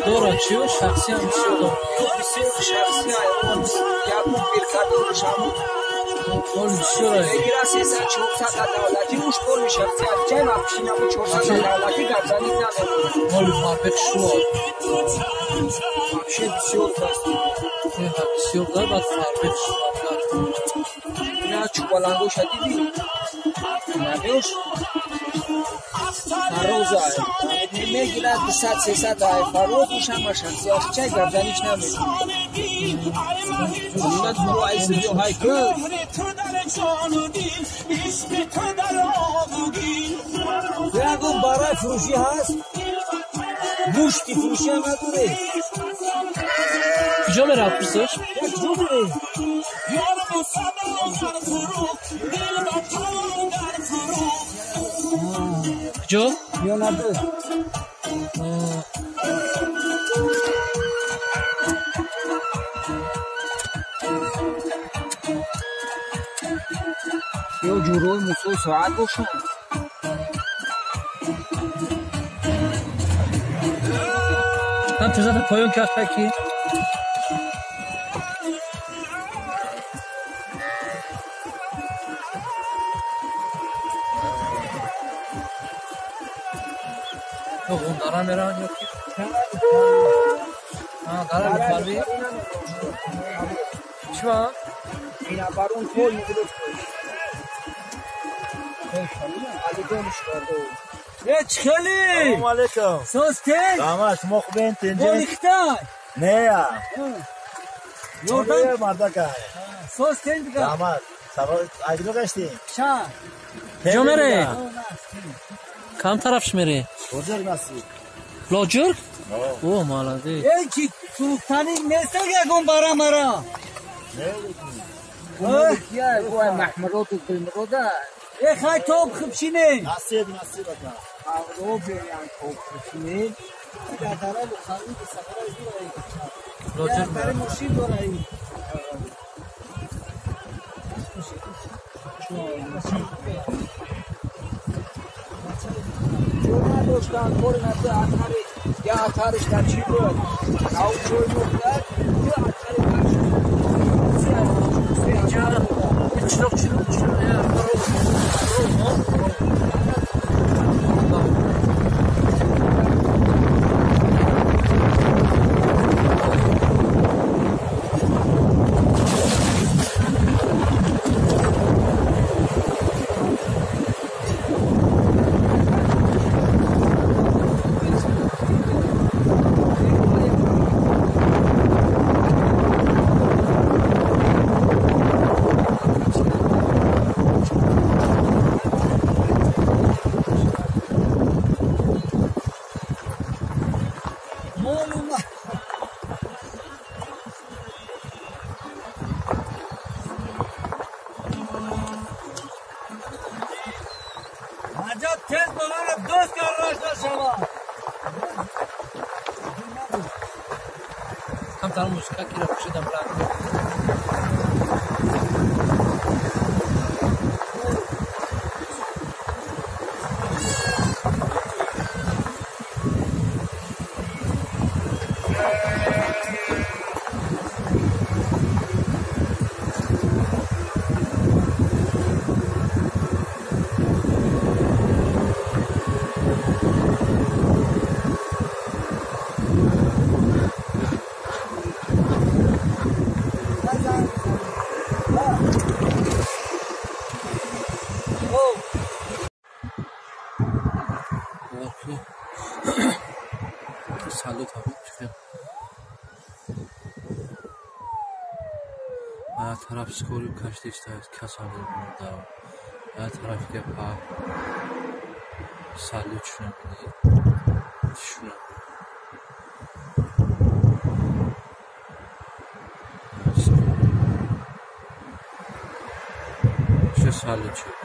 Дора чиё шахсиям бисёр дорад. Бисёр шахсиям якум биркадораш ҳамун Оли бисёр аст. Мегира 300-400 давлатӣ уш пори шахсият чай мапшинаму 400 давлатӣ гапзанӣ намекунад. Оли фарбех шуо. Вообще бисёр даст. Бисёр дорад, баъд фарбех шуо. Ина чӯбалангоша дидӣ? Набёш? Фароза мегирад 200-300 ай фароз уш ҳама шахсият чай гапзаниш намекунад. Ягон барои фурӯшӣ ҳаст? Гӯшти фурӯшӣ ҳам надоред? Куҷо меравад пурсиш? Куҷо меред? Куҷо? Миёнадӯ. Ё ҷурои мусои соат бошанд. Ҳам тезата поён кард ки Дара мераванд ё ки? Дара мефарбӣ? Чима? Ина барон тол мегирифт. Э, чхели! Салом алейкум. Соз тен? Раҳмат, шумо хубен, тинҷен? Болихтай? Не я. Ёрдам? Мардака. Соз тен дига? Раҳмат. Айдино гаштем? Ша. Куҷо мере? Кам тарафш мере? Лоҷург насиб. Лоҷург? О, молодец. Э, ки фурӯхтанӣ неста ягон бара мара? Я, гӯя Маҳмуроду Гулмурода. Э, хай тоб хубшине. Насиб, насиб ака. Авро берян тоб хубшине. Дар дара бухарӣ сафара зура. Лоҷург Дар мошин дора. Ҷо надоштанд, кори наду атари, я атариш дар чӣ буд? Ав ҷой муқдад, ду атари Чироқ, чироқ, чироқ, ров, ров. Аҷаб тез ба мана дӯст каррашта шава. Камтар мусиқа кира пӯшидам ранг. Салют тараф скорый кашта истааст, кас ҳам дар Тарафи па салют шуна мидиҳед, шуна. Все салют шуд.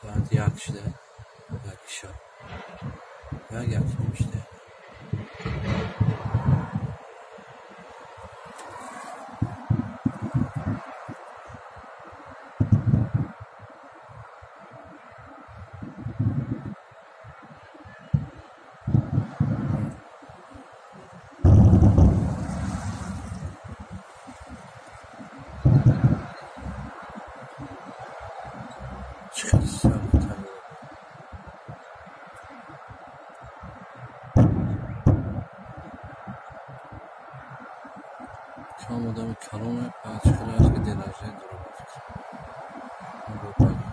Соати 1 шуда, 1 шаб, 1:30 шуда. Чанд одами калоне баъд хеле аст, ки день рождения дорад, ба фикр.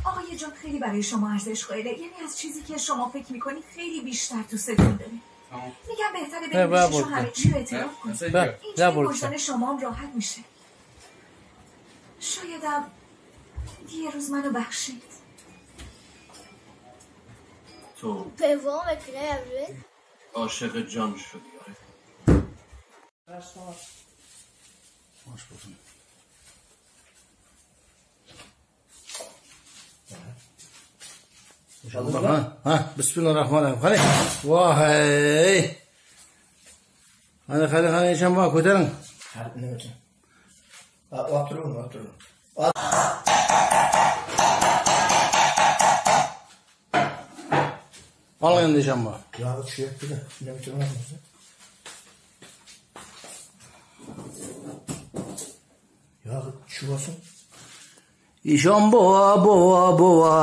آقای جان خیلی برای شما ارزش قائله، یعنی از چیزی که شما فکر میکنی خیلی بیشتر دوستتون داره. میگم بهتره بریم پیشش و همه چی رو اعتراف کنید. اینجوری وجدان شما هم راحت میشه. شایدم یه روز منو بخشید. تو عاشق جان شدی. آره Ha, bismillahirrahmanirrahim. Qani. Voy. Qani, qani, qani, Eshon buva, ko'taring. Nima uchun? O'tiring, o'tiring. Oling endi Eshon buva. Yog'i tushyapti-da. Nima uchun olamiz? Yog'i tushib olsin. Eshon buva, buva, buva.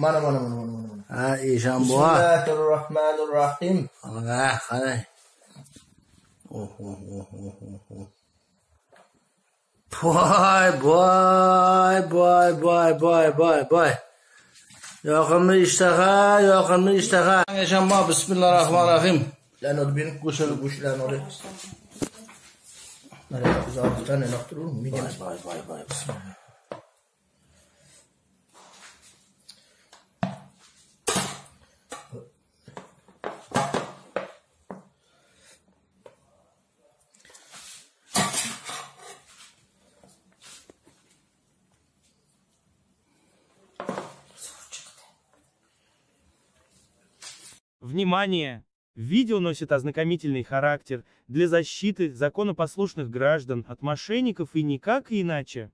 Mana, mana, mana, mana, mana. Ha, Eshon buva. Bismillahirrahmanirrahim. Oling, qani. Oh, oh, oh, oh, oh. Voy, voy, voy, voy, voy, voy, voy. Yoqimli ishtaha, yoqimli ishtaha. Eshon buva, bismillahirrahmanirrahim. Lan olib bering, go'shtlarni olib. Mana uzoqdan uloqtirib, Voy, voy, voy, voy. Bismillah. Внимание! Видео носит ознакомительный характер для защиты законопослушных граждан от мошенников и никак иначе.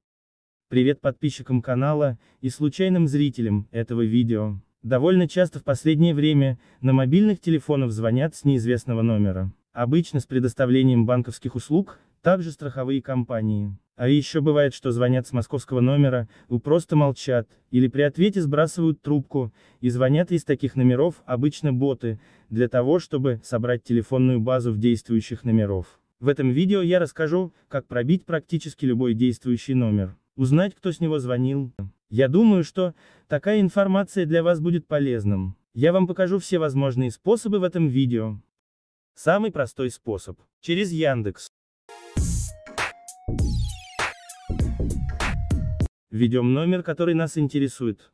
Привет подписчикам канала и случайным зрителям этого видео. Довольно часто в последнее время на мобильных телефонах звонят с неизвестного номера. Обычно с предоставлением банковских услуг, также страховые компании. А еще бывает, что звонят с московского номера, просто молчат, или при ответе сбрасывают трубку, и звонят из таких номеров, обычно боты, для того, чтобы собрать телефонную базу в действующих номеров. В этом видео я расскажу, как пробить практически любой действующий номер, узнать, кто с него звонил. Я думаю, что такая информация для вас будет полезным. Я вам покажу все возможные способы в этом видео. Самый простой способ – через Яндекс. Введем номер, который нас интересует.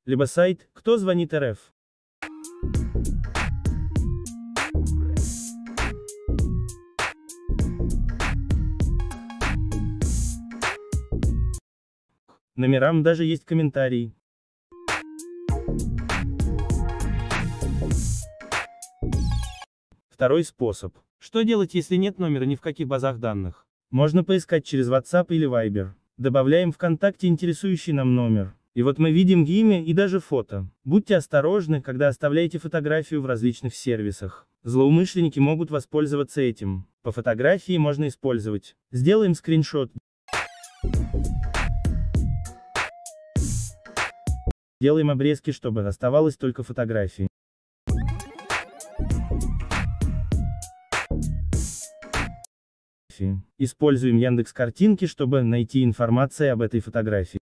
Либо сайт «Кто звонит РФ». Номерам даже есть комментарий. Второй способ. Что делать, если нет номера ни в каких базах данных? Можно поискать через WhatsApp или Viber. Добавляем ВКонтакте интересующий нам номер. И вот мы видим имя и даже фото. Будьте осторожны, когда оставляете фотографию в различных сервисах. Злоумышленники могут воспользоваться этим. По фотографии можно использовать. Сделаем скриншот. Делаем обрезки, чтобы оставалось только фотографии. Используем Яндекс Картинки, чтобы найти информацию об этой фотографии.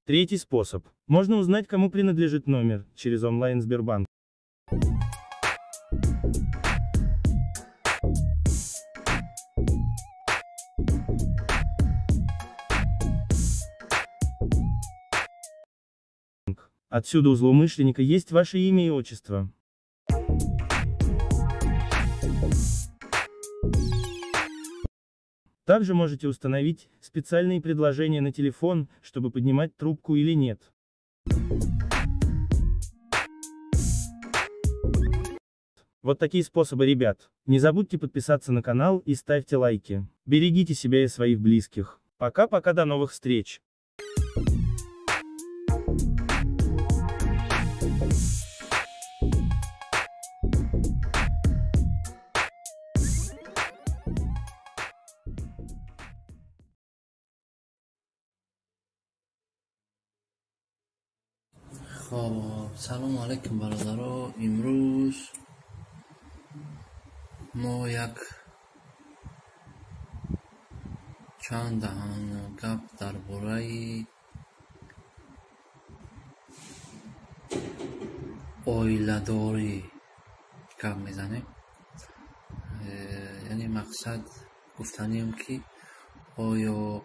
Третий способ. Можно узнать, кому принадлежит номер, через онлайн Сбербанк. Отсюда у злоумышленника есть ваше имя и отчество. Также можете установить специальные предложения на телефон, чтобы поднимать трубку или нет. Вот такие способы, ребят. Не забудьте подписаться на канал и ставьте лайки. Берегите себя и своих близких. Пока-пока, до новых встреч. خب سلام علیکم برادرها. امروز ما یک چند دهان گپ درباره оиладорӣ гап мезанем. Яъне мақсад гуфтанем, ки оё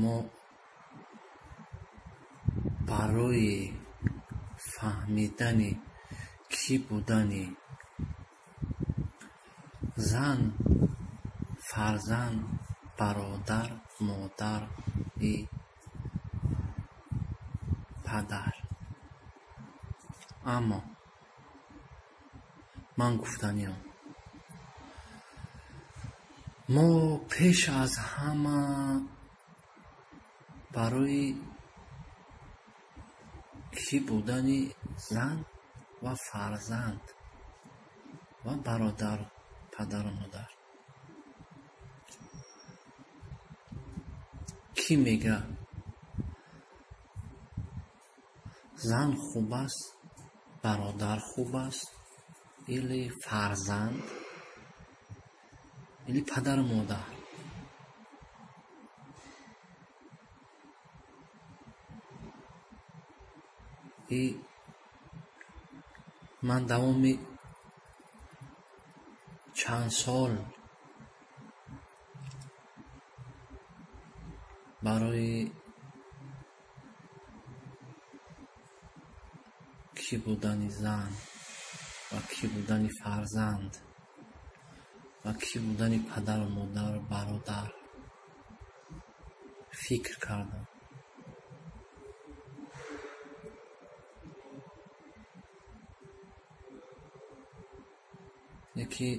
мо барои фаҳмидани кӣ будани зан, фарзанд, бародар, модар и падар. Аммо ман гуфтаниам, мо пеш аз ҳама барои кӣ будани зан ва фарзанд ва бародар, падару модар. Кӣ мега зан хуб аст, бародар хуб аст, или фарзанд, или падару модар? И ман давоми чанд сол барои Кӣ будани зан ва кӣ будани фарзанд ва кӣ будани падару модару бародар фикр кардам. Яке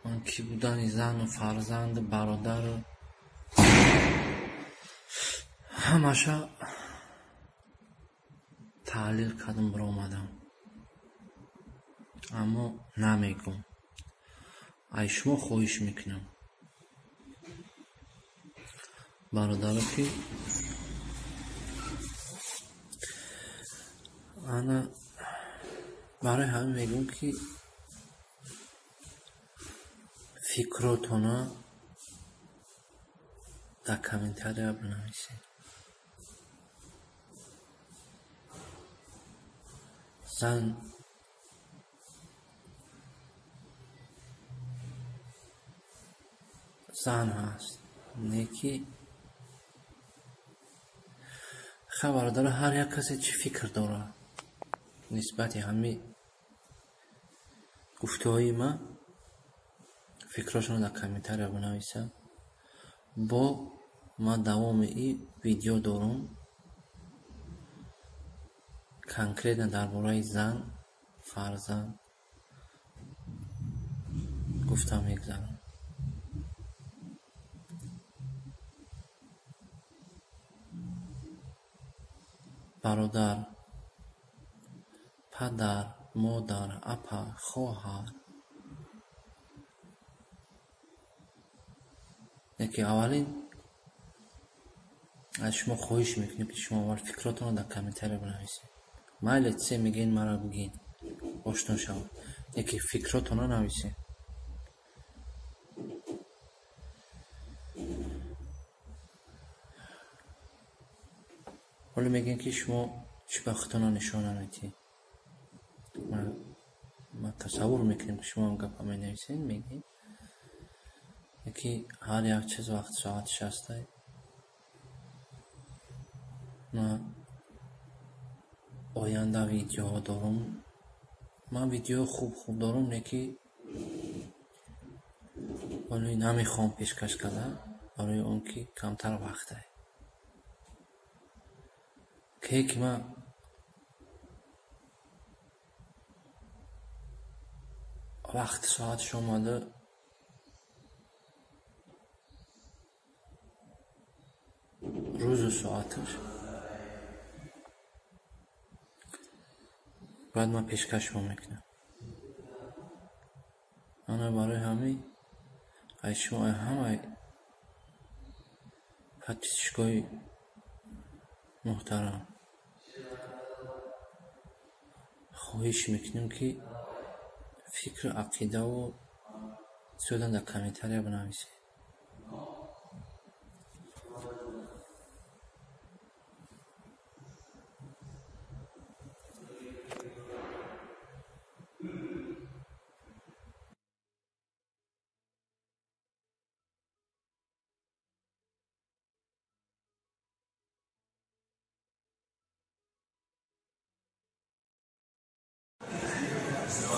ман кӣ будани зану фарзанду бародару ҳамаша таҳлил кардам, биромадам. Аммо намегӯм. Ай шумо хоҳиш мекунам, бародаро, ки ана барои ҳамин мегӯм, ки фикротона дар комментария бинависед. Зан зан ҳаст, не ки ха бародаро, ҳар як касе чӣ фикр дорад нисбати ҳамин гуфтаҳои ман, фикрҳошонро дар комментария бинависанд. Бо ман давоми ин видео дорум конкретно дар бораи зан, фарзанд гуфта мегзарам. Бародар, падар, модар, апа, хоҳар. Яке аввалин аз шумо хоҳиш мекунем, ки шумо аввал фикротонро дар комментария бинависед. Майли чизе мегӯед, маро бигӯед, ошно шавад. Яке фикротонро нависед. Ҳоло мегӯем, ки шумо чӣ ба худтонро нишон намедиҳед. Ман тасаввур мекунем, ки шумо ҳам гапа менависед, мегӯед. Яке ҳар як чиз вақт соатиш ҳастай. Ман оянда видеоҳо дорум. Ман видеои хуб хуб дорум, не ки ҳоло намехоҳам пешкаш кардан, барои он ки камтар вақтай. Ке ки ман вақти соатиш омада рӯзу соаташ, баъд ман пешкаш шумо мекунам. Ана барои ҳамин ай шумо ай ҳамаи подписчикои муҳтарам хоҳиш мекунем, ки фикру ақидаву зиёдан дар комментария бинависед.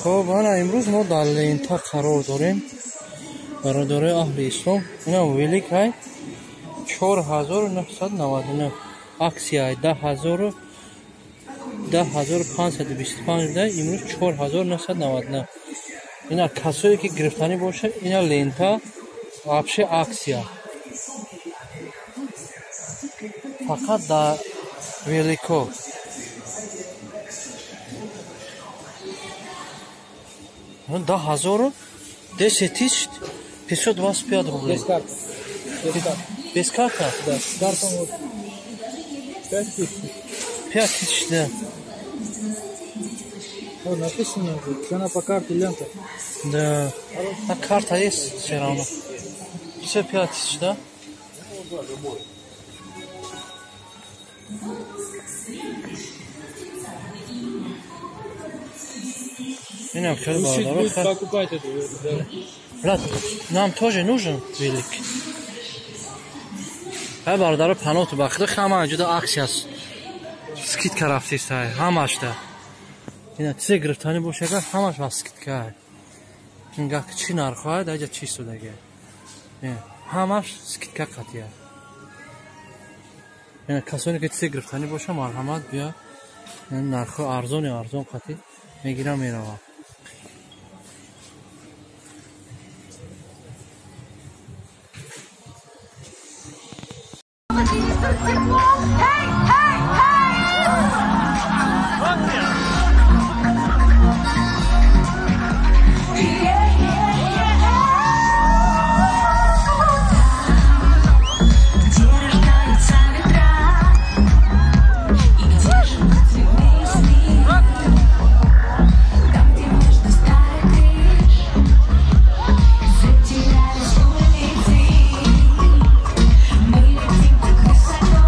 Хоб, ана имрӯз мо дар лента қарор дорем, бародарои аҳли ислом. Ина великай 4999 аксияй 10525 буда, имрӯз 4999. Ина касое ки гирифтанӣ бошад, ина лента вообще аксия фақат дар велико. 10 000, 10 525 рублей. Без карты. Без карты. Без карты? Да, с картом вот 5 тысяч. 5 тысяч, да. Вот написано, цена по карте лента. Да. А карта есть все равно. Все 5 тысяч, да? Ну, да, любой. Инам хеле бародаро. Покупать это, да. Брат, нам тоже нужен велик. Ҳай бародаро, паноту бахида ҳама ҷуда аксия аст. Скидка рафтистай ҳамашда. Ина чизе гирифтанӣ боша, агар ҳамаш ба скидка. Нигоҳ, чӣ нархҳояд аҷа, чӣ истодаги, ҳамаш скидка қатия. Касоне ки чизе гирифтанӣ боша, марҳамат, бия, нархҳо арзони арзон қатӣ мегирам, меравам. Hey, hey, hey! Yeah, yeah, yeah. Где рождаются ветра и где живут цветные сны, там, где между старых крыш затерялись улицы, мы летим так высоко.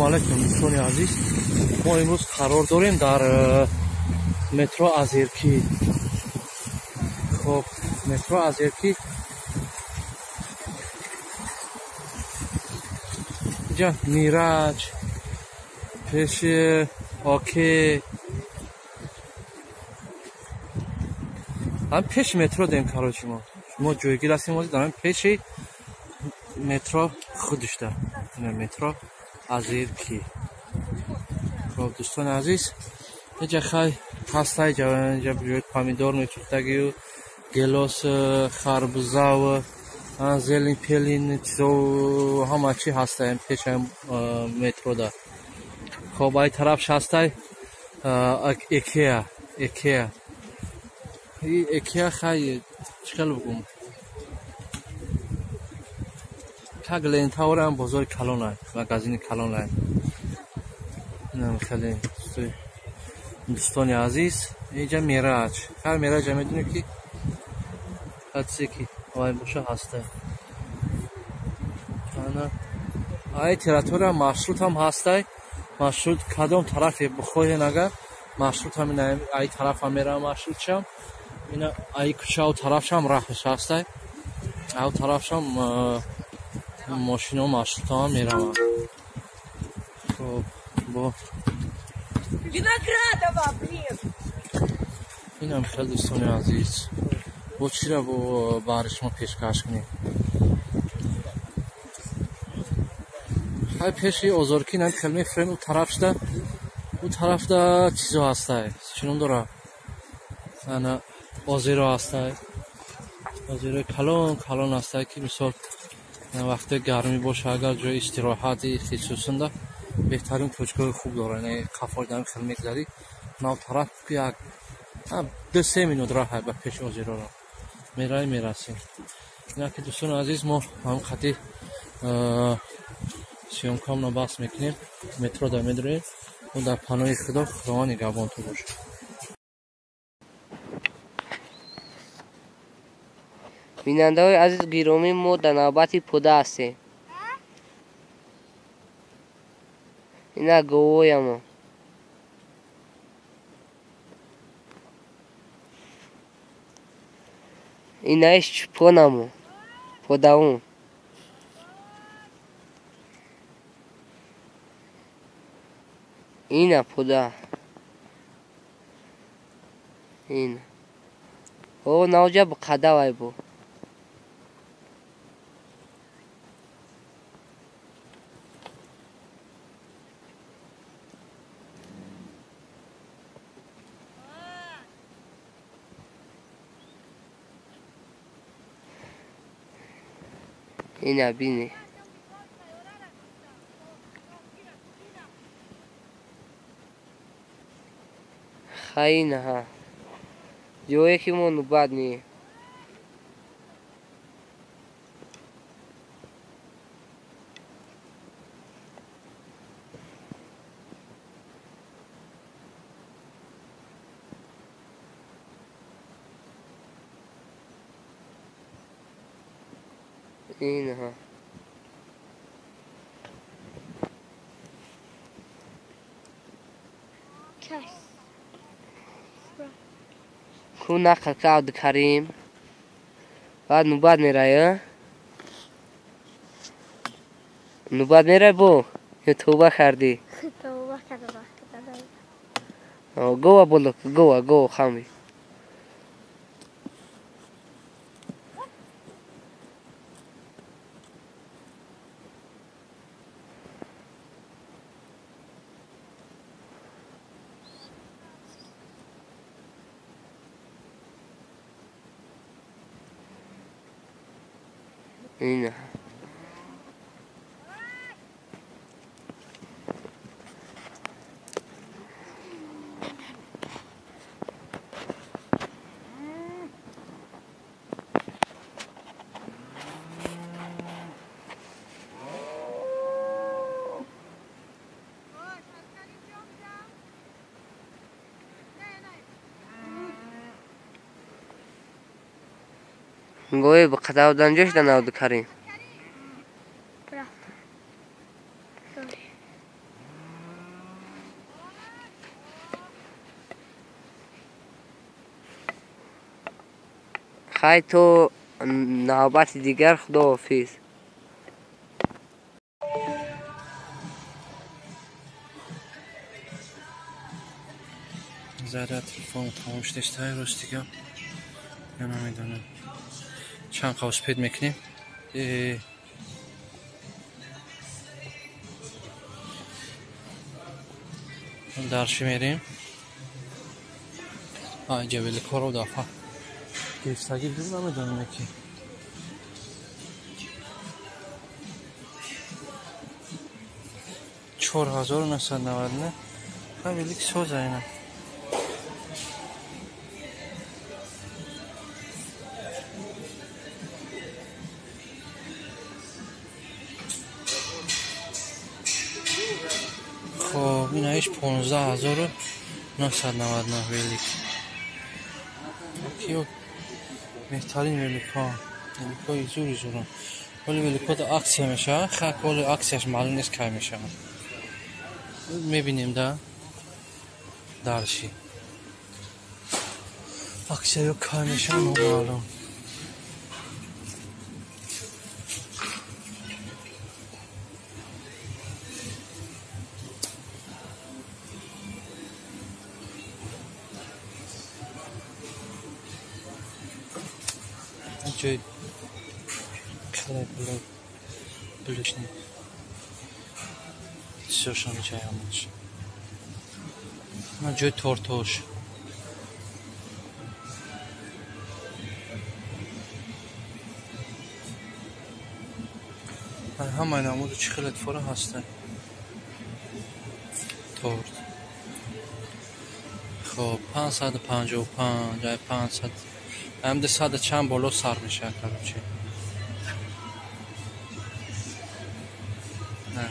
Ассалому алайкум дӯстони азиз. Мо имрӯз қарор дорем дар метро Озерки. Хоб, метро Озерки. Инҷа Мираҷ, пеши Оке. Ҳам пеши метро дем, короче мо. Мо ҷойгир ҳастем ҳозир дар пеши метро худишда. Метро Озерки. Хоб дӯстони азиз, инҷа хай ҳастай, инҷа ҷои помидор мефурӯхтагию, гелос, харбузав, зелин пелин, чизо ҳама чи ҳастай пеши метрода. Хоб, ай тарафш ҳастай Икеа, Икеа. Икеа хай чӣ хел бигӯм? Как лентаорам бозори калонай, магазини калонай. Инам хеле дӯстони азиз, инҷа Мираҷ. Ҳар Мираҷа медонем ки ҳадсе ки вай боша ҳаста. Ана ай территория маршрутам ҳастай. Маршрут кадом тарафе бихоҳен агар маршрут ҳамин ай тарафа мерам маршрутшам. Ина ай кӯчао тарафшам раҳш ҳастай. Ав тарафшам мошино маршрутам мераванд. Хоб, бо Виноградова, блин. Инам хеле дӯстони азиз. Бо чира бо баҳри шумо пешкаш кунем? Хай пеши Озорки нам хеле мефурем, у тарафшда, у тарафда чизо ҳастай. Чӣ ном дора? Ана озеро ҳастай. Озерои калон калон ҳастай ки мисол вақте гармӣ боша агар ҷои истироҳати хусусанда беҳтарин точкаҳои хуб дорад. Яъне қафои дам хеле мегзарӣ, нав тараф як 2-3 минут роҳ ба пеши озероро меравем, мерасем. Ина ки дӯстони азиз, мо ҳам хати съёмкамро бас мекунем, метро да медроем. Мо дар паноҳи Худо, Худованд нигаҳбонтон бошад. Бинандаҳои азиз гиромӣ, мо дар навбати пуда ҳастем. Ина говоямо. Инаиш чӯпонамо, подаун. Ина пуда. Ина. О, навҷа қадавай бо. Ина бини. Хайна ҳа. Ҷое ки мо нубат меем. Ина. Ку нақл кард Карим. Баъд нубат мерай, нубат мерай бо? Ё тавба кардӣ? Тавба кардам. Гова боло, гова, гова хами. Ина. Гои ба қадавдан ҷош да навду Карим. Хай то навбати дигар, худоҳофиз. Заряд телефон тамом шудааст, рости гап. Я намедонам. Чанд қавспед мекунем. Дарши мерем. Инҷа великоро дафъа гирифтагӣ будем, намедонам ки. 4999. Ха велик соза ина. Хоб, инаиш 15999 велик. Киё беҳтарин великҳо, великҳои зури зурон. Ҳоли великҳо аксия мешавад, хак ҳоли аксияш маълум нест кай мешавад. Мебинем да дарши. Аксия ё кай мешавад номаълум. Ҷои хлеб булочный чизошон ҷаямаш. Ма ҷои тортош. Ҳамаи намуду чӣ хеле фора ҳастанд. Торт. Хоб, 555, 500. Ҳам 200 чанд боло сар мешавад, короче. Не.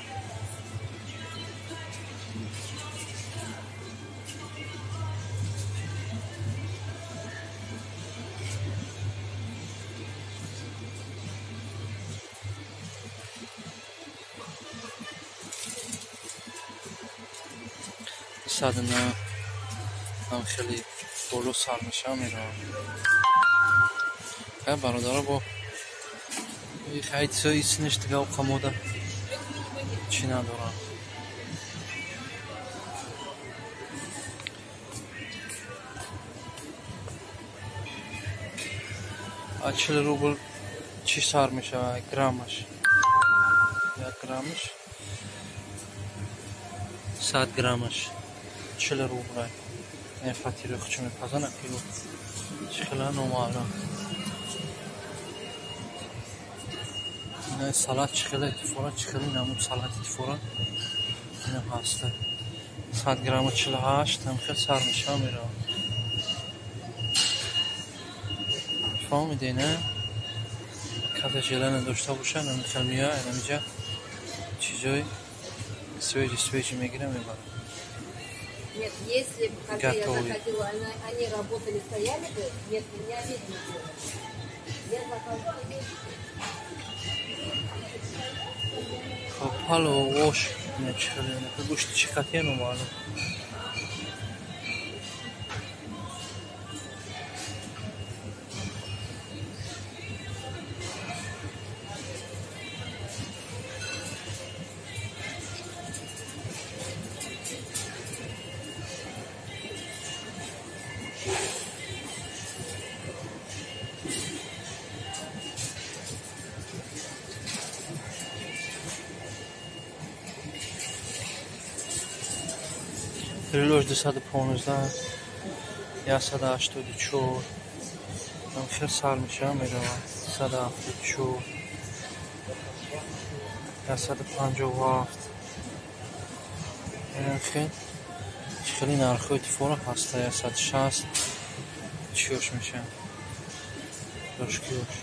109 ҳам хеле боло сар мешавад, меравад. Бародаро бо хайцои сниш дига оқамода чӣ надорам. А 40 рубл чӣ сар мешавад? Граммаш. 1 граммаш 100 граммаш 40 рубл. Ин фатири хучу мепазан акило. Чӣ хела номаълум. Салат чӣ хеле тифора, чӣ хеле намуд салати тифора. Инам ҳаста. 100 грамма 48 ҳам хел сар мешава меравад. Фаҳмидӣ, не? Касе желание дошта бошад, ҳамин хел меояд, ҳаминҷа чизои свежий свежий мегирам, мебарам. Нет, если бы, когда я заходила, они работали, стояли бы, нет, меня видно было. Я захожу, они... Хоб, палов, ош, ина чӣ хеле, гӯшти чӣ хатия номаълум. Рилош 215, 184, ҳам хел сар мешавад, меравад. 174, 157. Инам хел чӣ хеле нархҳои тифора ҳаста, 160 чиёш мешавад. Рожкиёш.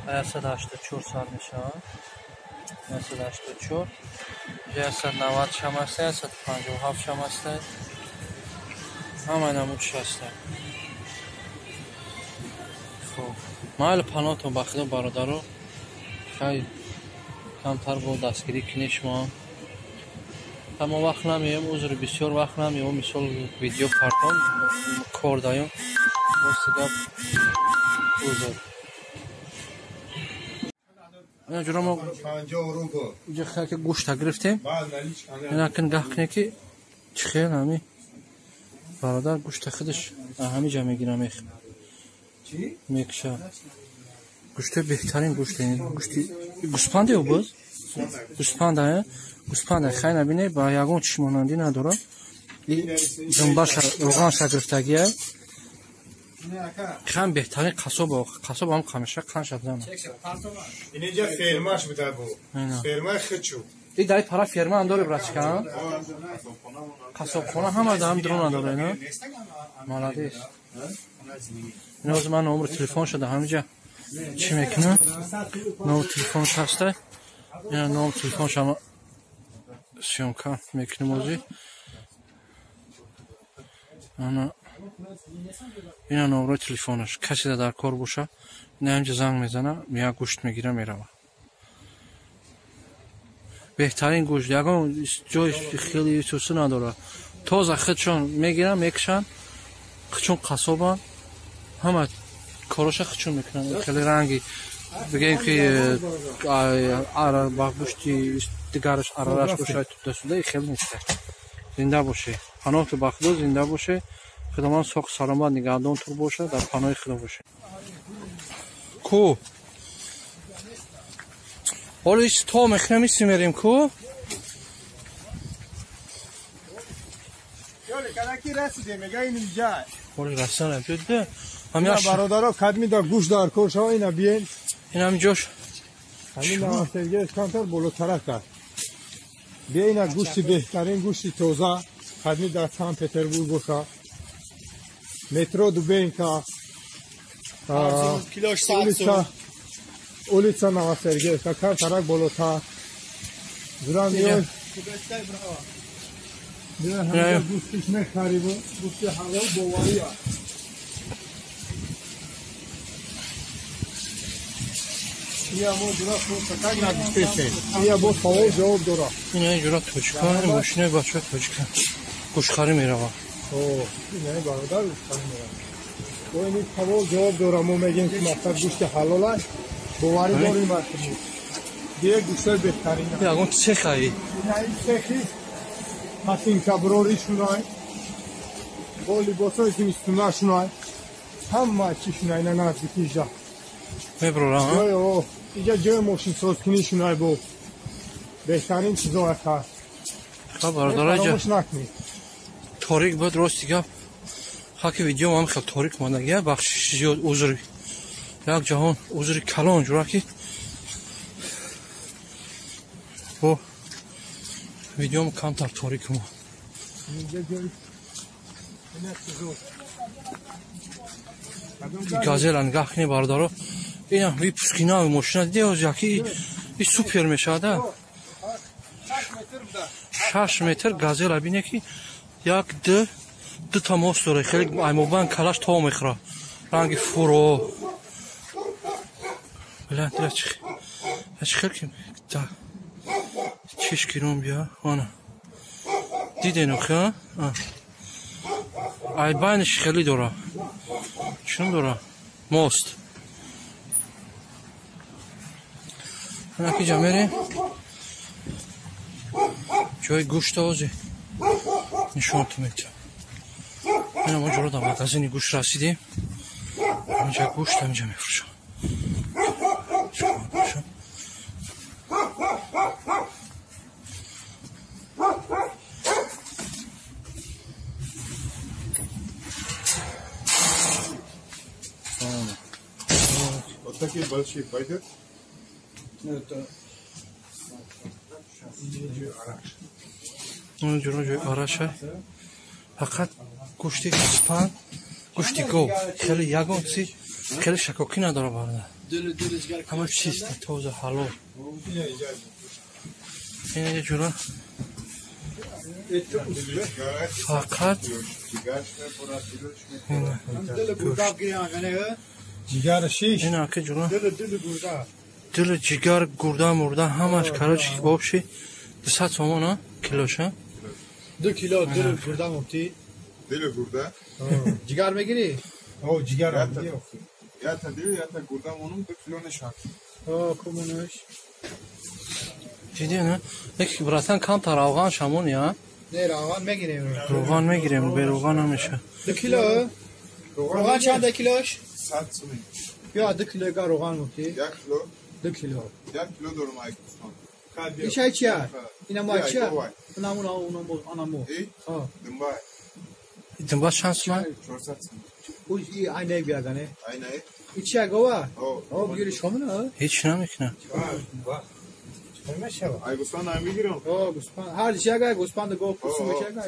184 сар мешавад. 184, 190 шам аст, 157 шам аст. Ҳамаи намудш ҳаста. Хоб, майли, паноҳтон ба худо, бародаро. Хай, камтар бо дастгирӣ кунед шумо. Ҳама вақт намеем, узри бисёр вақт намеем, мисол видео партон кор даём. Рости гап, узр. Ина ҷура мо иҷа хел ки гӯшта гирифтем. Ина кин гаҳ кунед ки чӣ хел ҳами бародар гӯшта худаш ҳамиҷа мегира, мекша. Гӯшти беҳтарин гӯшт, гӯшти гӯспанде ё боз? Гӯспанда, гӯспанда. Хай, набине, ба ягон чиш монандӣ надорад. Думбаша руғанша гирифтагия. Хан беҳтарин қассоб, қассоб ҳам ҳамеша қанша зана. Инҷа фермаш буда бу. Фермаи хичу. И дар пара ферма ҳам дори, братчика. Қассобхона ҳама дар ҳам дрона дора, ина. Молодец. Иноз ман номер телефон шуда ҳамиҷа чӣ мекунам? Номер телефонш ҳаста. Ина номер телефонш ҳама съёмка мекунем ози. Ана ина номерои телефонаш. Касе дар кор боша, ина ҳамҷа занг мезана, як гӯшт мегира, мерава. Беҳтарин гӯшт, ягон ҷои хеле сусу надорад. Тоза худшон мегиранд, мекушанд, худшон қассобанд, ҳама короша худшон мекунанд. Хеле ранги бигӯем ки ба гӯшти дигараш аралаш бошад, тудасуда хеле нест. Зинда боше, паноҳту ба худо, зинда боше. Худованд соқ саломат нигаҳдонтур бошад, дар паноҳи худо боше. Ку ҳоло ис то мехӯрем, иси мерем ку. Ҳоли расидан дида. Бародаро, кадми да гӯшт дар кор шава, ина биен. Ин ҳами ҷош. Ҳамин Новосергеевск камтар болотарак аст. Бия, ина гӯшти беҳтарин, гӯшти тоза, кадми дар Санкт Петербург боша. Метро Дубенка. Улица Новосергеевска, камтарак болотар. Зурам биёй. Бия, ҳамин гӯштиш мехарибу, гӯшти ҳалол боварӣ аст. Ия мо ҷура фурсатак нагуфтесем. Ия бо савол ҷавоб дора. Ина ҷура тоҷика, мошинаи бачаҳои тоҷика гӯштхарӣ мерава. Ина бародар гӯштхарӣ мерава. Бо ин савол ҷавоб дора, мо мегем ки мақсад гӯшти ҳалол аст. Боварӣ дорем бар шумо. Дия гӯштҳои беҳтарин. Ягон цехаи. Ина ин цехи пасинкаброри шунай. Бо либосҳои зимистона шунай. Ҳама чи шунай, ина наздикиҷа. Меброра, а? Иҷа ҷои мошинсозкунӣ шунай, бо беҳтарин чизо ҳаст. Ха, бародаро, иҷа фаромӯш накунед. Торик буд, рости гап. Хаки видео ҳам хел торик мондагия, бахшиши зиёд, узри. Як ҷаҳон узри калон ҷура ки бо видеом камтар торик мо. Газела нигаҳ кунед, бародаро. Ина выпуски нави мошина диде, яки и супер мешавад. 6 метр газела бине ки як д дута мост дора, хеле аймобан калаш то мехӯра. Ранги фуро. Била, дила чи хел ки чиш кирон бия, ана. Диден охи, а? Айбайниш хеле дора. Чун дора? Мост. Анаки ҷа мерем. Ҷои гӯшта ози нишонтон метиҳам. Ина мо ҷоро дар магазини гӯшт расидем. Ҳаминҷа гӯшт ҳаминҷа мефурӯшам. Вот такие большие пойдет? Это ҷуро ҷои араша. Фақат гӯшти гӯспанд, гӯшти гов. Хеле ягон чи хеле шакокӣ надора, бародар. Ҳама чиста, тоза, ҳалол. Ина ҷура фақат гӯшт. Ҷигар шиш. Ина ки ҷура. Дил гурда. Дил ҷигар гурда мурда ҳамаш короче вообще 200 сомон, а? Килоша? 2 кило дил гурда муфти. Дил гурда? Ҷигар мегири? О, ҷигар Я та дил, я та гурда монум 2 кило нешад. О, кумонаш. Диди, не? Як братан камтар равған шамон, я? Не, равған мегирем. Равған мегирем, бе равған намеша. 2 кило? Равған чанд килош? 100 сомон. Я 2 кило га равған муфти. 1 кило? 2 кило. 1 кило дорум ай кустон. Ишай чия? Ина ма чия? Ина уна анамо. А. Думбай. Думба чанд сомон? 400 сомон. Уз и айнай биягане. Айнай? И чия гова? О, бигири шомина? Ҳеч намекунам. Ай гӯспанд ам бигирам. О, гӯспанд. Ҳар чига гӯспанд го пусу мечага.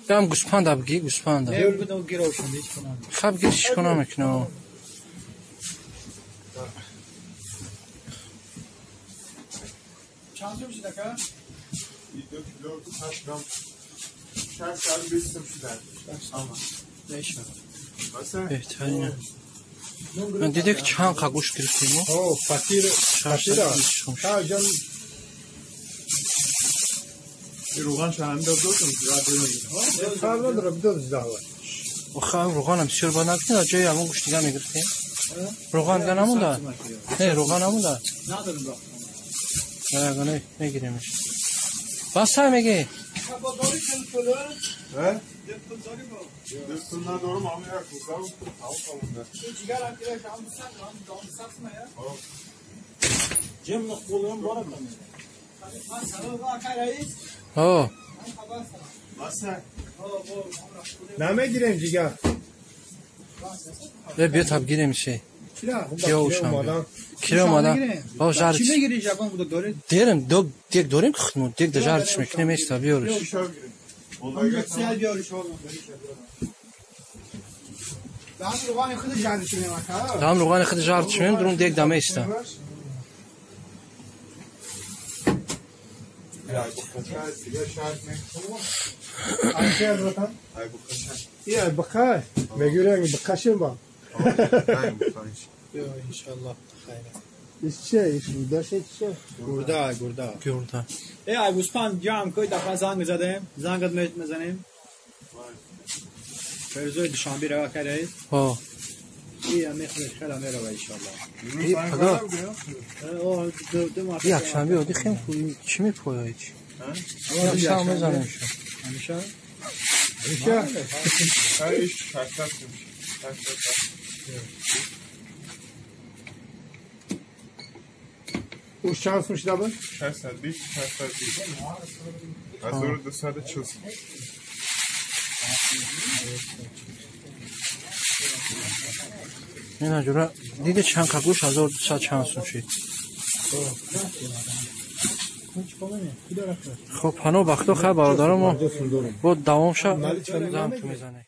Дам гӯспанд абги гӯспанд. Не, гӯдам гирошам ҳеч кунам. Хаб гириш кунам мекунам. Чанд сум шуда ка? 2 кило 8 грамм. 620 сум шуда. Ама. Нешава. Беҳтарина. Ман дидек чанд қа гӯшт гирифтем? О, фатир, фатира. Ха, ҷон. Равған чанд додам? Фарқ надорад, бидод здаҳва. Охе, равғанам бисёр бад нагирифтем, ҷои ягон гӯшт дига мегирифтем. Равған дига намонда? Не, равған намонда. Надорам равған. Не, мегиремш. Басай меги. Ҳа? Пул надорам, ама як гузарам, пул тамом. Ҷигарам килош ҳам 200 грамм, 200 сом я. Ҷем нахулам барам. О. Намегирем ҷигар. Э, биё таб гирем ши. Киро ушам. Киро омадан. О, жарч. Чӣ мегири жабон буда доред? Дерем, дег дорем ки худмон, дег да жарч мекунем, эста биёриш. Дам равғани худ жарч мекунем, дурун дег да меиста. گرده گرده گرده. ای ای گوسپند جمع کوی دفعه زنگ زدیم، زنگت میزنیم. فرزوی دوشنبه رو کرد. ها. ای هم خیلی خیلی میره ان شاء الله. ای پگاه. یک شنبه одی خیلی خوبی چی میپوید چی؟ ها؟ شام میزنیم شو. همیشه؟ همیشه. ایش 800 میشه. او چند سوم شده بود؟ 620 620 1240. اینا جورا دیده چند قگوش 1200 چند سوم شد. خب پناه بختو خب برادرم ما با دوام شد زم تو میزنه.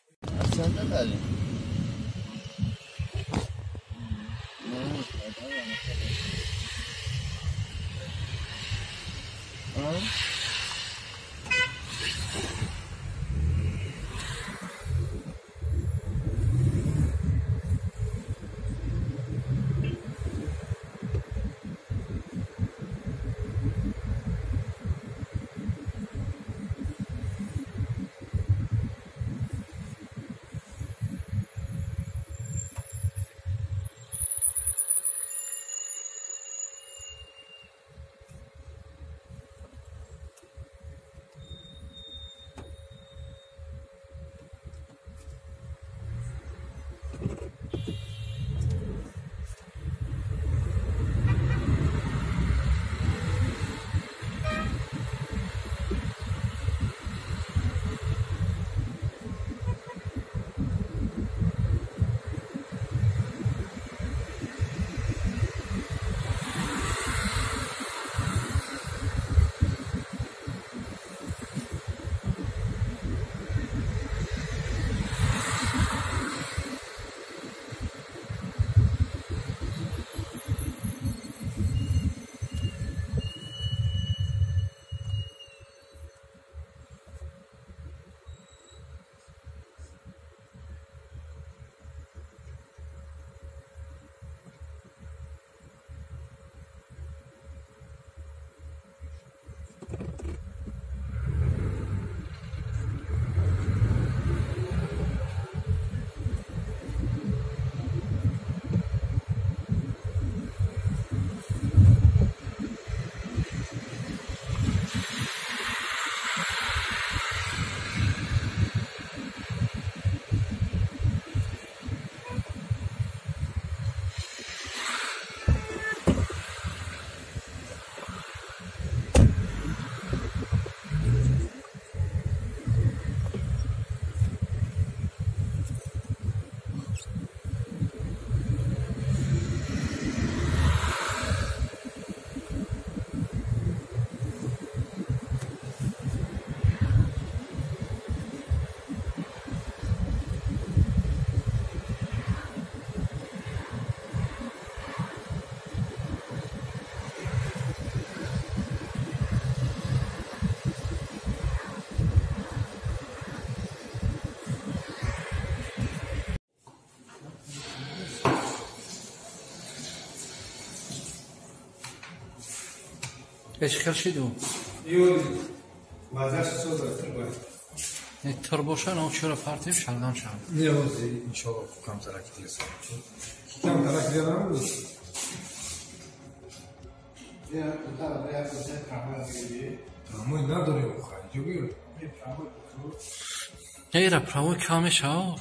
Эч хел шиду? Ё мазаш соза турбай. Не турбоша, но чора партим шалгам шам. Не ози иншаллоҳ кам тарак дилсам. Кам тарак дилам. Я та я за права диги. Прамой надорем хай, ҷугир. Эра правой каме шав.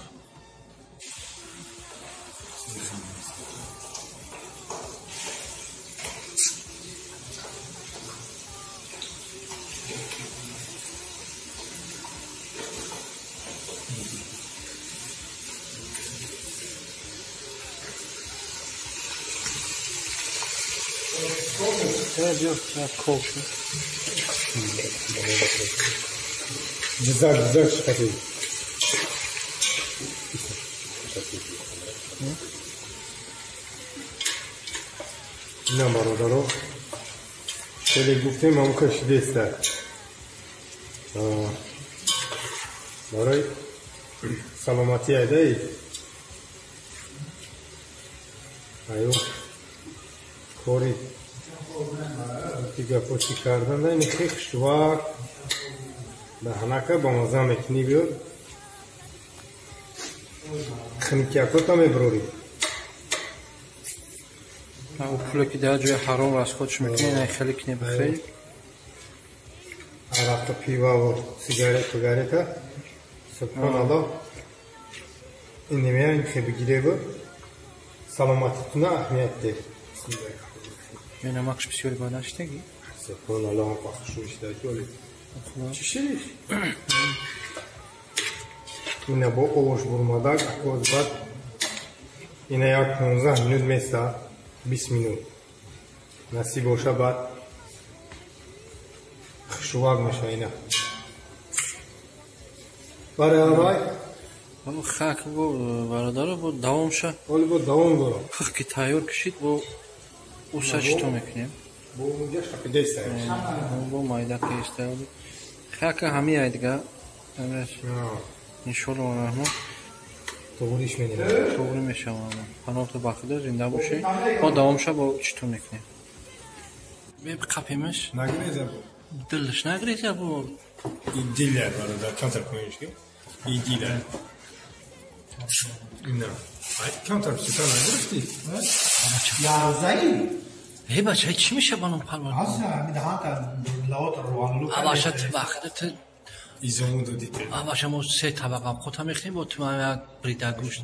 Джизак, джизак шикати. Ина бародаро, хеле гуфтем ҳамка шидеста. Барои саломатӣ айдаи. Аю кори гапочи кардан ин хишвак даҳанака ба маза мекунӣ биёр хиникиякота меброрӣ. Пуле ки дар ҷои ҳаром расходш мекунӣ, ина хеле кунӣ бихӯрӣ. Арақа, пиваву сигарету гарета. Субҳоналлоҳ. Ин немея ин хе бигиреву саломатитуна аҳамият деҳ. Менамакш бисёри бад наштаги? Субҳоналлоҳ, бахшу иштаги оли. Чӣ шириш? Ина бо овош бурмадак, боз баъд ина як 15 минут места, 20 минут. Насиб боша баъд хушувак меша ина. Барои аввал хак бо бародаро бо давом ша. Оли бо давом дорам. Пух ки тайёр кишид бо уса чито мекунем. Бо унҷа шапида истаем. Бо майда ки истаем. Хака ҳами айдга. Иншоллоҳ раҳмон. Туғриш менем. Туғри мешавам. Паноҳто ба Худо зинда бошед. Мо давом ша бо чито мекунем. Беб қапимаш. Нагреза бо. Дилш нагреза бо. Идилия бародар, камтар поинш ки. Идилия. Ина. Ай камтар чита нагирифтӣ? Ярзаи? Эй бача, чӣ меша ба ном парвар? Аса, медаҳан та лаот руанлу. Абаша вақт ту изому додӣ. Абаша мо се табақа қота мехӯрем, бо ту як брида гӯшт.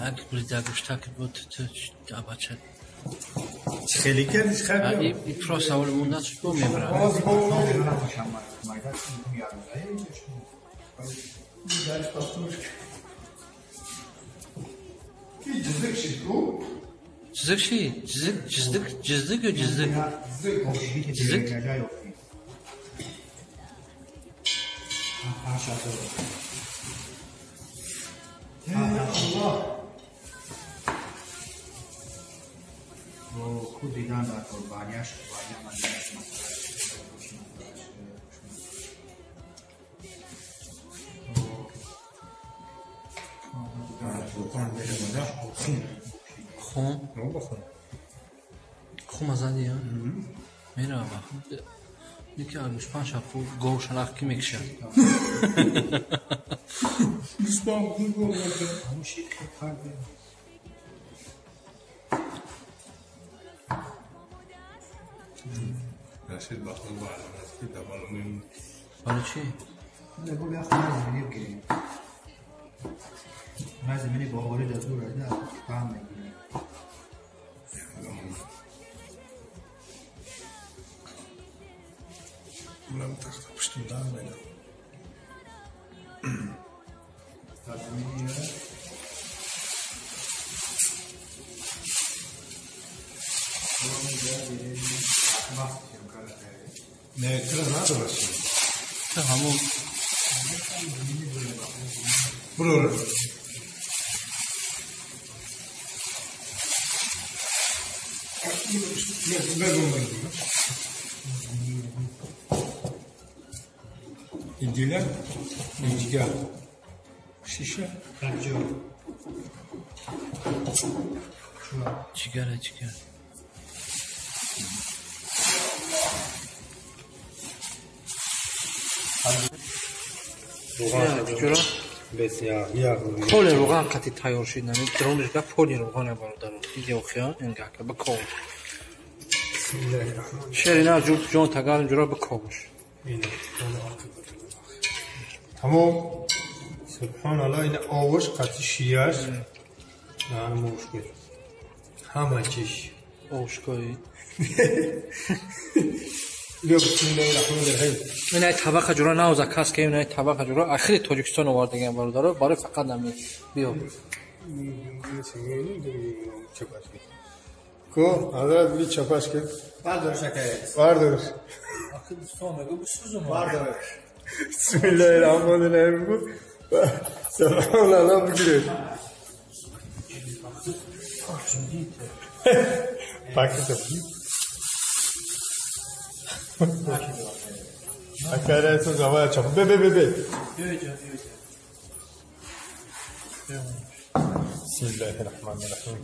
Як брида гӯштак бо ту абача. Хеле кардиш хаб. И просто аввал монда чӣ бо мебарам. Ҷиздик шид ку? Ҷиздик шид? Ҷиздик, ҷиздик, ҷиздик ё ҷиздик? Ҷиздик? Хун? Хун маза дия? Мерава хун. Яке аз гӯшпанд шаб хун гов шалақ ки мекушад. Рашид ба худ баъд ки давалоним. Барои чӣ? Замини боварӣ дар дур паҳн мегирем. Унам тахта пуштум дар менам. Дар замини Не, тра надораш. Та ҳамон Бурор. Идиля, иҷга, шиша, ҷигара, ҷигар. Ҷура? Бес я, я. Поли равған қати тайёр шид, нами дромиш га поли равған бародаро. Диди охия, инга ка биков. Шерина ҷуфт ҷон тагарим ҷура биковш. Тамом. Субҳаналлоҳ, ин овош қати шияш. На мушкил. Ҳама чиш. Овшкои. Бисмиллоҳир-раҳмонир-раҳим. Ин ай табақа ҷура навза кас ки ин ай табақа ҷура ахири Тоҷикистон овардаган бародаро, барои фақат нами биё. Ко, ҳазрат би чапаш ки. Бардорш акай. Бардорш. Ахир дӯстон мегӯ бисӯзум. Бардорш. Бисмиллоҳир-раҳмонир-раҳим. Субҳаналлоҳ бигиред. Пакета. Акара то завая чап. Бе бе бе бе. Бисмиллоҳир-раҳмонир-раҳим.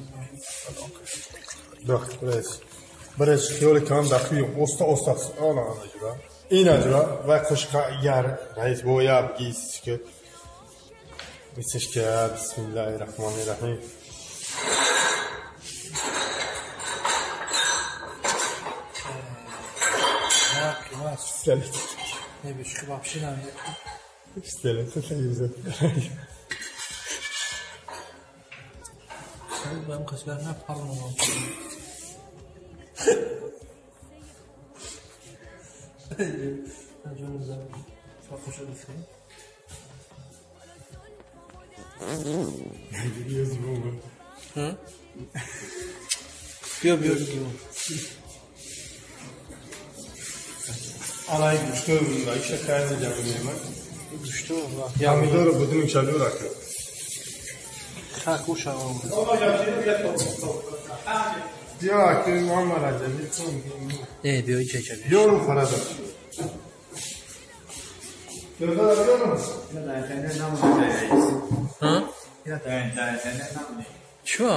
Дох, برش. برش خیال کم دخی اوستا اوستا آنا آنا جرا. اینا جرا و خوش یار رئیس بو یا بگیس که بیسش که بسم الله الرحمن الرحیم. Не бишки вообще нам. Пистолет это Бам касгар на парно. Биё биё биё. Алай гӯшто иша кайни ҷамъ Гӯшто Помидору будем чалю рака. Хак уша. Биё аки Муҳаммад Раҷаби тун. Не биё иҷа иҷа. Биё ру фараза. Ҳа? Чё?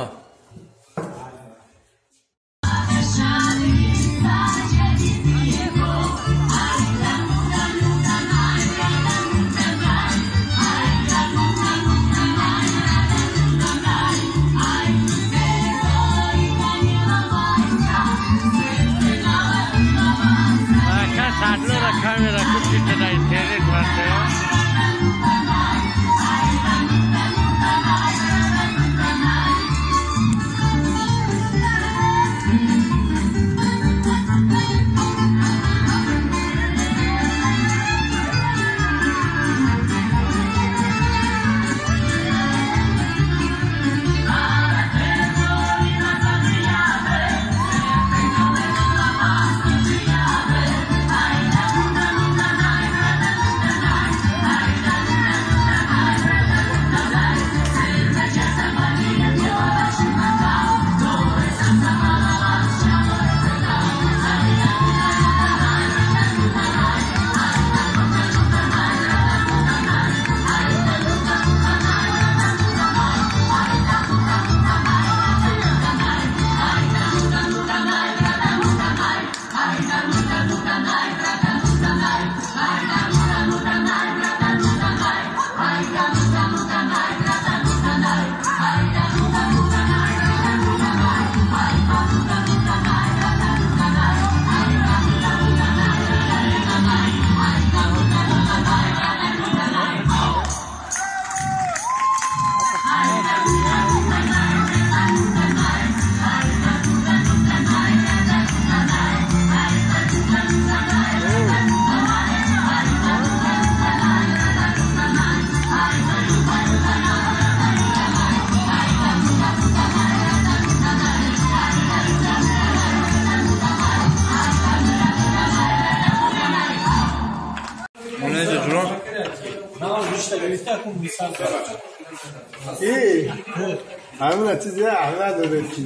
Ҳамина чизе аҳмад доред ки.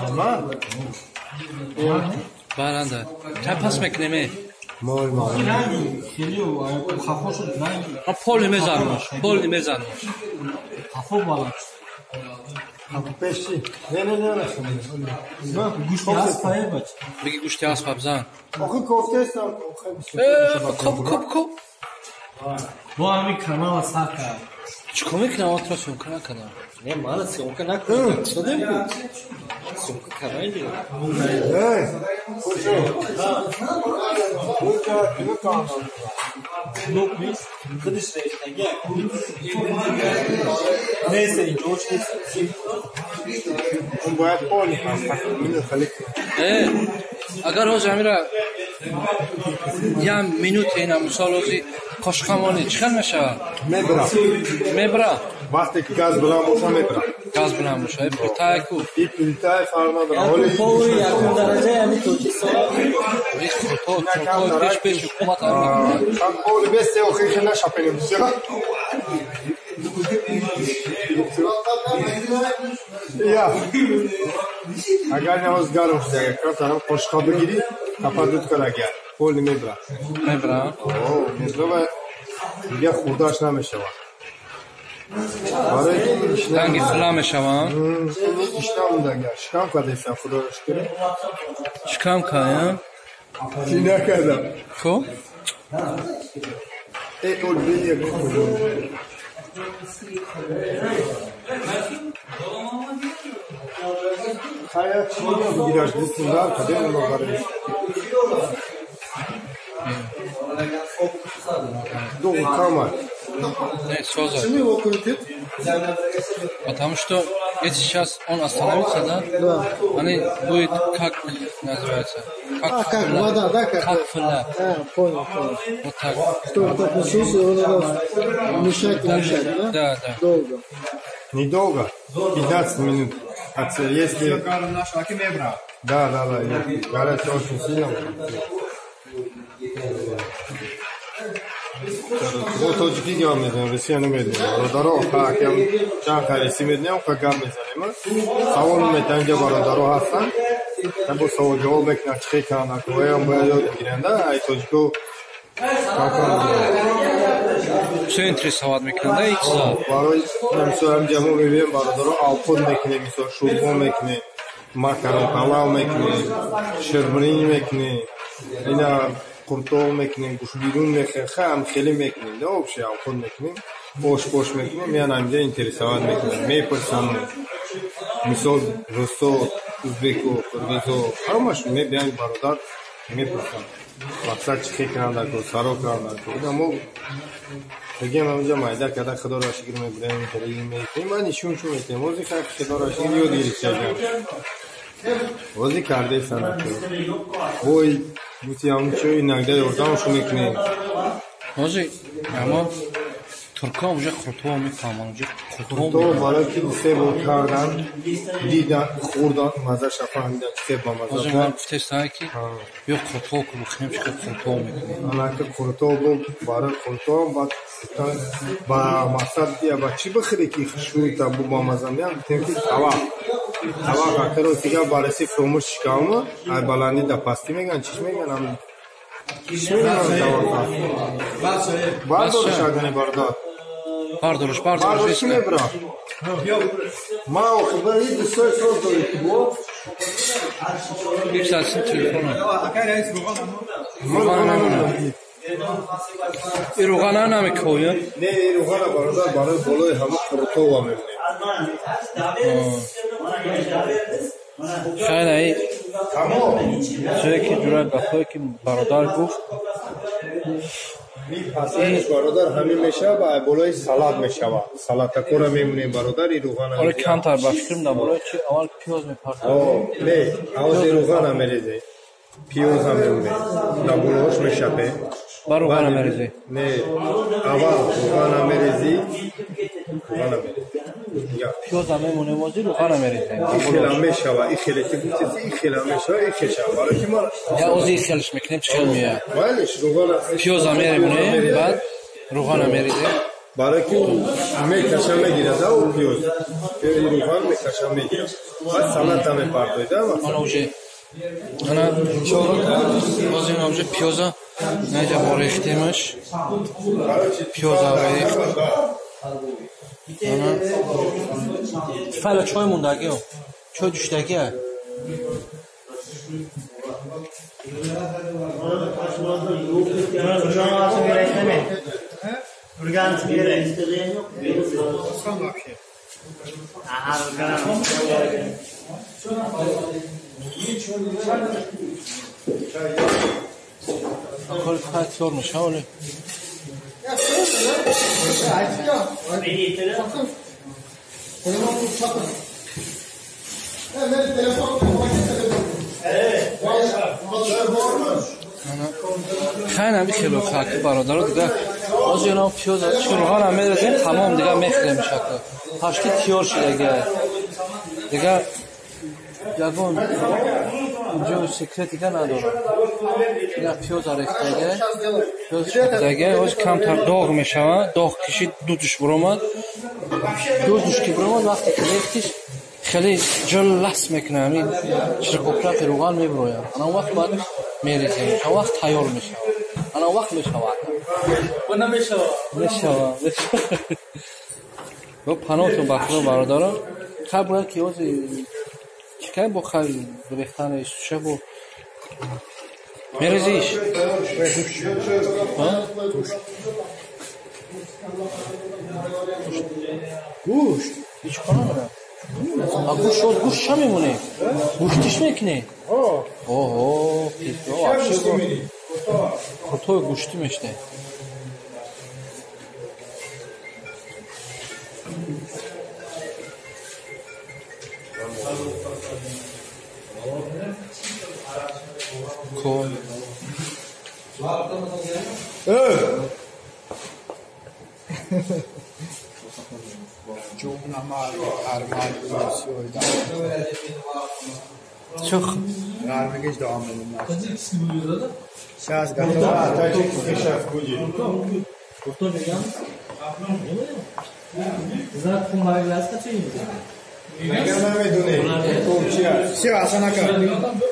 Аҳмад? Баранда. Ча пас мекунем? Мол мол. Пол мезанмаш, пол мезанмаш. Пеши. Не не не не. Гӯшти асп бач. Бигӣ гӯшти асп бзан. Охи кофта ҳастам. Коп коп коп. Бо ҳамин канала сар кард. Чикор мекунам? Отро съёмка накардам. Не, мана съёмка накардам. Чӣ буд? Съёмка кардан. Эй, куҷо? Куҷо кунам? Нок нест, худаш рехтагӣ. Нест, инҷош нест. Он бояд пони ҳаст. Минут халик. Агар ҳозир ҳамира як минут ина мисол ҳозир қошуқамони чӣ хел мешавад? Мебра. Мебра. Вақте ки газ баланд боша мебра. Газ баланд боша. Плитае ку. И плитае фарқ надорад. Ҳоли повари якум дараҷа яъне Тоҷикистон. Курто пеш пеш ҳукумат ҳоли бес се охир хел нашапенем. Я. Агар навоз гарм шуда, агар камтарам қошуқа бигирӣ, капа дуд кар агар. Ҳоли мебра. Мебра? О, мебра ва дигар хӯрдааш намешавад. Ранги фила мешаванд? Ишна мондагар. Шикам кардесам, худоро шукр. Шикам кардем? Чӣ накардам? Хуб? Э, ол бия куҷо. Хая чӣ бигираш дистим дар кадем оно барои. Дугу камар. Не, соза. Потому что если сейчас он остановится, да? Да. Они будет как называется? Как, как вода, да? Как фула. А, понял, понял. Вот так. Чтобы так насос, его надо мешать и мешать, да? Да, да. Долго. Недолго? 15 минут. Если... Да, да, да. Горячий очень сильно. Мо тоҷикӣ гап мезанем, русия намедонем. Бародаро, ҳакам чанд харисӣ медонем, ха гап мезанем. Савол метаҳем, инҷа бародаро ҳастанд. Бо савол ҷавоб мекунанд, чӣ хел карданд, воям бояд ёд бигиранд, ай тоҷико все интересовать мекунанд, да, чизо. Барои мисол ҳаминҷа мо мебинем бародаро алқот мекунем, мисол шӯрбо мекунем, макарон палав мекунем, ширбиринҷ мекунем, ина қуртоқ мекунем, гӯшбирун мекунем, хам хеле мекунем, да, вообще алқот мекунем, ош-пош мекунем, ян ҳаминҷа интересовать мекунем, мепурсанд. Мисол русо, узбеко, қирғизо, ҳамаш мебиёнд бародар мепурсанд. Мақсад чӣ хел карданд, саро карданд. Ина мо бигем ҳаминҷа майда карда худоро шукр мебарем, мекунем, ман нишон чун метем. Ҳозир хай худоро шукр ёд гирифтагам. Ҳозир кардесанд. Бой гуфти ҳамчо иногда ёрдамшон мекунем. Ҳозир аммо туркҳо уже қуртоқ мефаҳманд, уже қуртоқ барои ки се бор кардан, дидан, хӯрдан, мазаша фаҳмидан, се ба маза. Ҳозир ман гуфтестам ки биё қуртоқ бихӯрем, чӣ қадр қуртоқ мекунем. Анака қуртоқ барои қуртоқ баъд ба мақсад бия ба чӣ бихӯрӣ ки хушрӯйта бу ба маза меям, гуфтем ки тавақ. Тавақ акаро дигар баррасӣ фуромӯш шикавма, ай баландӣ да пастӣ мегӯянд, чиш мегӯянд, ам чиш мегӯянд тавақа. Бардориш агани бародар. Бардориш, бардориш. Бардориш мебра. Ма охир и дусои сол дорӣ ки бо. Бипсасин телефона. Руғана намемонад. И руғана намекоя? Не, и руғана бародар барои болои ҳама қуртова мемонем. Шайна и ҷое ки ҷура гапҳое ки бародар гуфт. Пасаниш бародар ҳамин мешавад ва болои салат мешавад. Салатакора мемонем бародар, и руғана. Оре камтар ба фикрам дар болои чи аввал пиёз мепартоем. Не, аввал руғана мерезем. Пиёза мемонем. Дар болоаш мешапем. Ба руғана мерезӣ? Не, аввал руғана мерезӣ. Руғана мерезӣ. Пиёза мемонем озӣ, руғана мерезем. И хела мешава, и хеле ки гуфтеси, и хела мешава, и хел шава. Барои ки ман Я озӣ и хелш мекунем, чӣ хел меояд? Балеш, руғана. Пиёза меремонем, баъд руғана мерезем. Барои ки мекаша мегирад, а пиёз. Руған мекаша мегирад. Баъд салата мепартоед, а? Ана уже ана боз ина уже пиёза наҷа борехтемаш. Пиёза рехт. Файла чой мондагио. Чой ҷӯшидагиа. Кори тайёр мешава. Хайна бихело хаки бародаро дига ҳозир инам пиёз чурғана мерезем тамом дига мехӯрем шакл. Пашти тиёр шидаги. Дига ягон инҷо секрет дига надорам. Ина пиёз арехтага. Пиёз шидаги ҳозир камтар доғ мешавад. Доғ кишид дудш буромад. Дудш ки буромад вақте ки рехтиш хеле ҷаллас мекунад, ҳамин чиркопрақи рӯған мебирояд. Ана он вақт баъд мерезем. Он вақт тайёр мешавад. Ана он вақт мешавад. Мешавад. Бо паноҳтон ба Худо бародарон. Хай бояд ки ҳозир чӣ кай бо хай рехтани суша бо мерезиш? Гӯшт? Ҳеҷ кор надорад. А гӯшт гӯшт ча мемонӣ? Гӯштиш мекунӣ? Оҳо, куртои гӯштӣ мешнӣ. Çok.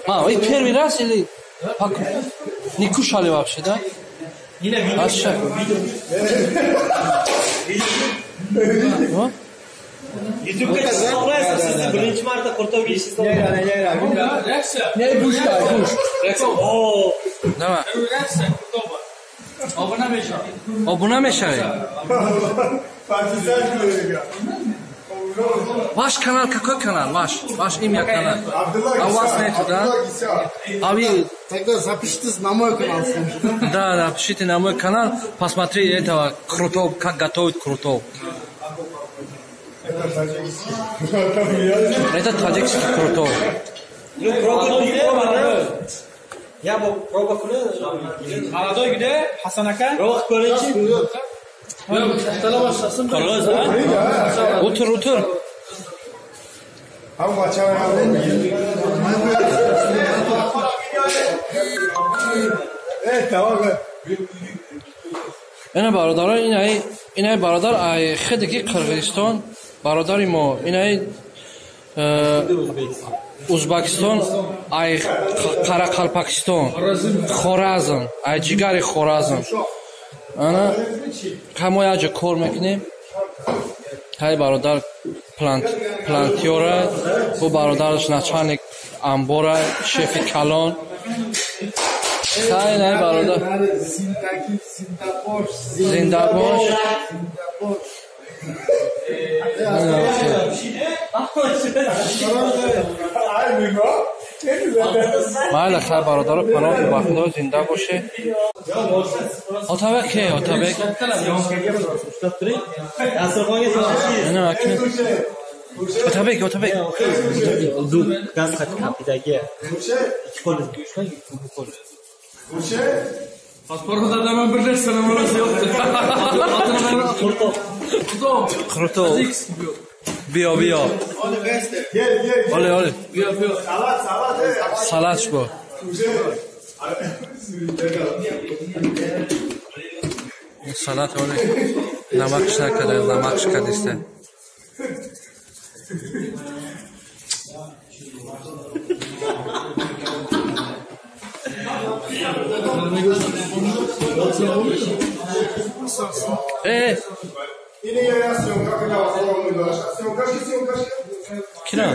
А, и первый раз или не кушали вообще, да? YouTube'ga chiqib sizni birinchi marta qurtov yeyishingiz. Ne go'sht, go'sht. Nima? Obuna mешавӣ. Обуна мешавӣ? Ваш канал какой канал? Ваш имя канал. А у вас нету, да? А вы... Тогда запишитесь на мой канал. Да, да, пишите на мой канал, посмотри этого крутого, как готовит крутого. Это таджикский крутой. Ну, проба Я проба кунед. Молодой где? Хасан ака? Роҳ кунед. Утур, утур. Ина бародарон, ина бародар ай хидки Қирғизистон, бародари мо, ина Узбекистон, ай Қарақалпақистон, Хоразм, ай ҷигари Хоразм. Ана ҳамо яҷа кор мекунем. Ҳай бародар плантёра, бу бародараш начальник амбора, шефи калон. Хай най бародар. Зинда бош. Майла хай бародаро, паноҳ ба Худо, зинда боше. Отабек ке, Отабек. Отабек, Отабек. Gaz kapidagi. Ikki qo'l ushlab, bu qo'l. Pasportlardan bir narsa nimasi yo'q. Qurtov. Qurtov. Биё, биё. Оле, оле. Салат, салат. Салат шбо. Салат оле. Намакш накарда, намакш кардиста. Кира?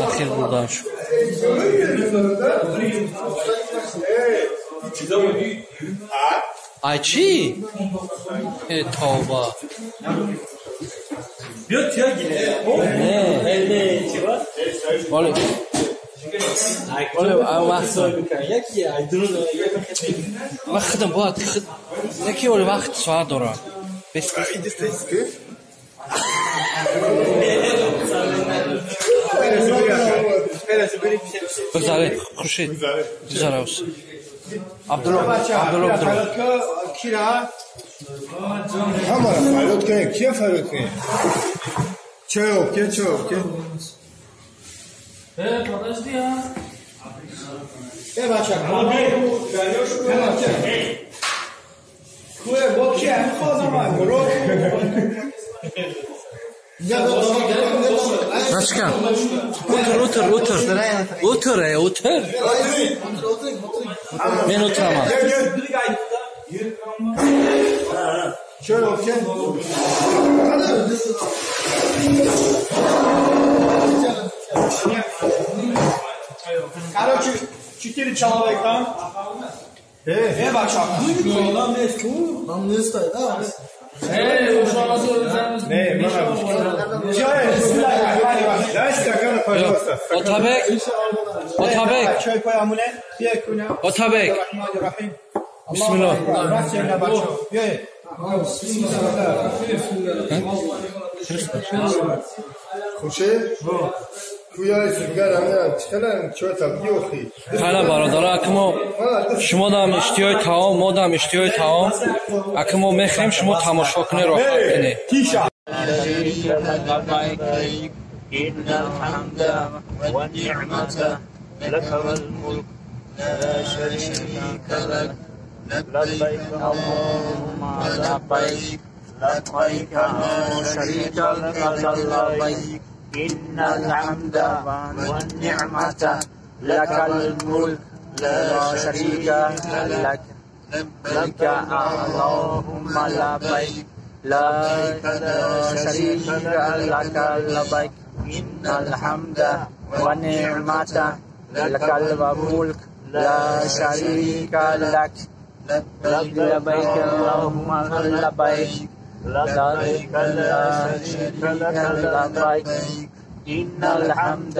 Ахир бурдан шуд. Ай чӣ? Э тавба. Не. Оле. Оле, вақт. Ман худам бояд яки оле вақт соат дорам. Бигзаре, Хуршид. Бигзаре. Абдулло, Абдулло, Абдулло. Кира? Ҳамара фарёд кунем, кия фарёд кунем? Чой об ке, чой об ке. Э, подожди, а. Э, бача, куе, бо кия мехозам, برو. Начка. Утр, утр, утр. Утр, э, утр. Мен утрама. Чой об ке. Короче, 4 человека. Э, бача, Нам нест, нам нест, да. Не, чай, дай стакан, пожалуйста. Отабек, Отабек. Чой паямуне, бия куна. Отабек. Бисмиллоҳ. Хуршид? Куяи сигар ҳамин чикалам чой табги охи. Ҳала бародаро, акмо шумо дам иштиҳои таом, мо дам иштиҳои таом. Акмо мехӯрем, шумо тамошо кунед, роҳат кунед. إن الحمد والنعمة لك والملك لا شريك لك لبيك اللهم لبيك لبيك لا شريك لك لبيك إن الحمد والنعمة لك الملك لا شريك لك لبيك اللهم لبيك لا شريك لك لبيك إن الحمد والنعمة لك الملك لا شريك لك لبيك اللهم لبيك لبيك لا شريك لك لبيك إن الحمد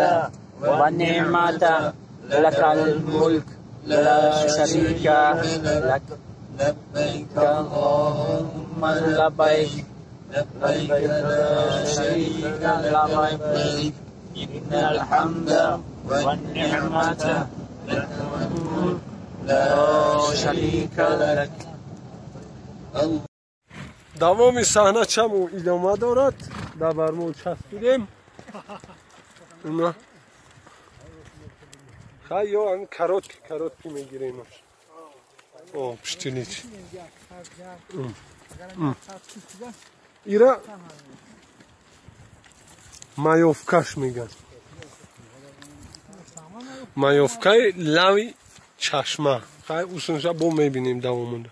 والنعمة لك الملك لا شريك لك لبيك اللهم لبيك لبيك لا شريك لبيك إن الحمد والنعمة لك الملك لا شريك لك. Давоми саҳна чаму идома дорад. Дар бармо часпидем. Хай ё ан коротки коротки мегирем. О, пштинич. Ира маёвкаш меган. Маёвкаи лави чашма. Хай усунша бо мебинем давомонда.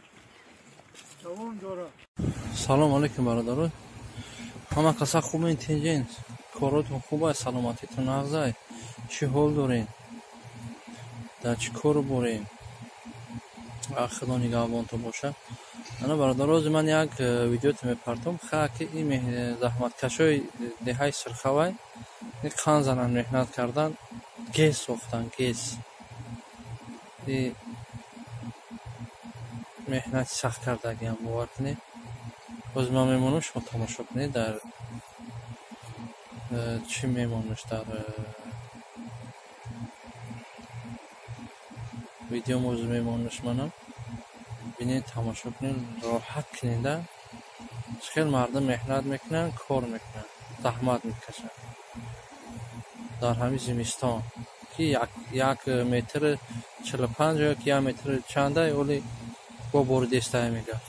Салом алейкум бародаро. Ҳама каса хубен, тинҷен, коротон хуб аст, саломатитон нағз ай. Чӣ ҳол дорен? Дар чӣ кору борен? Худо нигаҳбонтон бошад. Ана бародаро, ҳозир ман як видеото мепартом. Ха ки ин заҳматкашои деҳаи Сирхавай қан занан меҳнат кардан, гез сохтан, гез. Меҳнати сахт кардагиам, бовар кунед. Ҳозир ман мемонам, шумо тамошо кунед дар чӣ мемонаш дар видео ҳозир мемонаш манам. Бинед, тамошо кунед, роҳат кунед. Чӣ хел мардум меҳнат мекунанд, кор мекунанд, заҳмат мекашанд дар ҳамин зимистон ки як метр 45 ё ки як метр чанда оли бо бори дестае мегӯяд.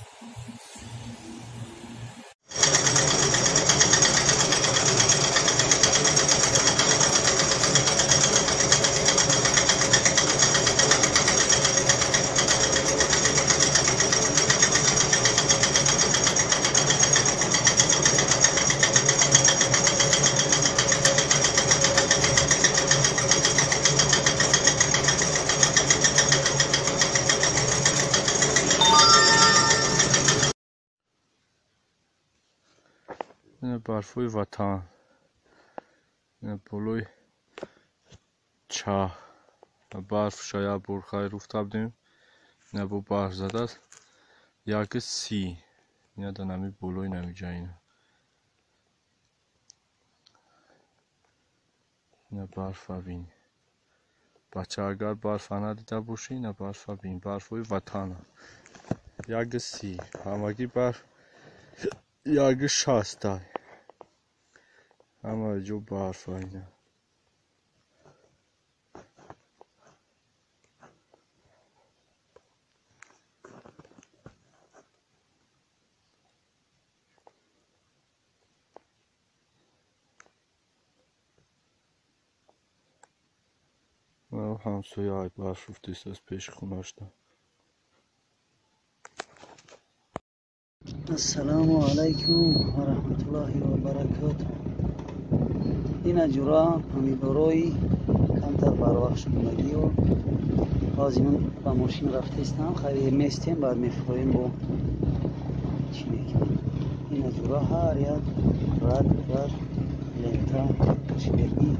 Ина барфои ватан. Ина болои чаҳ. Барф шая бурхай руфта будем. Ина бо барф задааст. 1:30. Ина дар нами болои намиҷа ина. Ина барфа бин. Бача агар барфа надида бошӣ, ина барфа бин. Барфои ватана. 1:30. Ҳамагӣ барф 1:60. Ҳама ҷо барфа ина. Ҳамсоя ай барф руфтааст аз пеши хонашда. Ассалому алайкум ва раҳматуллоҳи ва баракотуҳ. Ина ҷура помидорои камтар барвақт шудагиё. Ҳозир ман ба мошин рафтаистам, хайр местем, баъд мефуроем бо чӣ мекунем. Ина ҷура ҳар як рад рад лента кашидагӣ.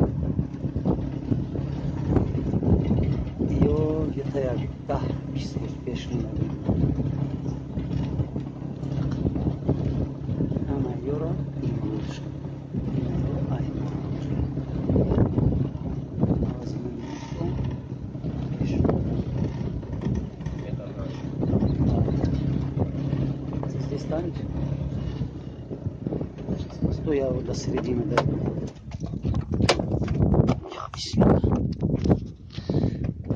Ё где-то як 10-20 рӯз пеш омадем. Ҳама ёро имрӯз здесь станет. Стой, я вот до середины дойду. Бисмилла.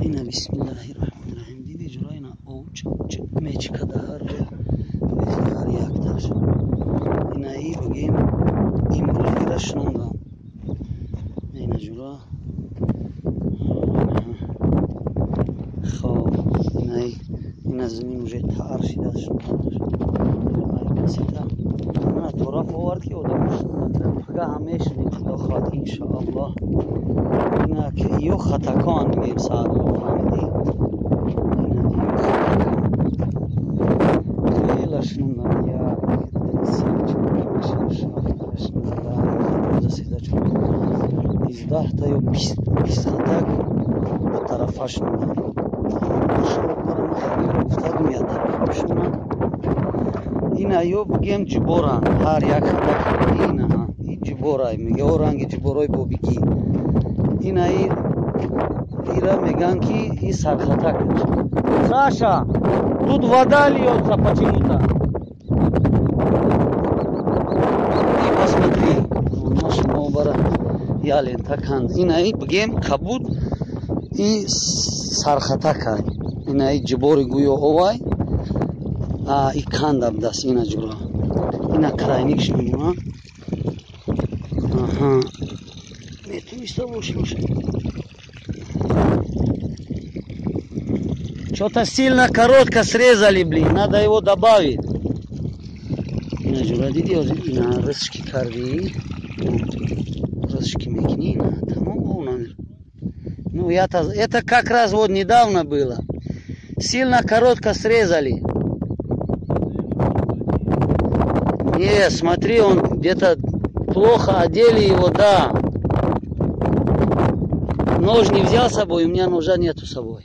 Ина бисмиллаҳи раҳмони раҳим. Диди ҷура ина овч мечкада ҳар ҷо ҳар якташ. Инаи бигем имрӯз ира шунондам. Ина ҷура. Хоб, инаи ина замин уже тар шида шунондаш. Ай касета. Мана тораф овард ки одам пага ҳам мешунем, худо хоҳад иншоаллоҳ. Ина ки ё хатакон мегем саадулло фаҳмидӣ? Ина ё хатакон. Хеле шунондам. 1, 2, 3, 4, 5, 6, 7, 8, 9, 10, 11, 12, 13 та ё 20 хатак ба тарафа шунондам. Гуфтадум я тарафа бишунам. Ина ё бигем ҷуборанд. Ҳар як хатак ина и ҷуборай мега, о ранги ҷуборои бобикӣ. Ина ира меган ки и сархатак. Саша, тут вода льется почему-то. И посмотри, наш мобара я лента канд. Ина и бигем кабуд и сархатакай. Ина и ҷубори гӯё овай. А и канда будаст ина ҷура. Ина крайникш мемонад. Аҳа. Метониста боши. Что-то сильно коротко срезали, блин, надо его добавить. Ина ҷура диди, ина рысшки карди. Рысшки мекни, ина тамом о намер. Ну я-то это как раз вот недавно было. Сильно коротко срезали. Не, смотри, он где-то плохо одели его, да. Нож не взял с собой, у меня ножа нету с собой.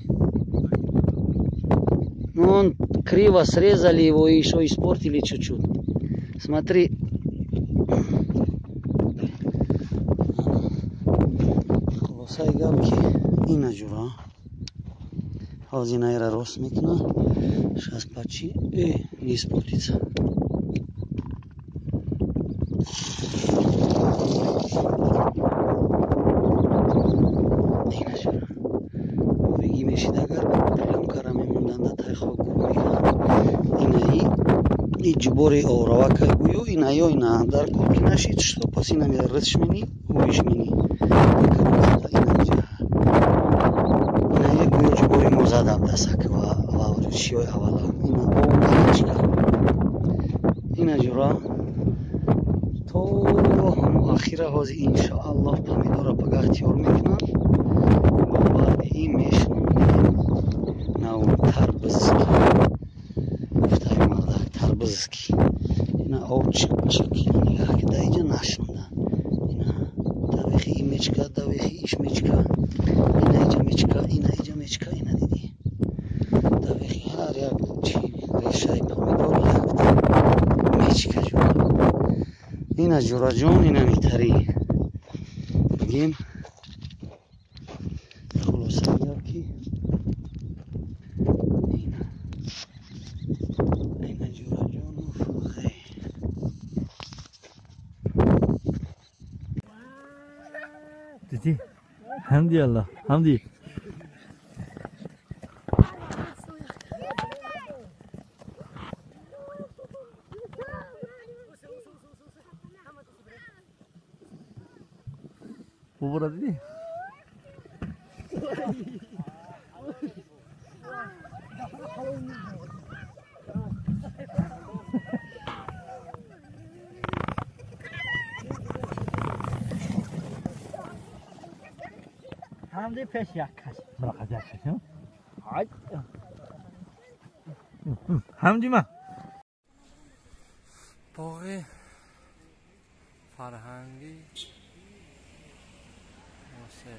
Ну, он криво срезали его и еще испортили чуть-чуть. Смотри. Хулосаи гап ки ина ҷура. Ҳозир наира рост мекуна. Сейчас почи. Не испортится. Бобигӣ мешид агар плёнкара мемонданд тай хок гур мекард. Инаи и ҷубори оравакай гӯё инаё ина дар кор ки нашид, что пас ина рысш мени, ҳуиш мени. Инаи гӯё ҷубори мо задам дасак ва шиёи аввала. Ина омадачка. Ина ҷура то ҳамо ахира ҳозир иншоаллоҳ помидора пагаҳ тиёр мекунам. Бо баъди ин мешунам нав тарбузки. Гуфтаи мардак тарбузки. Ина об чик нигаҳ ки дар иҷа нашундан. Ина давехи и мечка, давехи иш мечка, ина иҷа мечка, ина иҷа мечка, ина дидӣ. Давехи ҳар як чи решаи помидор якта мечка ҷура. Ина ҷураҷон, ина митарӣ. Бигем хулоса гап ки ина ина ҷураҷону фуғе. Дидӣ? Ҳамди Аллоҳ, ҳамди. Бобора дидӣ? ҳамди пеш як кас. Мураққат як кас, ҳай. Ҳамди ма. Боғи фарҳангӣ восе.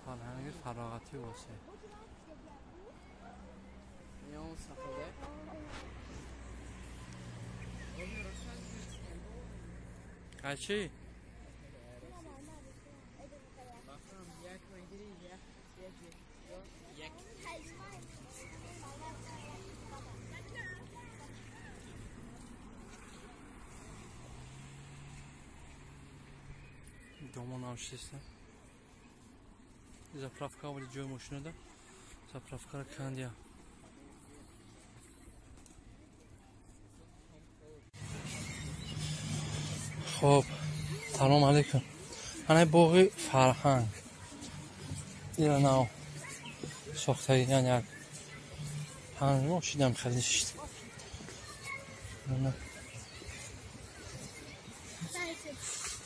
Фарҳанги фароғатӣ восе. Качи? Домон навшиста. Заправка вали ҷои мошинада. Заправкара кандия. Хоб, салом алейкум. Ана боғи фарҳанг. Ира нав сохтагиан як 5 моҳ шидам хеле шид.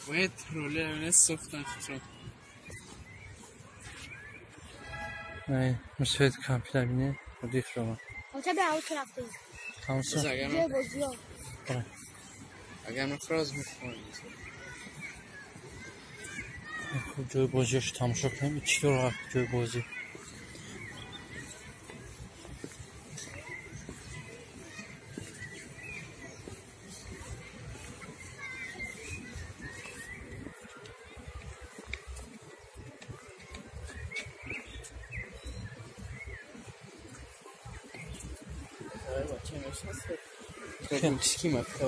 باید روله ساختن خسرو. نه مسعود کامپیوتر بینه ردیف رو. آنجا به آن طرف دید. همسر. اگر من فراز میخوام. خوب جای بازیش تماشا کنیم. چطور جای بازی؟ چی مکتب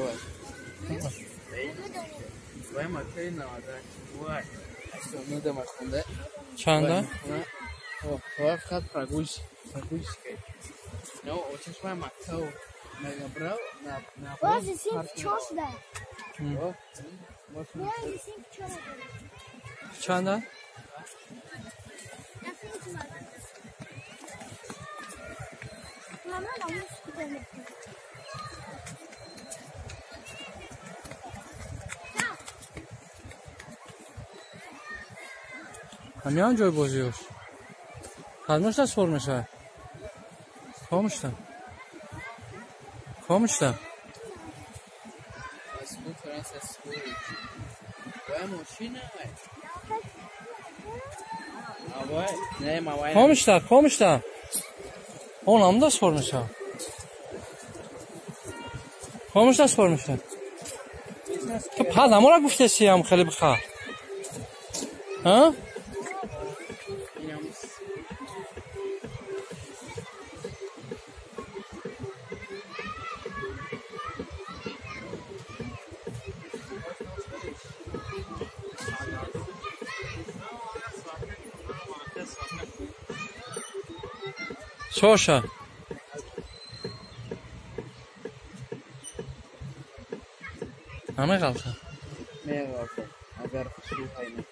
وای مکتب 98 89 ده مخونده چنده؟ فقط پرگوش که نه اوچش وای مکتب مگه براو نه بازی سینف 4 شده. چنده؟ ҳамиан ҷой бозиёш ҳанӯз сор мешавад. Комишта комишта комишта комишта онамда сор мешавад. Комишта сор мешавад. Ту паз амора гуфтесиам хеле биха. Ҳа? Соша. Намеғалта? Меғалта. Агар хушрӯ ҳайна.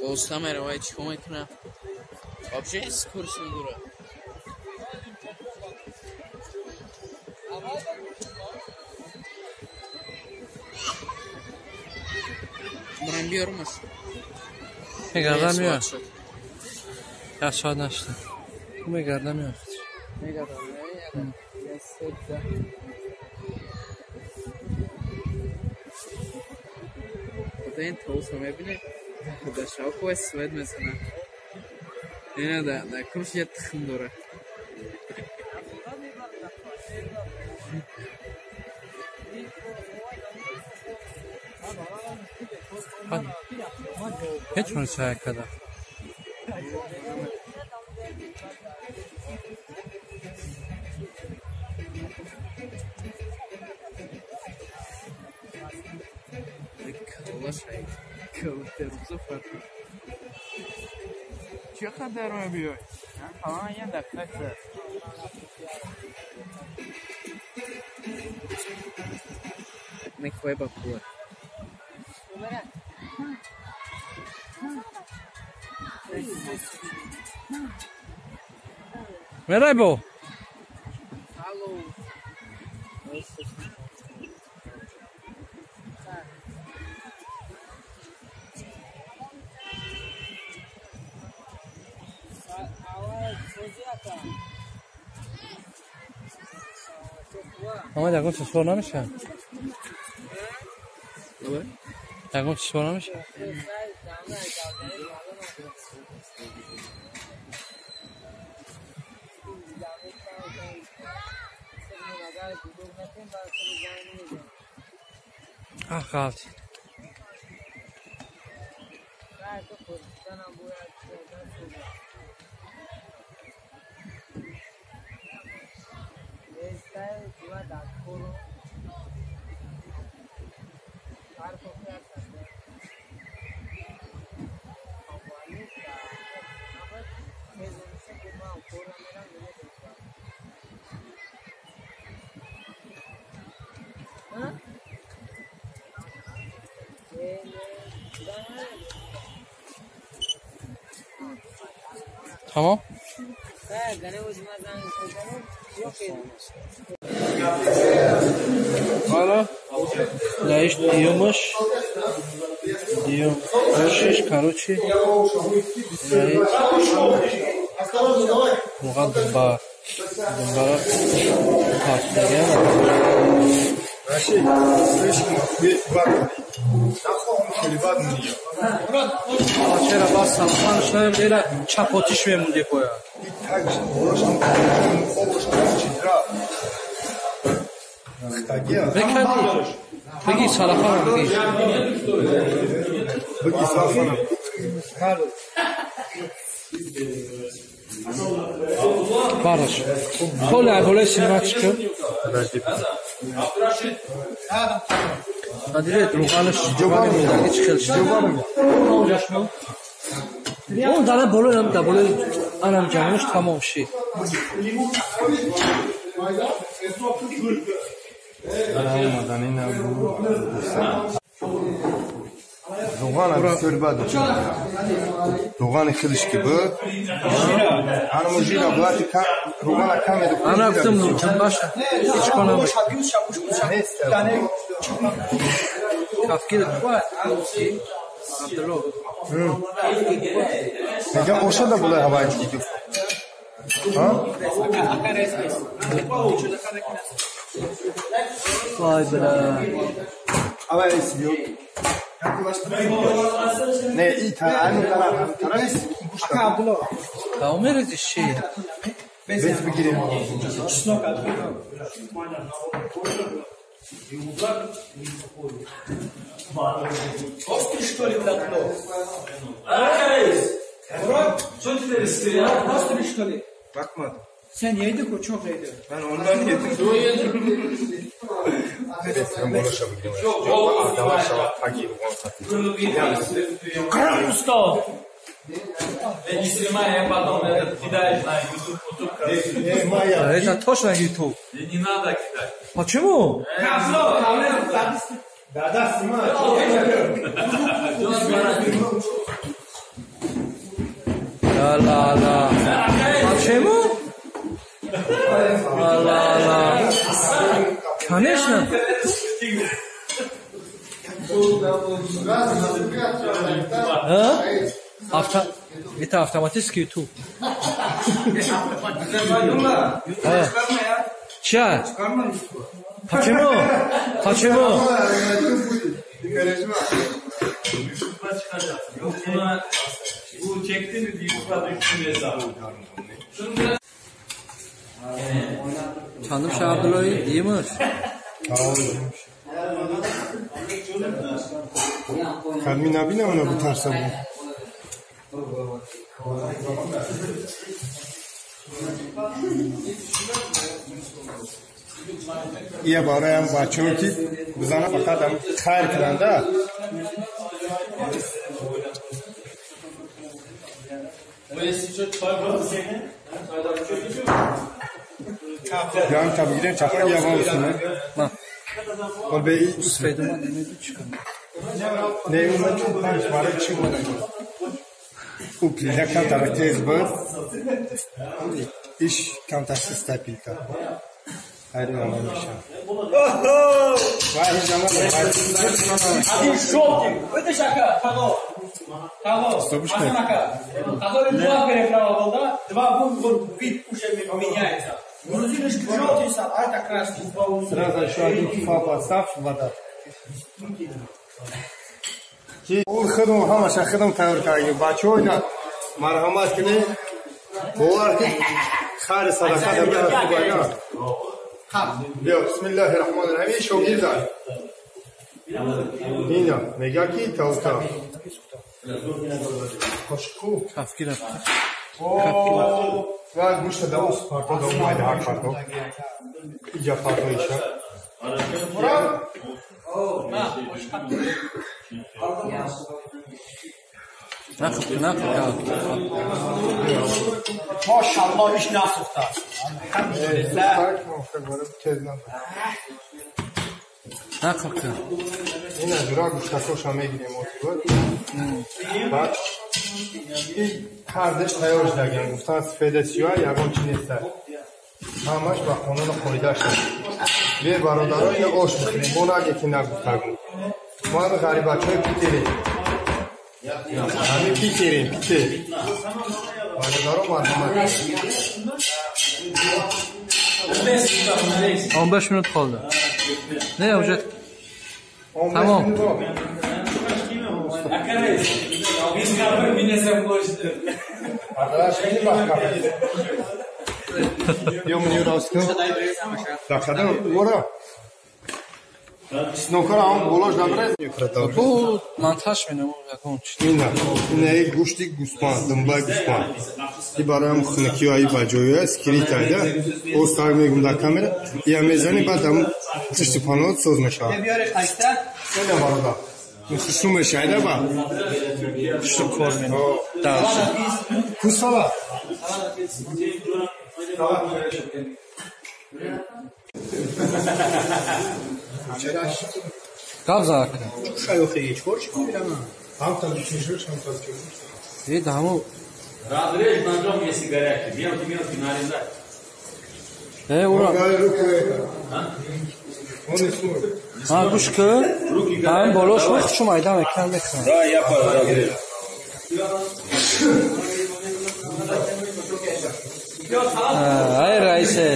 Оста меравай чӣ кор мекунад? Вообще скорость надора. Барам биёрмаш. Мегардам меояд. Як соат нашуда. Мегардам меояд. Мегардам меояд. Як соат. Ин тоуса мебинед? Дар шавқу свет мезанад. Ина дар курш як тухм дорад. Метавонӣ сая када? Чӣ қадар мебиёй? Фалон як дақиқа шуд. Мехоҳӣ ба пула. Мерай бо? Ама ягон чиз суол намешавад? Ягон чиз суол намешавад? Ах, ғалт. Тамом? Ҳала наиш диюмаш диюм шиш короче муға думба думбара партидаган. Чера бас салфанш наем чапотиш мемунди поя. Бекани. Беги салафана беги. Беги салафана. Бараш. Холи айболаи снимать кун. Надиред руғанаш ҷобаги чӣ хел шуд. Он дара болои ам да болои анам ҷамъаш тамом шид. Руған бисёр бад. Руғани хелиш ки буд. Ана жира блати руғана кам медо. Ана гуфтам ҷанбаша. Ҳеҷ кор набуд. Кафкир Абдулло. Мегам ошада болои ҳаваи диги. Ҳа? Вай бля. Авай сиё. Не, и тара, ани тара, тара Абдулло. Та умерези ши. Без бигирем. Острый, что ли, Абдулло? Что ты Острый, что ли? Bakmadım. Sen yedin o çok yedi. Ben ondan yedim. Ben bolaşa бигирем. Давай, таги руған хати. Крам устал. Не снимай, я потом это кидаешь на YouTube, Это точно YouTube. Не надо кидать. Почему? Да, да, снимай. Точно. А? Это автоматический YouTube. Ча? Почему? Почему? Bu çekti mi YouTube'a düştüm hesabı. Чандум ша Абдуллои димуш. Кадми набинам она бутарса бу. Ия бароям бачаҳо ки бизана фақат хайр кунанда. Ям та бигирем чапа я вам усуне. Ол бе сфедума немеду чӣ кунам. Не ума чун панҷ барои чӣ буд? У плита камтар тез буд. Иш камтар систа плита. Хайр намон мешавад. Вай ҳеҷ намон. Один жёлтый. Видишь, ака, того. Того. Асан ака. Который два переправа был, да? Два вот вид уже меняется. Грузинский желтый, а это красный. Сразу еще один кифа подстав, вода. Ул худам ҳамаша худам тайёр кардем. Бачаҳо ина марҳамат кунед. Бовар ки хайри садақа дар хуб. Биё бисмиллаҳи раҳмони раҳим. Шогирда. Ина мега ки тавта. Қошқу. Кафкира. Ва гӯшта давос парто да омайда ҳар парто. Иҷа парто иша. Нақл нақл. Мошаллоҳ иш насӯхтааст. Алҳамдулиллаҳ. Нақл кун. Ина ҷура гӯштакоша мегирем отибод. Баъд ҳардаш тайёр шудагиам. Гуфтан сифеда сиёҳ ягон чи неста. Ҳамаш ба қонуну қоидааш аст. Бе бародаро ина ош бихӯрем. Бо наге ки нагуфтагум. Мо ҳами ғарибачаҳои Питерем. Ҳами Питерем, Питер. Бародаро марҳамат. 15 минут қолди. Не, уже тамом. Ё мне раска. Дахадам, ура. Чеснокара ҳам болош набрез. Бу монтаж менамуд ягон чи. Ина, ина як гӯшти гӯспанд, думбаи гӯспанд. И бароям хунукиҳо и ба ҷойҳоя скрит айда. Оз так мегум дар камера. Я мезани баъд ам пушти паноат соз мешавад. Ина бародар. Хушрӯ мешавад ба. Хушрӯ кор менамуд. Дальше. Ку салат. Гап зад. Разрежь ножом, если горячий. Мелкий-мелкий нарезать. Ура. А, гӯш кун. Ҳам болош мехӯшум майда мекунам мехӯрам. Да, я разрежу. Ай, раисе.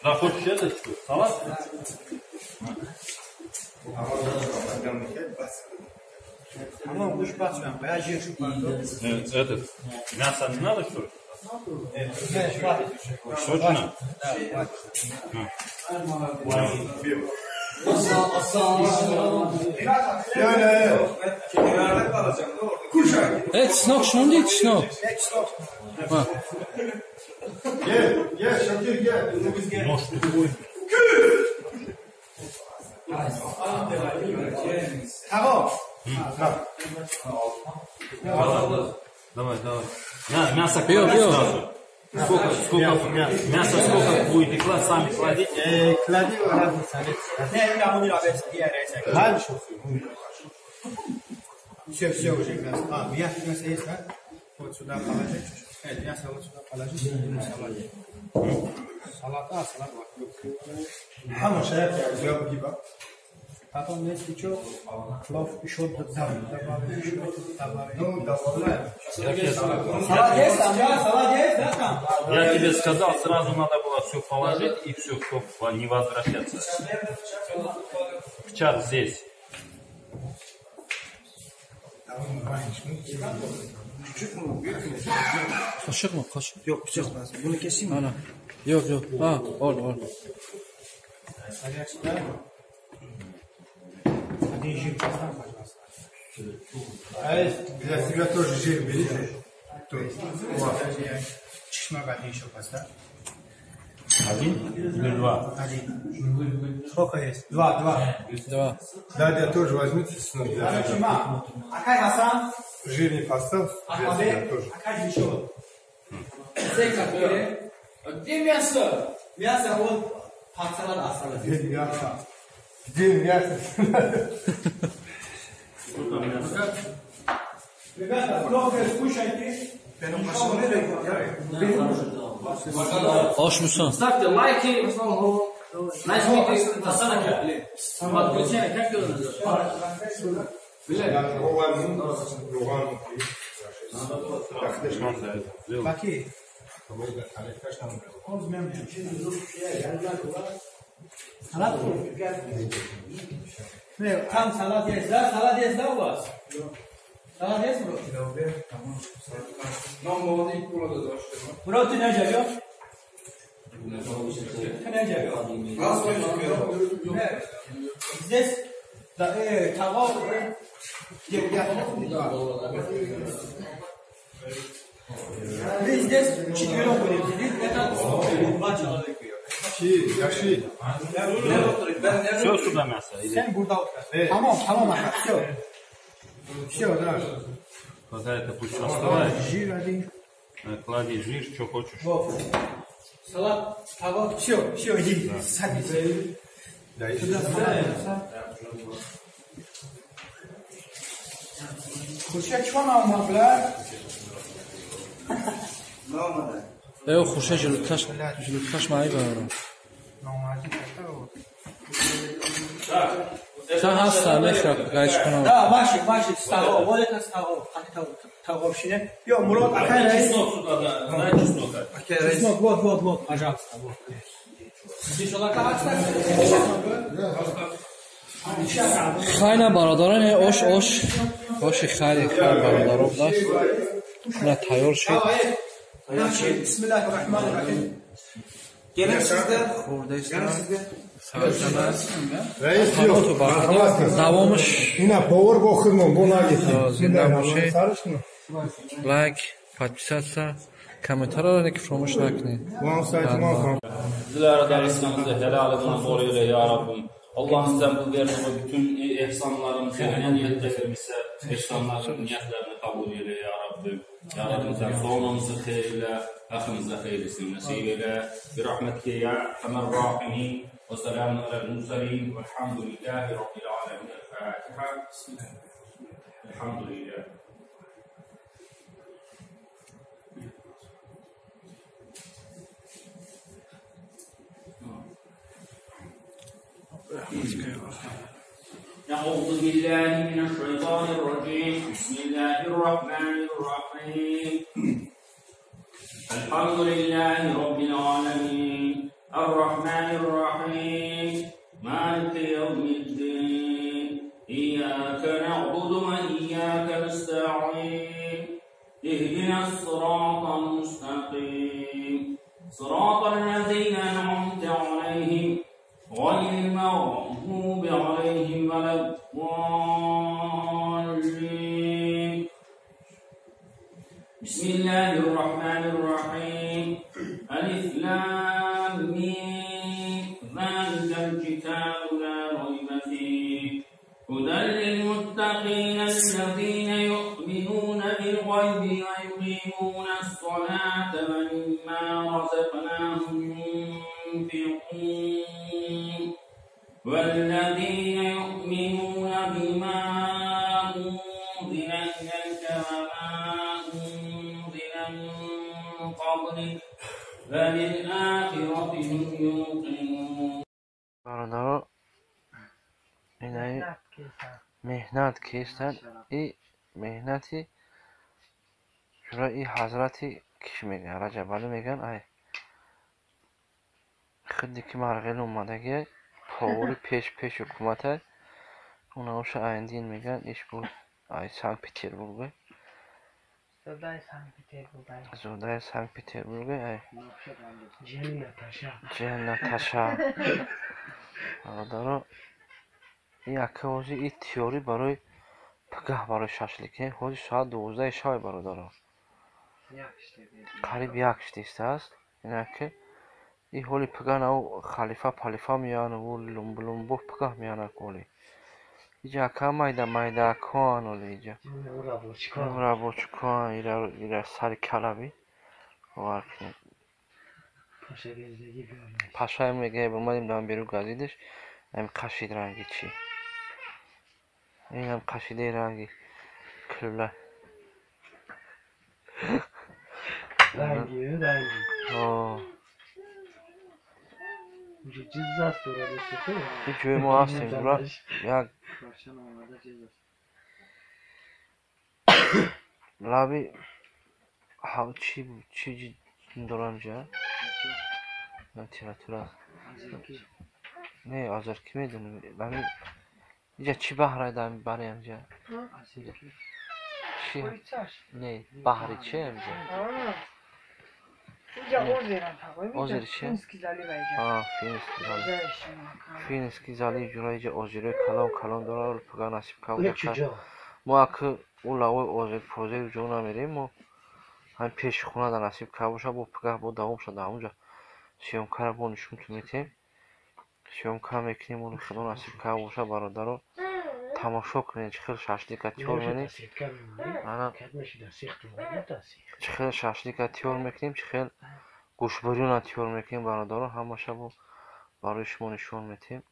Да, хочешь это что? Салат? Этот, мясо не надо, что ли? Сочно? Чеснок шунди, чеснок. Gel, gel Şakir gel. Tamam. Давай, давай. На, мясо Биё, биё. сразу. Сколько мясо, сколько будете класть, сами кладите. Клади, разница нет. Дальше. Все, все уже мясо. А, мясо есть, да? Вот сюда положить. Мясо вот сюда положить. Салат. Салат, салат. Потом, если что, плов еще добавим, еще добавим. Ну, добавляем. Салат есть там, да? Салат есть, да, там? Я тебе сказал, сразу надо было все положить и все, чтобы не возвращаться. В чат здесь. Kaşık mı? Kaşık. Yok, bıçak lazım. Bunu keseyim mi? Ana. Yok yok. Ha, ol ol. Один жир поставь, пожалуйста. Для себя тоже жир берите. Чеснок один еще поставь. Один или два? Один. Сколько есть? Два. Два. Да, я тоже возьмите чеснок. Акай Хасан. Жир не поставь. Для себя тоже. Акай еще. Где мясо? Мясо вот под салат осталось. Где мясо? Где мясо? Ребята, плохо скушайте. Ош мусон. Ставьте лайки. Нажмите Хасанака. Подключение, как его называют? Какие? Салат? Нет, там салат есть, да? Салат есть, да, у вас? Салат есть, бро? Бро, ты не живешь? Ты не живешь? Здесь, да, того, мы здесь четвером будем сидеть, это два человека. Яши. Все сюда мясо. Sen burada otur. Tamam, tamam aka. Все. Все, да. Пока это пусть остывает. Жир один. Клади жир, что хочешь. Вот. Салат, того, все, все, иди, садись. Да, сюда салат. Хуршед чё нам бля? Хуршед желудкаш маи барам. Та ҳаста мехӯрад гайч кунам. Да, ваши, ваши, стаго, вот это стаго, таговщине. Ё, Мурод, акай раис. Чеснок сюда, да, дай чеснок. Чеснок, вот, вот, вот, пожалуйста, вот. Здесь Хайна бародарон, ош, ош, оши хайри, хайр бародарон, да. На тайёр шид. Бисмиллаҳир-раҳмонир-раҳим. Gelin sizde. Хурдестан. Раис yo'q. Давомаш. Ина повар бо хидмон бо нагиртем. Зинда бошед. Лайк, подписаться, комментарияро ки фаромӯш накунед. Bizlere de rızkımızı helal edin, bol eyle ya Rabbim. Allah'ım sen bu verdiği bütün ihsanlarımızı, ne niyetlerimize, ihsanların niyetlerini kabul eyle ya Rabbim. Ya Rabbim sen sonumuzu hayırla, ahımıza hayırlısını nasip eyle. Bir rahmetike ya erhamer rahimin. Ve selamun alel murselin. Velhamdülillahi rabbil alemin. El Fatiha. Elhamdülillah. أعوذ بالله من الشيطان الرجيم. بسم الله الرحمن الرحيم. الحمد لله رب العالمين. الرحمن الرحيم. مالك يوم الدين. إياك نعبد وإياك نستعين. اهدنا الصراط المستقيم. صراط الذين أنعمت عليهم غير المغضوب عليهم ولا الضالين. بسم الله الرحمن الرحيم. ألف لام ميم. ذلك الكتاب لا ريب فيه. هدى للمتقين الذين يؤمنون بالغيب ويقيمون الصلاة ومما والذين يؤمنون بما أنزل إليك وما أنزل من قبلك وبالآخرة هم يوقنون. Бародаро, инаи меҳнат кистанд, и меҳнати ҷураи ҳазрати киш мегӯянд, Раҷабалӣ мегӯянд, ай худи ки марғел омадагиай, повори пеш пеш ҳукуматай, унаоша айндин мегӯянд, иш буд ай Санкт-Петербург, зодаи Санкт-Петербург, ай ҷияни Наташа. Бародаро, и ака ҳозир и тиёрӣ барои пагаҳ, барои шашлик, ҳозир соат 12 шабе, бародаро, қариб як шудистааст. Инаки и ҳоли пагаҳ нав халифа палифа меоянд, лумбулумбо пагаҳ меоянд ҳоли. Иҷа ака майда майдаакоан ҳоли иҷа. Рабочикоан, ира сари калаби. Бовар кунед. Пашаем мегӯяд, омадем дар берун газидаш, ами қашид ранги чӣ? Инам қашидаи ранги кӯла. Ранги, ранги. Ин ҷои мо ҳастем, ҷура як лаби чӣ чӣ дорам ҷа? Литература. Не, озаркӣ медонем. Ами иҷа чӣ баҳр дар бари амҷа? Чӣ? Не, баҳри чи амҷа? Озери чи? Финский залив. Финский залив ҷура иҷа озерои калон калон дорад, пага насиб кавда. Мо аки ӯ лавои озер позер ҷо намерем, мо ҳамин пеши хона дар насиб кав боша, бо пагаҳ бо давом шуда дар ҳамонҷа съёмкаро бо нишонтон метиҳем. Съёмка мекунем, оли худо насиб кав боша, бародаро, тамошо кунед, чӣ хел шашлика тиёр менем. Ана чӣ хел шашлика тиёр мекунем, чӣ хел гӯшбирёна тиёр мекунем, бародаро, ҳамаша бо барои шумо нишон метиҳем.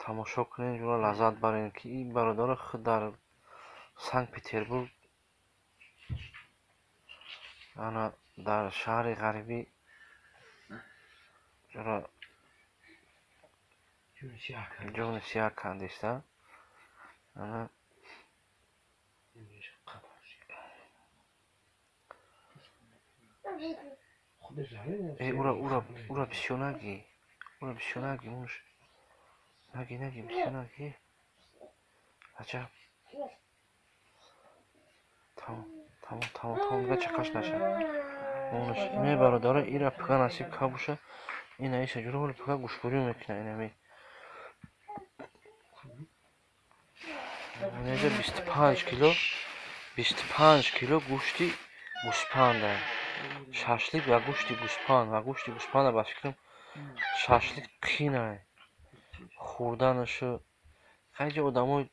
Тамошо кунед, ҷура лаззат баред, ки ин бародаро худ дар Санкт-Петербург, ана дар шаҳри ғарибӣ ҷура ҷони сиёҳ кандиста. Ана ура ура ура бисёр наги, ура бисёр наги, муш наги, наги, бисёр наги. Аҷаб. Тамом, тамом, тамом, тамом, дига чақаш нашад. Монаш не, бародаро, ира пага насиб кав боша, ина иша ҷура ҳоли пага гӯшбурӣ мекунад инами. Инҷа 25 кило, 25 кило гӯшти гӯспанда. Шашлик ва гӯшти гӯспанд, ва гӯшти гӯспанда ба фикрам шашлик қинай. Хӯрданашу хайҷа одамои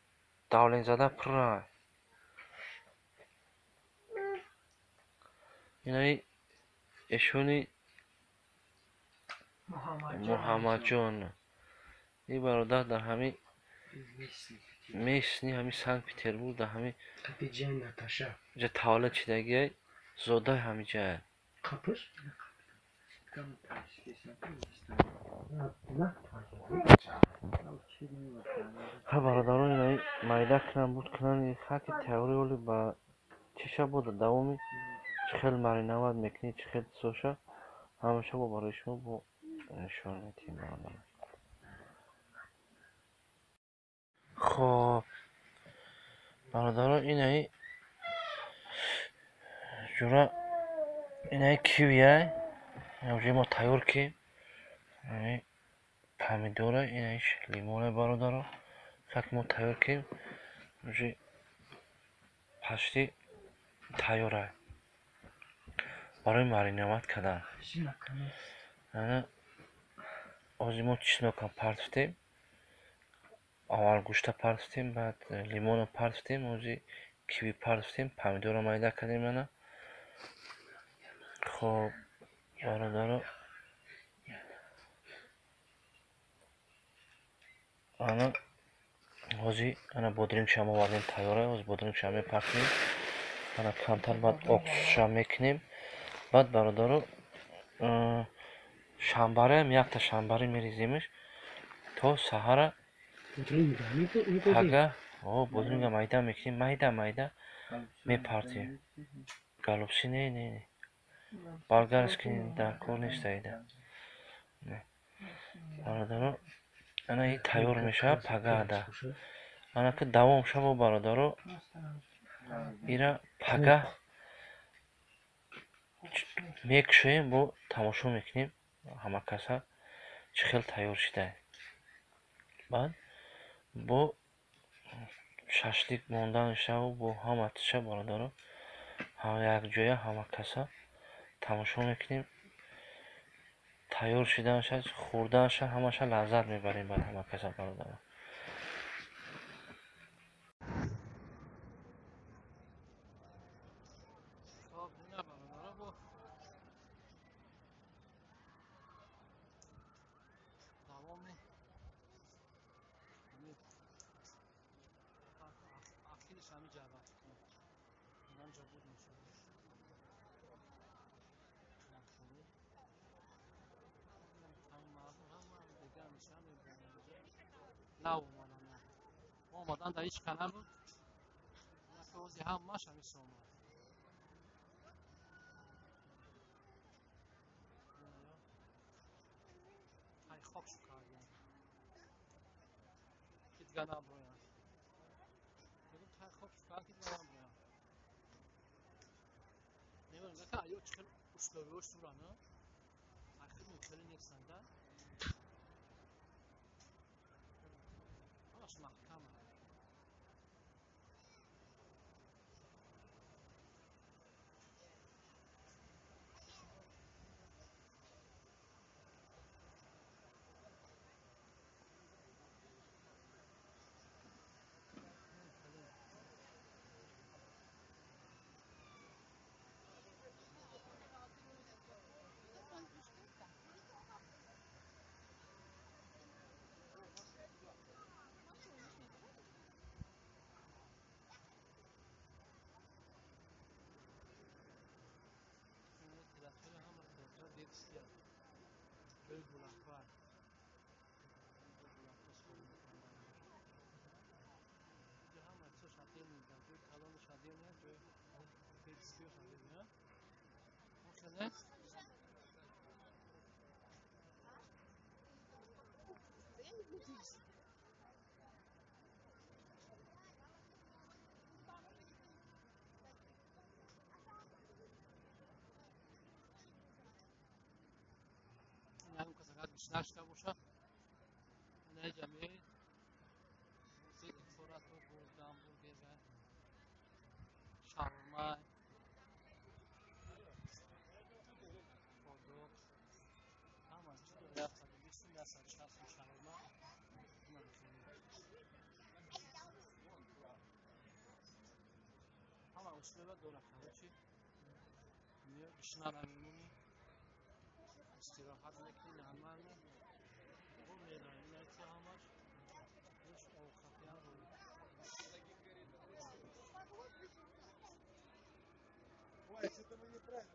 давлензада пуррай. Инаи эшони Муҳаммадҷон. Ин бародар дар ҳамин местни ҳамин Санкт-Петербург дар ҳамин ҷа таваллуд шудагиай, зодаи ҳамин ҷая. Ха, бародарон, инаи майда кунанд, буд кунанд, хаки тайёрӣ оли ба чиша бода давоми чӣ хел маринават мекунӣ, чӣ хел соша, ҳамаша бо барои шумо бо нишон медиҳем, бародарон. Хоб, бародарон, инаи ҷура инаи кивиай, инаҷои мо тайёр ки инаи помидора, инаиш лимоне, бародаро, как мо тайёр ки уже пашти тайёрай барои мариноват кардан. Ана ҳозир мо чеснокам партофтем, аввал гӯшта партофтем, баъд лимонро партофтем, ҳозир киви партофтем, помидорро майда кардем ана. Хоб, бародаро, Ана ҳозир ана бодрингшам овардем, тайёра. Ҳозир бодрингшам мепартем. Ана камтар баъд оксусшам мекунем. Баъд бародаро шамбараам якта шамбарӣ мереземш то саҳара. Пага бодринга майда мекунем, майда майда мепартем. Галупси не, не, не. Болгарский дар кор нест айда. Бародаро, ана и тайёр мешавад пагада. Ана ки давом шаво бародаро, ира пага мекушоем, бо тамошо мекунем ҳама каса чӣ хел тайёр шуда. Баъд бо шашлик мондан шаву бо ҳама тиша бародаро якҷоя ҳама каса тамошо мекунем. Тайёр шуданша, хӯрданша, ҳамаша лаззат мебарем баъд ҳама каса бародаро. Омадан дар ҳеҷ ка набуд. Ози ҳамаш ҳамис омад. Ай хок шу кардем. Ки дига наброяд. Мегум тай хок шу кард, ки дига наброяд. Мебинам, ка аё чӣ хел условиҳош суран, а? Ахир хеле нестанд, да? Ҳамаш маҳкам. Нашта боша, ҷамъи хӯрато буд, гамбургер, шаурма, хот-дог, ҳама чиз дорад. 120, 160 шаурма. Ҳама условия дорад. Короче, гушна намемонӣ, истироҳат мекунӣ нормально. Ой, что-то мы неправильно.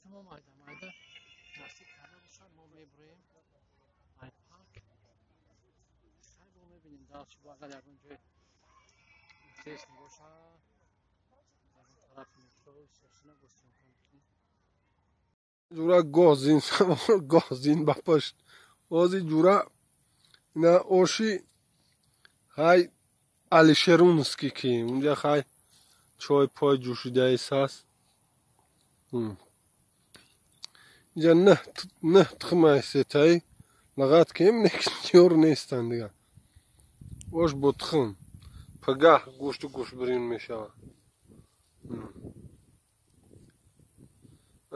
Шумо майда майда насиб карда бошад, мо мебуроем ай парк. Хай, бо мебинем дальше, бо агар ягон ҷой интересный бошад, ягон тарафи метро сосина бо съёмка мекунем. Ҷура гоҳ зин савор, гоҳ зин ба пашт. Ози ҷура ина оши ҳай Алишерунский, ки унҷа хай чой пой ҷӯшидаис ҳаст. Инҷа нӯҳ тухмаи сетаи лағат кем ёр нестанд дигар. Ош бо тухм. Пагаҳ гӯшту гӯштбирин мешавад.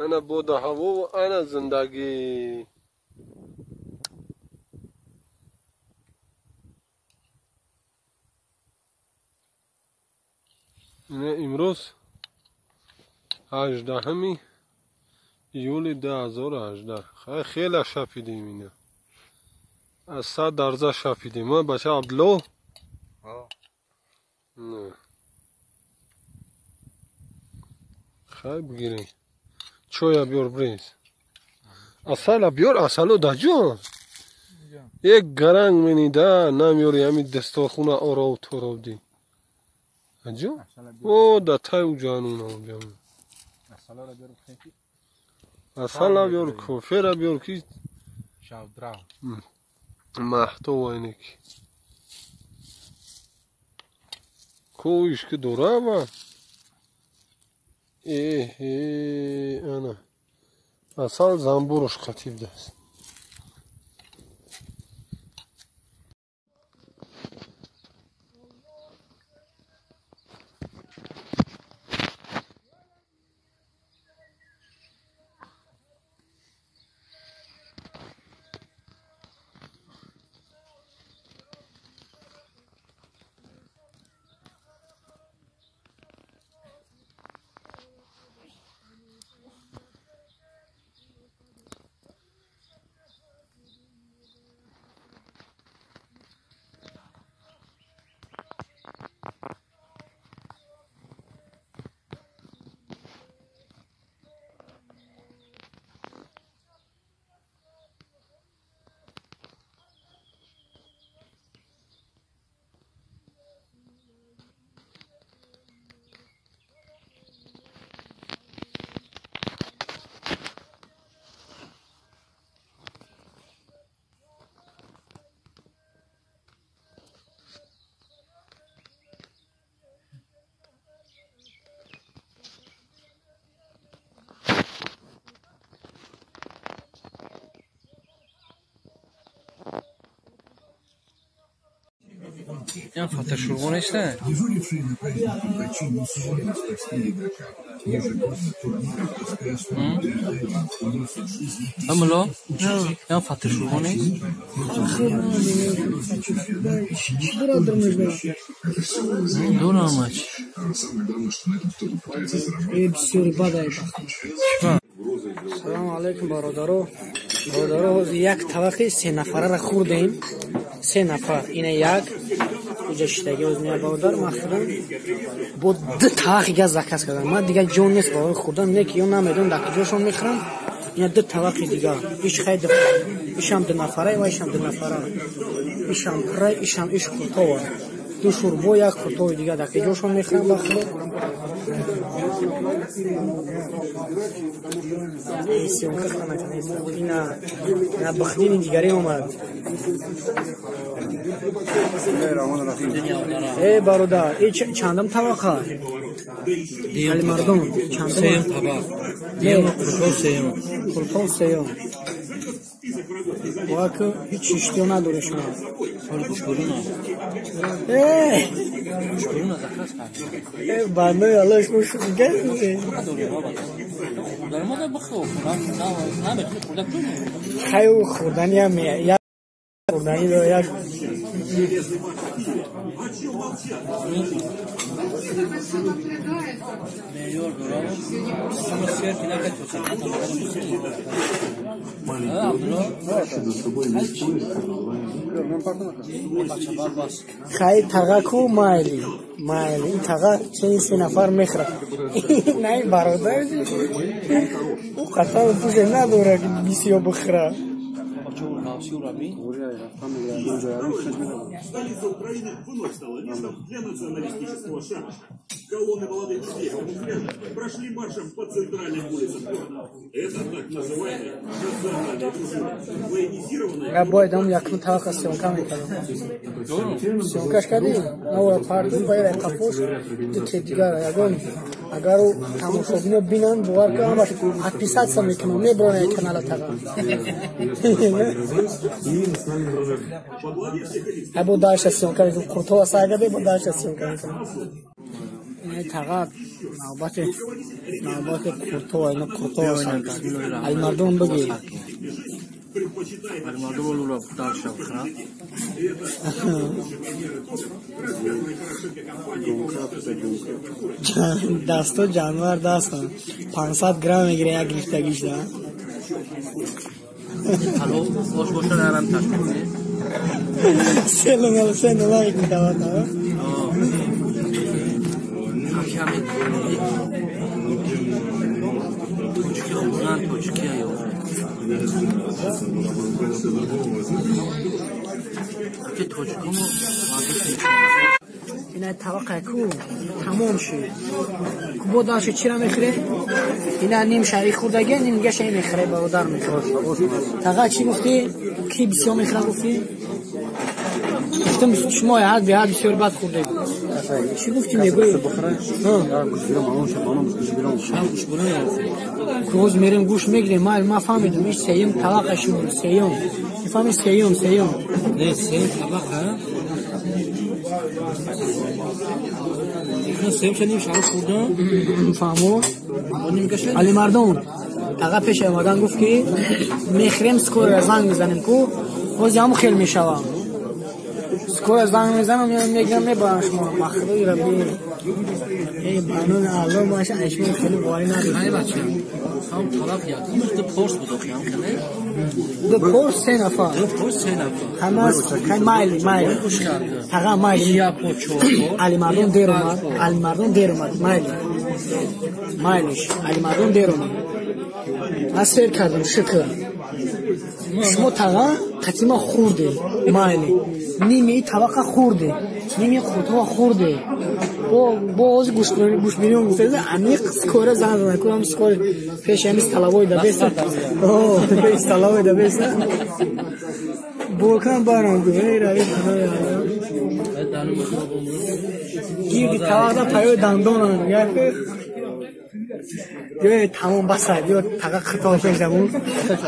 Ана бода ҳаво, ана зиндагӣ. Ина имрӯз 18 июли 2018. Хай, хеле шапидем ина. Аз 100 дарза шапидем. А бача Абдулло? Не. Хай, бигирем. Чоя биёр, бирез. Асала биёр, асало даҷон. Як гаранг менида, намёри ҳами дастархона оров торов ди. Аҷо? О, да тай уҷануна уҷан. Асала биёр, кофера биёр ки маҳто вайнеки. Коиш ки дорава. Э, ана. Асал замбуруш қатиб даст. Ин фатир шӯрбо неста? Дежурившие на празднике врачи не сумели спасти игрока. Ежегодно турнир воскресного уносит жизни Амло, ин фатир шӯрбо нест? Дурамач. Самое главное, что на этом кто-то пытается заработать. Бисёри бадай. Салому алайкум, бародаро. Бародаро, ҳозир як табақи се нафарара хӯрдем. Се нафар. Ина як уҷа шиштагӣ ҳозир меяд бародар, ман хӯрдам. Бо ду табақи газ заказ кардам. Ман дигар ҷо нест барои хӯрдан, не ки ё намедонам дар куҷошон мехӯрам. Ина ду табақи дигар. Иш хай, ишам ду нафара ва ишам ду нафара. Ишам пурра, ишам иш қуртова. Ду шӯрбо, як қуртови дигар дар куҷошон мехӯрам ба худо. Съёмка ина ина бахдини дигаре омад. Э, бародар, и чандам табақа? Алимардон, чандам? Сеюм табақ. Дуюм қуртов, сеюм. Қуртов сеюм. Ваку ҳеҷ иштиҳо надоред шумо. Ҳоли гӯшбуруна. Э! Гӯшбуруна заказ кардем. Э, барнои Аллоҳ, шумо шӯхӣ кардед. Хӯрдан мо да бихӯр, хӯрдан наметавонӣ хӯрда куҷо меёбӣ? Хай, хӯрданиам як хӯрданӣ дора як. Меъёр дорам. Шумо сер ки накард, то сарқат Маленький за собой весь поезд. Хай таға ку майли. Майли. Ин таға чен се нафар мехра. На ин бародар. Ӯ қатар пуше надора ки бисёр бихра. Столица Украины вновь стала местом для националистического шабаша. Колонны молодых людей в камуфляже прошли маршем по центральным улицам города. Это так называемая национальная дружина. Военизированная... Я бойдам якум тавақа съёмка мекардам. Съёмкаш кардӣ? Навора парду бояд қафош ду те дигар ягон агар ӯ тамошобино бинанд бовар кун ҳамаш подписаться мекунам мебаранд як канала таға. Бо дальше съёмка мекунам. Қуртова сар карда бо дальше съёмка мекунам. Таға навбати навбати Қуртова ино Қуртова сар кард. Алимардон бигӣ. Алимардон лула дальше бихӯрад. Дасто ҷанвар дастам. 500 грамм мегирад як гирифтагиш да. Палов ош боша нарам ташкил. Се луна се нула мекунад тавата. Тоҷики хӯрдан тоҷикия ё. Ки тоҷикомо ина таваққа ку тамом шуд. Ку бо дальше чира мехӯрем? Ина ним шари хӯрдаги, ним дига шари мехӯре бародар мехӯрад. Таға чӣ гуфтӣ? Ки бисёр мехӯрад гуфтӣ? Гуфтам шумо ҳад беҳад бисёр бад хӯрдед. Чӣ гуфтӣ мегӯӣ? Ҳоз мерем гӯшт мегирем. Ман фаҳмидам ин сеюм таваққа шуд, сеюм. Мефаҳмӣ сеюм, сеюм. Не, сеюм таваққа. Сеюм ним шаро хӯрдам. Фаҳмо? Алимардон таға пеш омадан гуфт ки мехӯрем скоро занг мезанем ку ҳози ҳамон хел мешавам. Скоро занг мезанам мегирам мебарам шумо. Ба худои рабби. Эй банон алло маша айшмо хеле боварӣ надорам. Ай бача. Ҳам талаб як. Ду порс буд охи ҳам кане? Ду порс се нафар. Ду порс се нафар. Ҳамас хай майли майли. Таға майли. Як пор чор пор. Алимардон дер омад. Алимардон дер омад. Майли. Майлиш. Алимардон дер омад. Ман сер кардам шукр. Шумо таға қатима хӯрде. Майли. Ними тавақа хӯрде. Ними қуртова хӯрде. Бо ози гӯштбирён гуфта амиқ скоро занг зада кунам скоро пеш ҳами столовой да беса. О, пеш столовой да беса. Буркан барам гуфт. Эй рави худои Аллоҳ. Гирди тавақа паёи дандонам. Ё тамом баса. Ё тақа хато пешамун.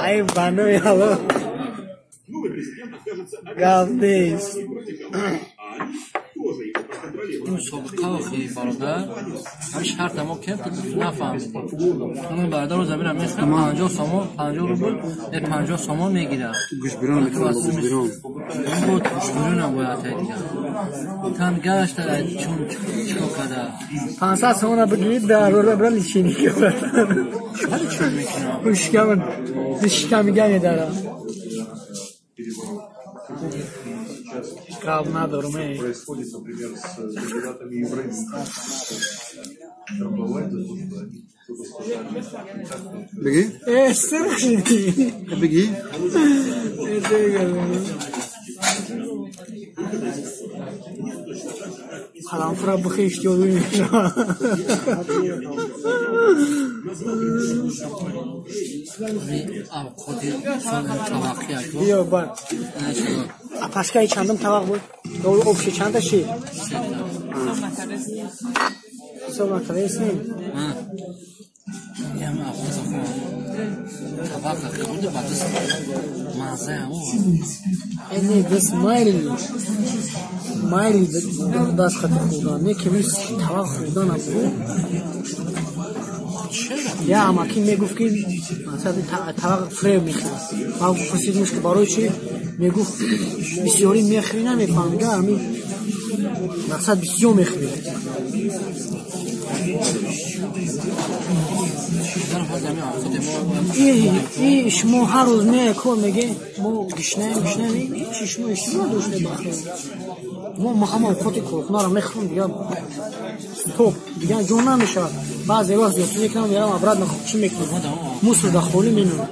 Ай банои Аллоҳ. Гап нест. Мусобиқа охи бародар ҳамин шарта мо кем нафаҳмидем. Ҳамин бародаро замира мехӯрад 50 сомон, 50 рубл, 50 сомон мегирад. Гӯшбирон мекунад, гӯшбирон. Буд гӯшбиронам бояд тай дигар. Тан гашта чун чико када. 500 сомона бигирид дар рора бра личини кунад. Чӣ чун мекунам? Шикам шикам медара. Гап надорам. Происходит, например, с кандидатами евро. Беги? Сер шудӣ. Беги? Қаламфура бихе иштиёду мешавад. Авқоти таваққи Биё бар. Апашкаи чандум тавақ буд? Общий чанда ши? Ҳисоб накардаистем? Ям авқота тавақа хӯрди ба даст маззаам. Не, даст майли. Майли даст хати хӯрдан. Не ки тавақ хӯрдан абу. Я амаки мегуфт ки масалан тавақ фреб мехӯрад. Ман пурсидмш ки барои чӣ мегуфт бисёрӣ мехӯрӣ намефаҳмида ҳамин мақсад бисёр мехӯрӣ. И шумо ҳар рӯз меояд кор мегӯ мо гишнаем гишнаем чи шумо иштиҳо надоште бахел. Мо ҳама овқоти корхонаро мехӯрем дигар стоп дигар ҷо намешавад. Баъзе вақт зиёдтӣ мекунам меравам обратно чӣ мекунам? Мусор дар холӣ мемонам.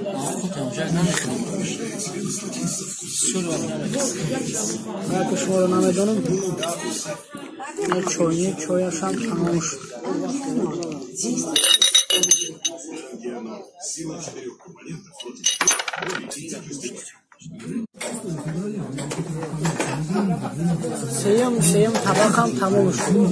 Яке шуморо намедонам. Чойник чояшам тамом шуд. Сеюм табақам тамом шуд.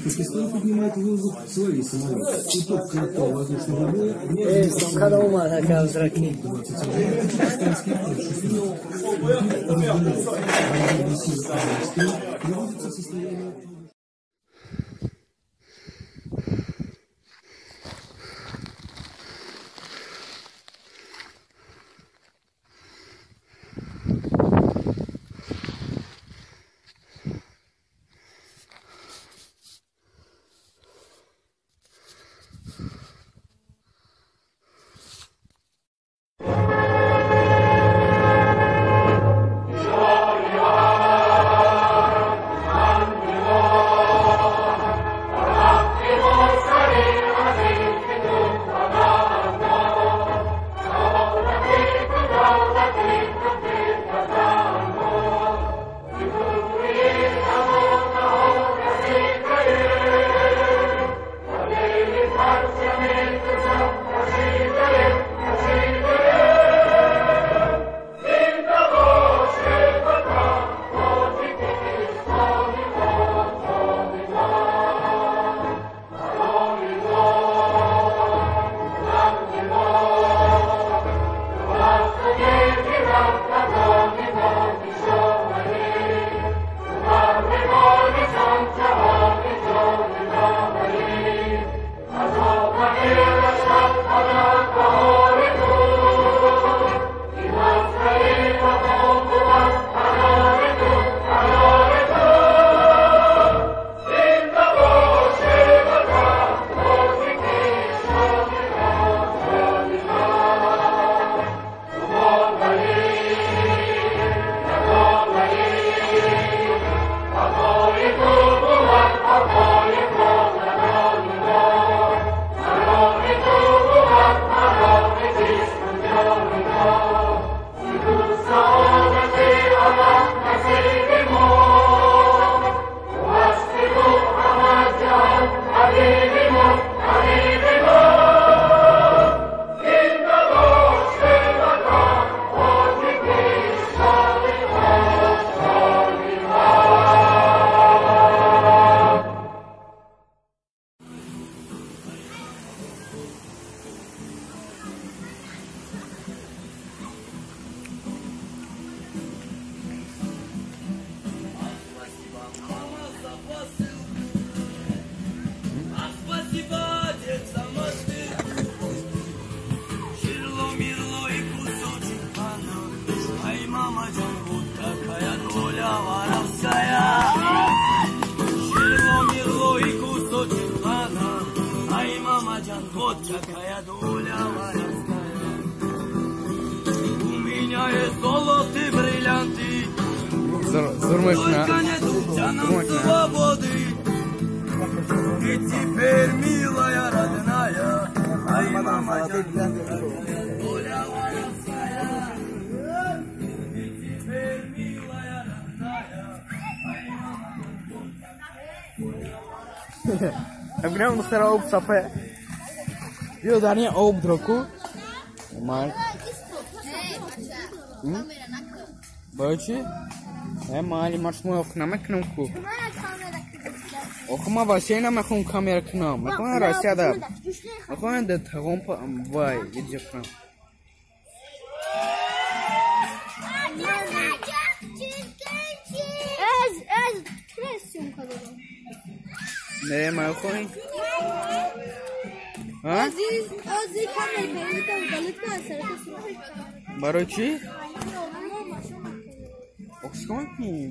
Пакистан поднимает в воздух свои самолеты. Итог краткого воздушного боя пакистанский F-16. Приводится в состояние... Вот какая доля воровская. У меня есть золото и бриллианты. Только нету нам свободы. И теперь, милая родная, ай, мама, доля воровская. И теперь, милая родная, ай, мама, Abgnam духтара об сапе. Биё дар ин об дроку. Марк. Барои чӣ? Майли ман шумо ох намекунам ку. Охо ман вообще намехоҳам камера кунам. Мехоҳам Россияда. Мехоҳам дар тағом вай видео кунам. Не, мехоҳем. Барои чӣ? Чикор мекунӣ?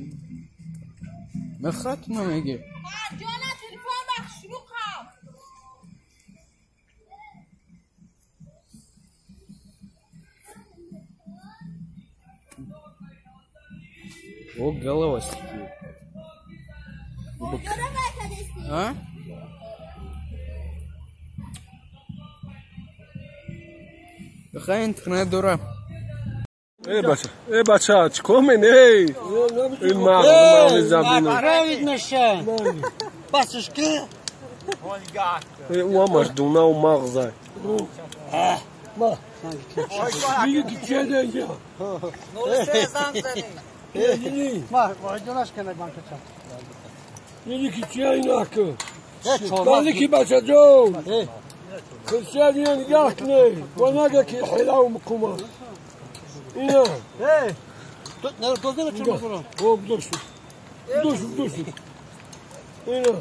Мехрат намеги. Ҷона телефон бахшру қаб. О, голова сидит. А? Бихай интернет дора. Э бача, э бача, чикор мене? Ин мағзи забино. Правит наша. Басышки. Э у амаш дуна у мағзай. Ма. Миги ки чеде я. Ма, вайдонаш кана банкача. Миги ки чейнаку. Малики бача ҷон. Хурсиан нигоҳ кне. Ванага ки ҳилав мукума. Ина. Эй, дозера чӣ мекунам? О, дошт. Дошт, дошт. Ина.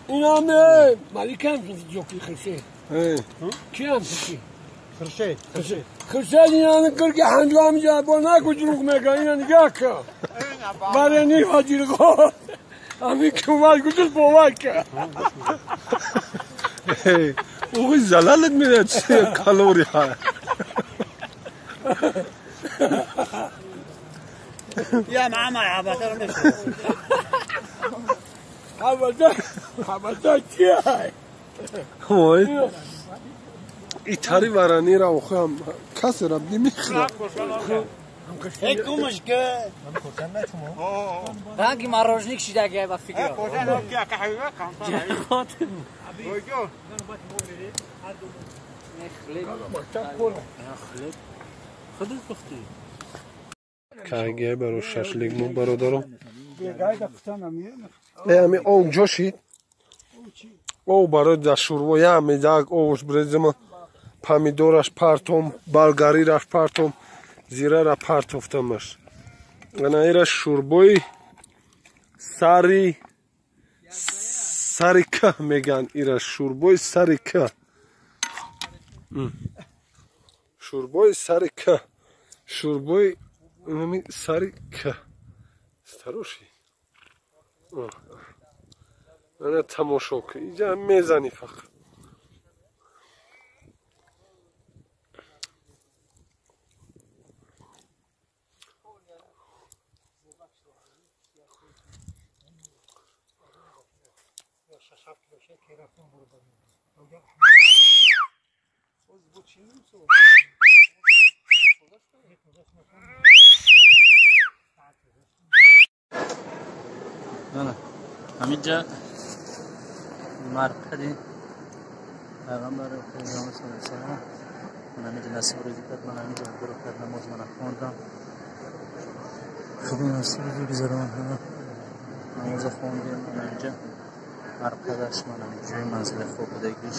Ина ме, маликам ҷоки хурсиан. Эй. Киам ки? Хуршед. Хуршед. Хуршед ина кирки ҳанҷам ҷа бо наку ҷруқ мега ина нигоҳ ка. Баре ни ҳаҷирғо. Ами кумал гуҷул бовар ка. Эй, уғи залалат мера чи калори ҳа. Я мама, я батар меш. Ҳабада, ҳабада чи ҳай? Ой. Итари варанира охам касера немихра. Эй кумаш ке. Ранги морожник шидаги ба фикр. Кайге баро шашлик мо бародаро. Э ами ов ҷошид. Ов барои да шӯрво я медак овш брезема помидораш партом, болгарираш партом, зирара партофтамаш. Ана ира шӯрбои сари сари кӯҳ меган ира шӯрбои сари кӯҳ. Шӯрбои сари кӯҳ. Шӯрбои сари кӯҳ. Староши. Ана тамошо кун. Иҷа мезани фақат. Ҳаминҷа марқади пайғамбар саллаллоҳу ман ҳаминҷа насиб рӯзӣ кард, ман ҳаминҷа ду ракат намоз мана хондам. Худо насиб рӯзӣ гузаронад, ҳама намоза хондем. Ман ҳаминҷа марқадаш, ман ҳаминҷа ҷои манзили хоб будагиш.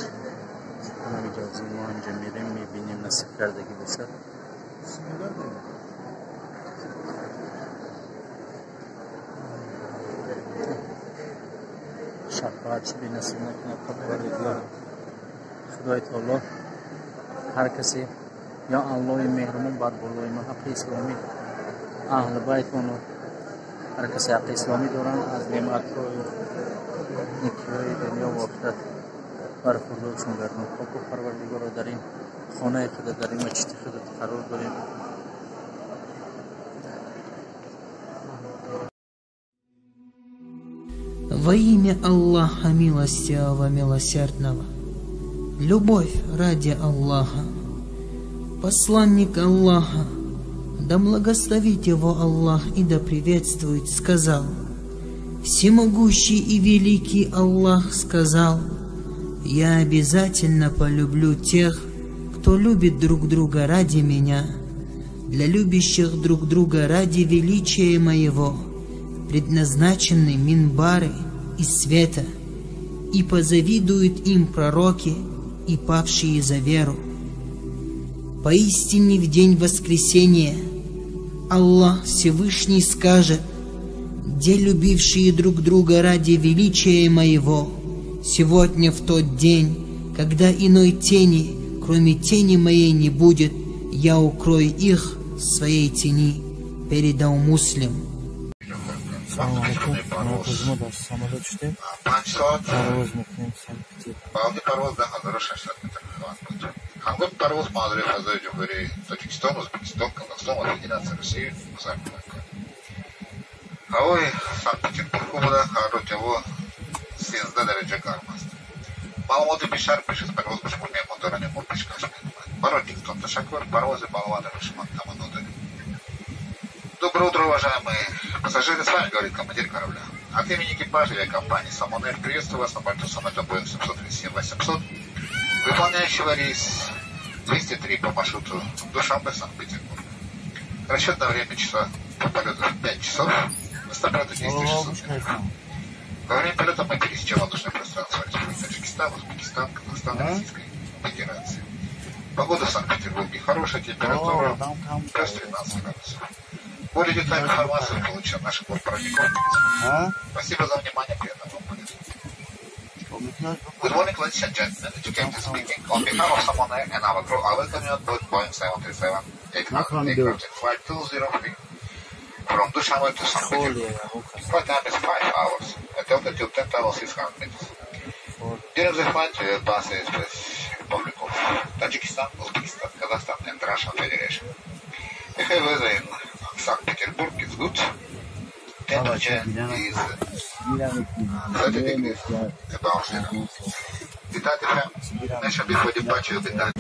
Ман ҳаминҷа мо ҳаминҷа мерем, мебинем, насиб кардагӣ бошад. Шафоат бенасиб накунад Парвардигор. Худои таоло ҳар касе ё Аллоҳи меҳрубон бар болои мо ҳаққи исломӣ аҳли байтону ҳар касе ҳаққи исломӣ доранд аз неъматҳои некиҳои дунё ва охират бархурдоршон гардон. Хоку Парвардигоро дар ин хонаи худа, дар ин масҷиди худа қарор дорем. Во имя Аллаха Милостивого Милосердного. Любовь ради Аллаха. Посланник Аллаха, да благословит его Аллах и да приветствует, сказал: Всемогущий и великий Аллах сказал: Я обязательно полюблю тех, кто любит друг друга ради меня. Для любящих друг друга ради величия моего предназначены минбары и света, и позавидуют им пророки и павшие за веру. Поистине в день воскресения Аллах Всевышний скажет: «Где любившие друг друга ради величия моего, сегодня в тот день, когда иной тени, кроме тени моей, не будет, я укрою их в своей тени». Передал Муслим. Салом алейкум. Мо дар самолёт шудем. Парвоз мекунем Санкт-Петербург. Балди парвоз 10600 метр хоҳад буд. Ҳангоми парвоз манзараи фазои Ҷумҳурии Тоҷикистон, Ӯзбекистон, Казахстон ва Федератсияи Россия гузар хоҳад кард. Ҳавои Санкт-Петербург хуб буда, ҳарорати ҳаво 13 дараҷа гарм аст. Маълумоти бештар пеш аз парвоз ба шумо меҳмондорони мо пешкаш менамояд. Барои диққатон ташаккур, парвози баландро ба шумо таманно дорем. Доброе утро, уважаемые пассажиры, с вами говорит командир корабля. От имени экипажа авиакомпании «Сомон Эйр» приветствую вас на борту самолета Boeing 737-800, выполняющего рейс 203 по маршруту Душанбе-Санкт-Петербург. Расчетное время часа по полету 5 часов, высота полета 2600 метров. Во время полета мы пересечем воздушное пространство Республики Таджикистан, Узбекистан, Казахстан и Российской Федерации. Погода в Санкт-Петербурге хорошая, температура плюс 13 градусов. Более детальную информацию вы получите от наших бортпроводников. Спасибо за внимание, приятного вам полета. Good morning, ladies and gentlemen. The captain speaking. On behalf of Somon Air and our crew, I welcome you on board Boeing 737-800 aircraft in flight 203 from Dushanbe to St. Petersburg. Flight time is 5 hours at altitude 10,600 meters. During the flight, we will pass the Republic of Tajikistan, Uzbekistan, Kazakhstan, and Russian Federation. We have weather in St. Petersburg is good. Temperature is 30 degrees above zero. The data mentioned before departure will be done.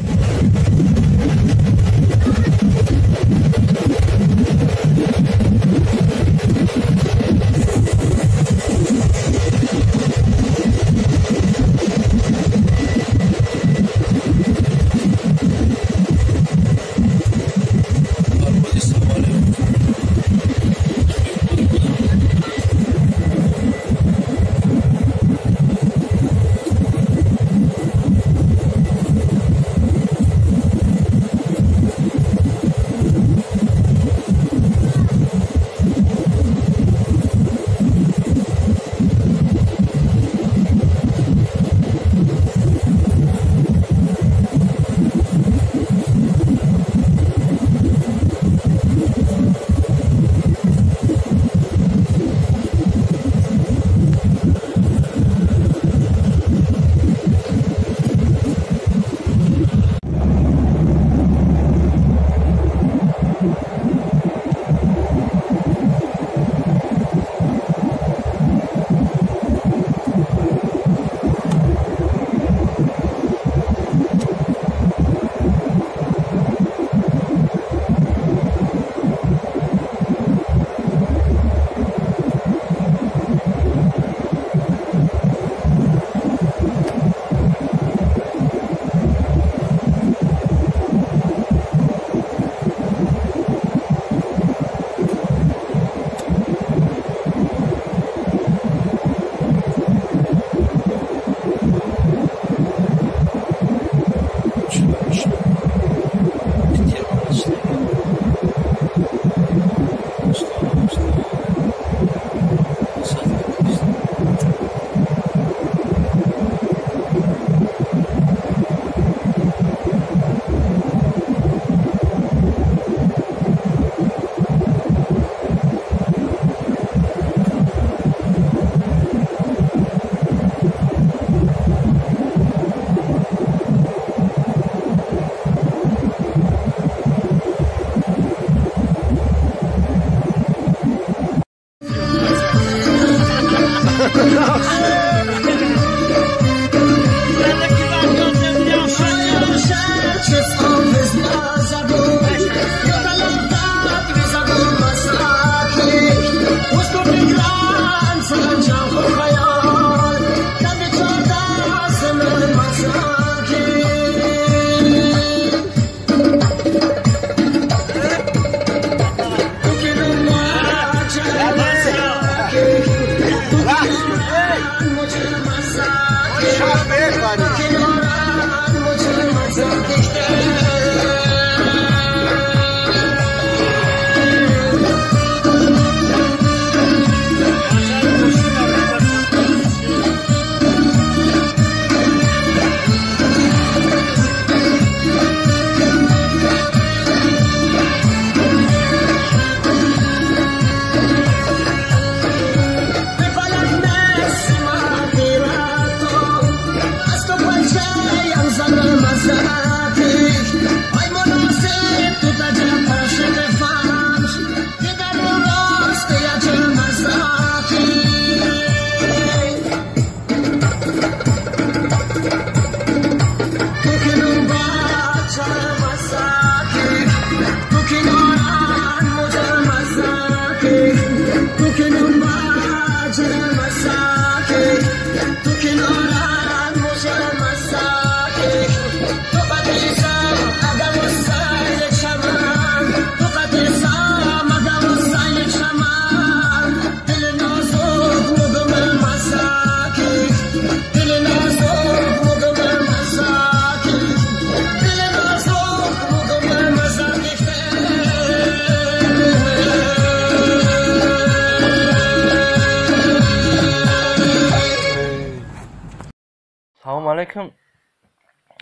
Алейкум.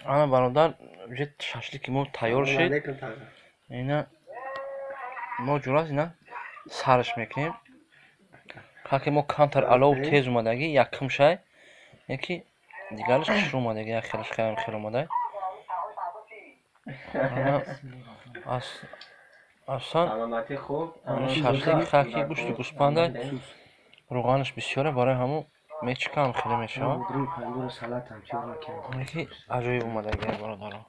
Ана бародар, уже шашлики мо тайёр шид. Ина мо ҷурас ина сарш мекунем. Каки мо камтар алов тез омадаги, якум шай, яки дигараш хушрӯ омадаги, як хелаш хаям хел омадай. Асан шашлики хаки гӯшти гӯспандай, рӯғанаш бисёре, барои ҳамун мечикам хеле мешавад. Яки аҷоиб омадаги, бародаро.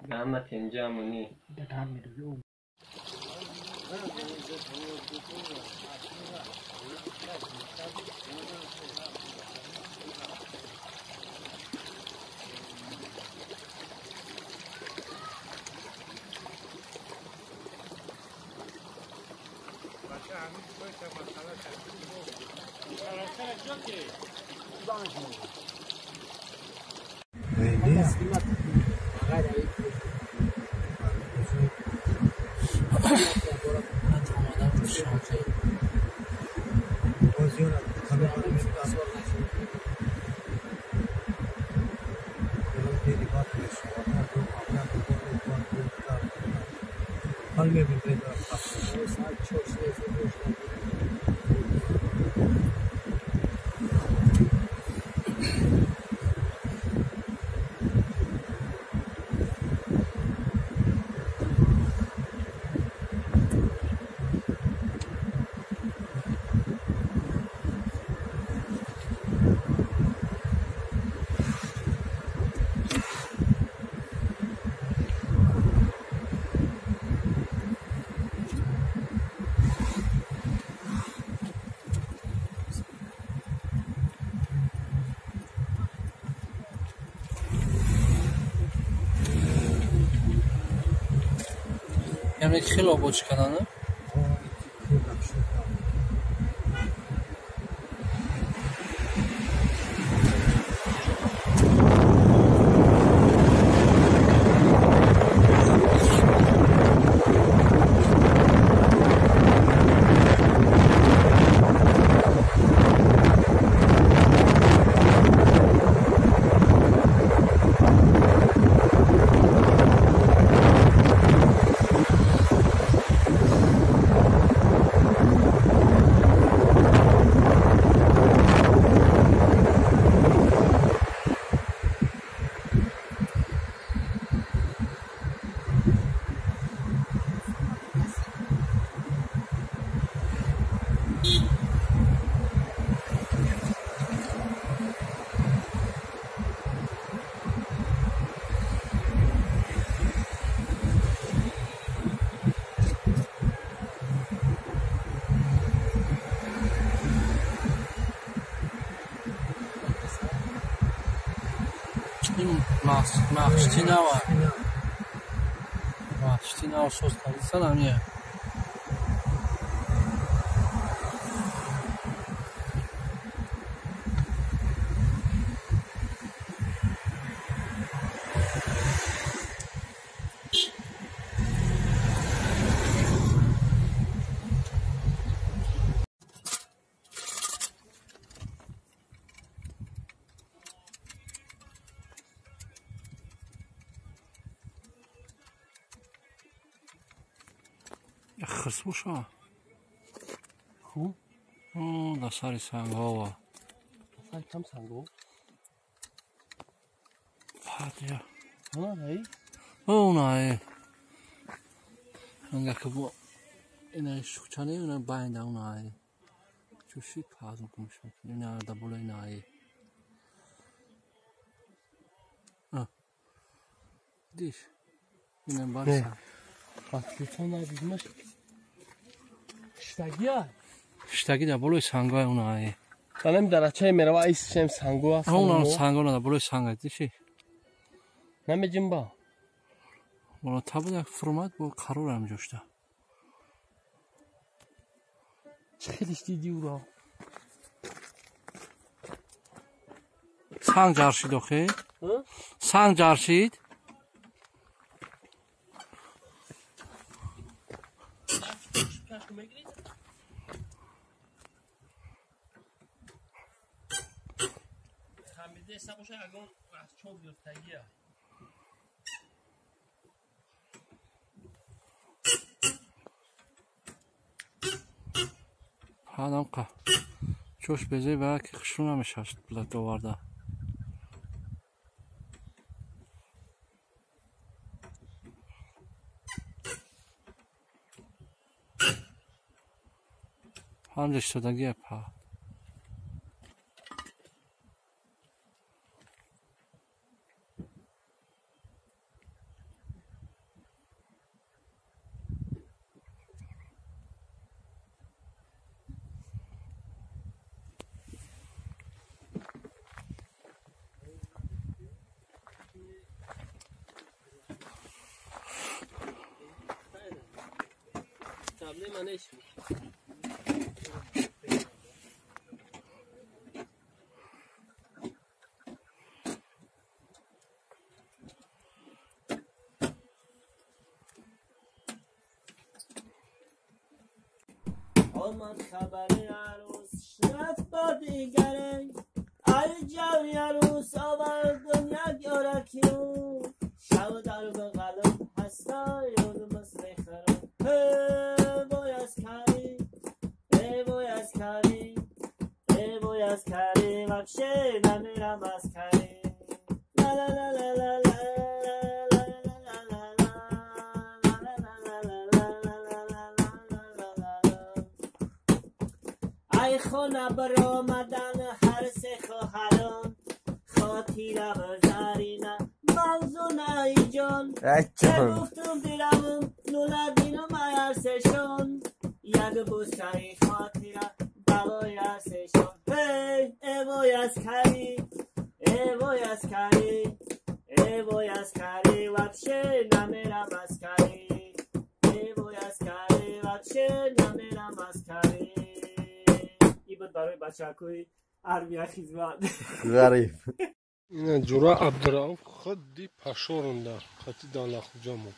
Яъне хеле обод шиканана? Махшти нава. Махшти нава соз кардисан амия. Хирс боша. Хуб? Дар сари сангҳова. Сари кам сангҳо? Фатия. Ҳа, Унае. Анга ки бо ина шухчане уна байнда унае. Чуши пазм кумш мекунем. Ина да боло инае. А. Диш. Ина барса. Патличон надидмаш. Штагия? Штаги дар болои сангҳои унае. Санам дарачаи мерава айсшем сангҳо аст. Уна сангҳо дар болои санг диши. Намеҷимба. Вала таб як формат бо қарор ҳам ҷошта. Чӣ хелиш диди уро? Санг ҷаршид охе? Санг ҷаршид? Деса боша ягон расчод гирифтагия. Ҳадам қа. Чош безе ба ки хушрӯ намешавад блат оварда. Ҳамҷа иштодагия па. Проблема нест. آمد خبر عروس رفت با دیگره الجوی عروس آوردم یک یارکیو شب در به قلم هستای اون مثل خرم ای وای از کریم ای وای از کریم ای وای از کریم وحشه نمیرم از کریم لا لا لا لا لا لا ای خانه برآمدن هر سه خواهران خاطیره و زرینه موزونه ای جان که گفتم بروم نولدینم ای هر سهشان یک بوسه ای خاطیره دوای هر سهشان ای وای از کریم ای وای از کریم ای وای از کریم وحشه نمیرم از کریم ای وای از کریم وحشه نمیرم از کریم. بود برای بچه‌های армия хизмат. Ғариб. Ина ҷура Абдурауф худди пашорунда қати далахуҷамо.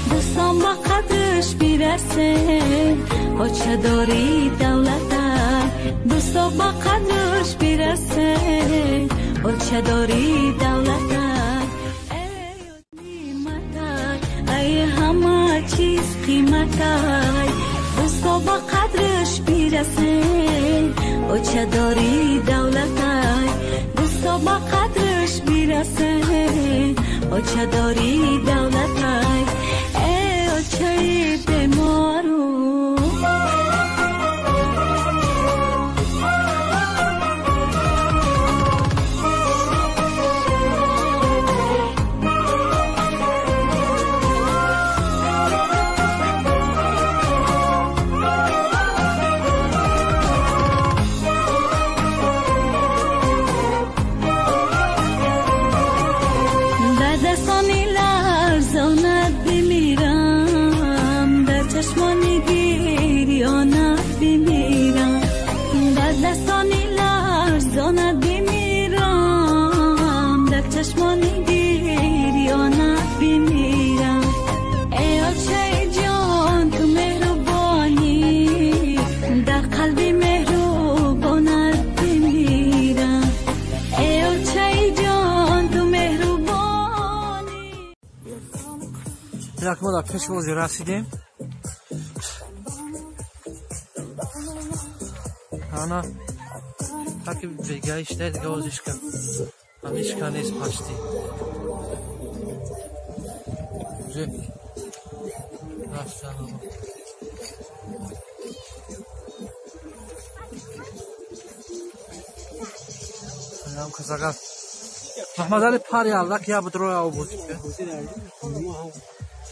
Дӯстон ба қадраш бирасен, очадори давлатай. Дӯстон ба қадраш бирасен, очадори давлатай. Эй неъматай, ай ҳама чиз қиматай. Дӯстон ба қадраш бирасен, очадори давлатай. Дӯстон ба қадраш бирасен, очадори давлатай. Эй очаи бемору. Инак мо дар пешвози расидем. Ана таки бегаишта дига озишка. Ҳамишка нест пашти. Уже рафтан. Ам казага. Маҳмадали пари аллак я будроя обуз.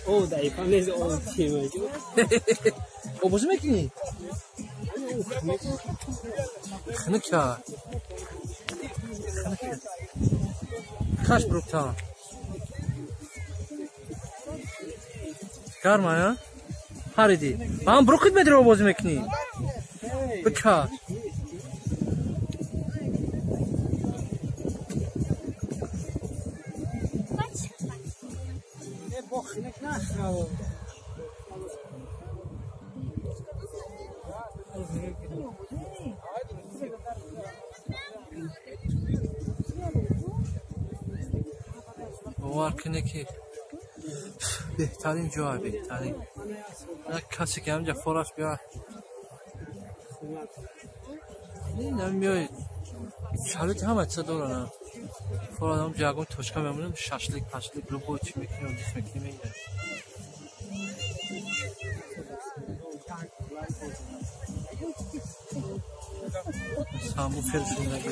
О, даифа нест, о, тема. Обуз мекунӣ? Хнука. Хаш брукта. Гарма, а? Париди. Ман брукит медри обоз мекунӣ? Бика. Бовар кунед ки беҳтарин ҷой, беҳтарин. Як касе ки ҳаминҷа фораш биё. Меои шароити ҳама чиза доранд. Форад ҳамҷа ягон точка мемонем, шашлик, пашлик, любой чи мекунем, дих мекунем, мегирем. Саму фершундаги.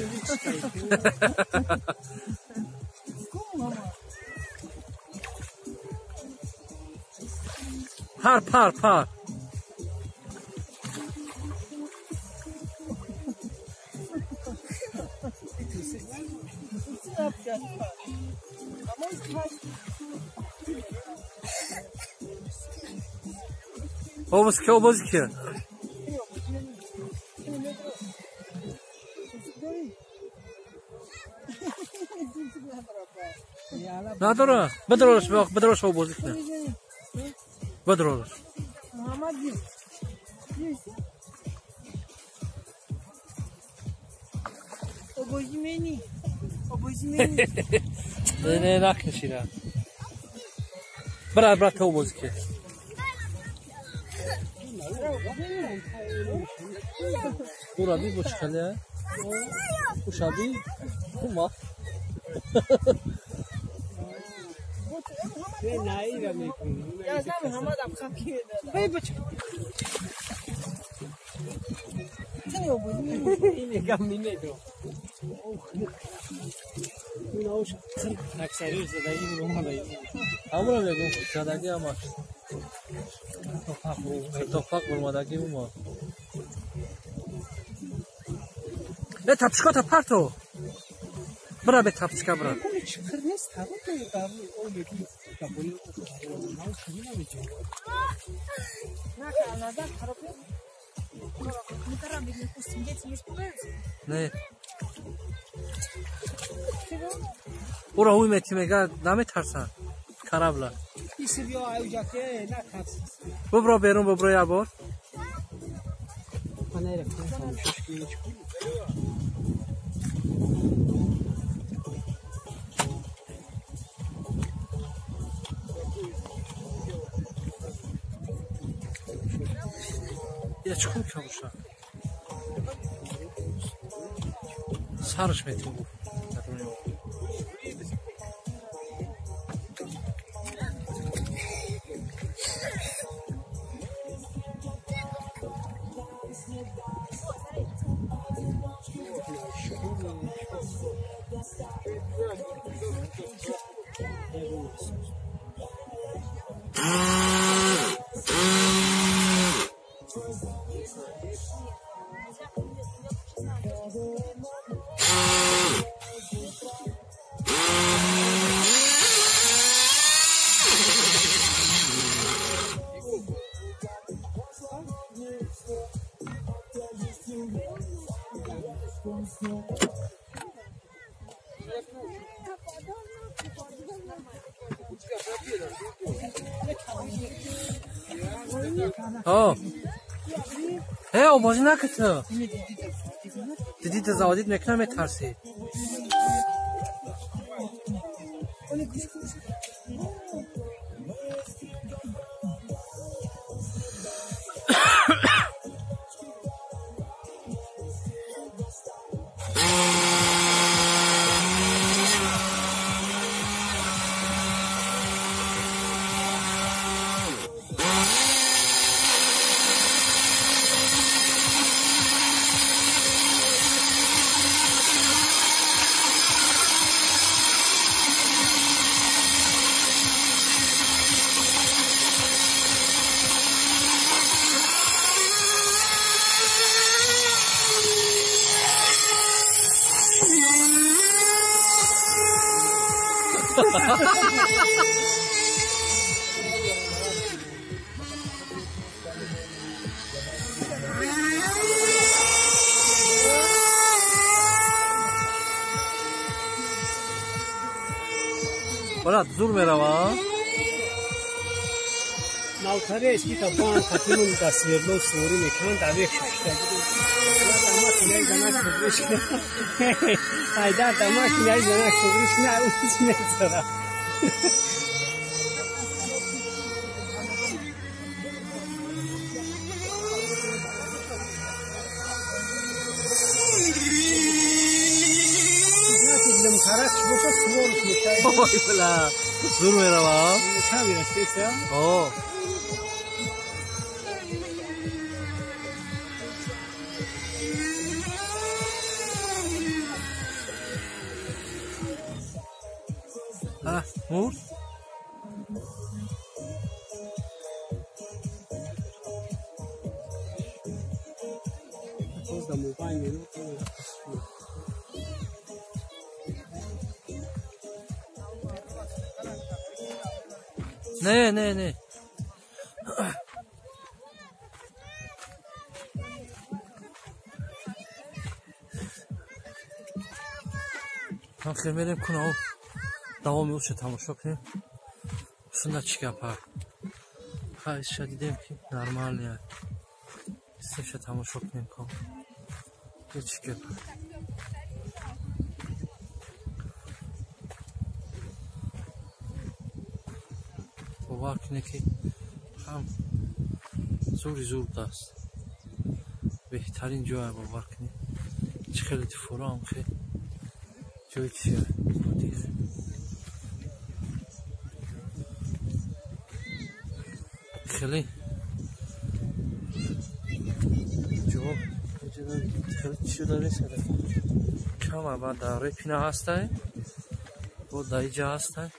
Пар, пар, пар. Обоз ки, обоз ки. Надора, бадрораш, бадрораш обоз кина. Бадрораш. Не, не, накнешира. Брат, брат, обоз ки. Ураби бо чӣ хеле? Ушаби? Хума. Ҳамура мегӯм, задаги ҳамаш. Тофақ бурмадаги ума. Э, тапчикота парто. Бра бе тапчика бра. Не. Ура ҳуй мети мега наметарсан. Карабла. Бубро берун, бубро як бор. Я чӣ кор кабуша? Сарш метим гуфт. Э, обозӣ накард. Дидида заводид мекунам, метарсид. Брат, зур мерава. Навкаре ки табан хатимун да Свердлов суворӣ мекунанд, давех шушта. Дама кинаи занак суғриш. Айдар дама кинаи занак суғриш на уз мезара. Ой, бля, зур мерава. Камера штеца? О. А, мурд? Боз да мобайн меро. Не, не, не. Ҳам хел мерем кунав давоми ӯша тамошо кунем. Сунда чӣ гапа? Хайша дидем ки нормалия. Сеша тамошо кунем ко. Чӣ гапа? Бовар кунед ки ҳам зури зур даст. Беҳтарин ҷое, бовар кунед. Чӣ хеле тифурам хел ҷои чия? Хеле ҷо хеле чӣ шуда ресада. Кама ба дар репина ҳастай. Бо дар иҷа ҳастай.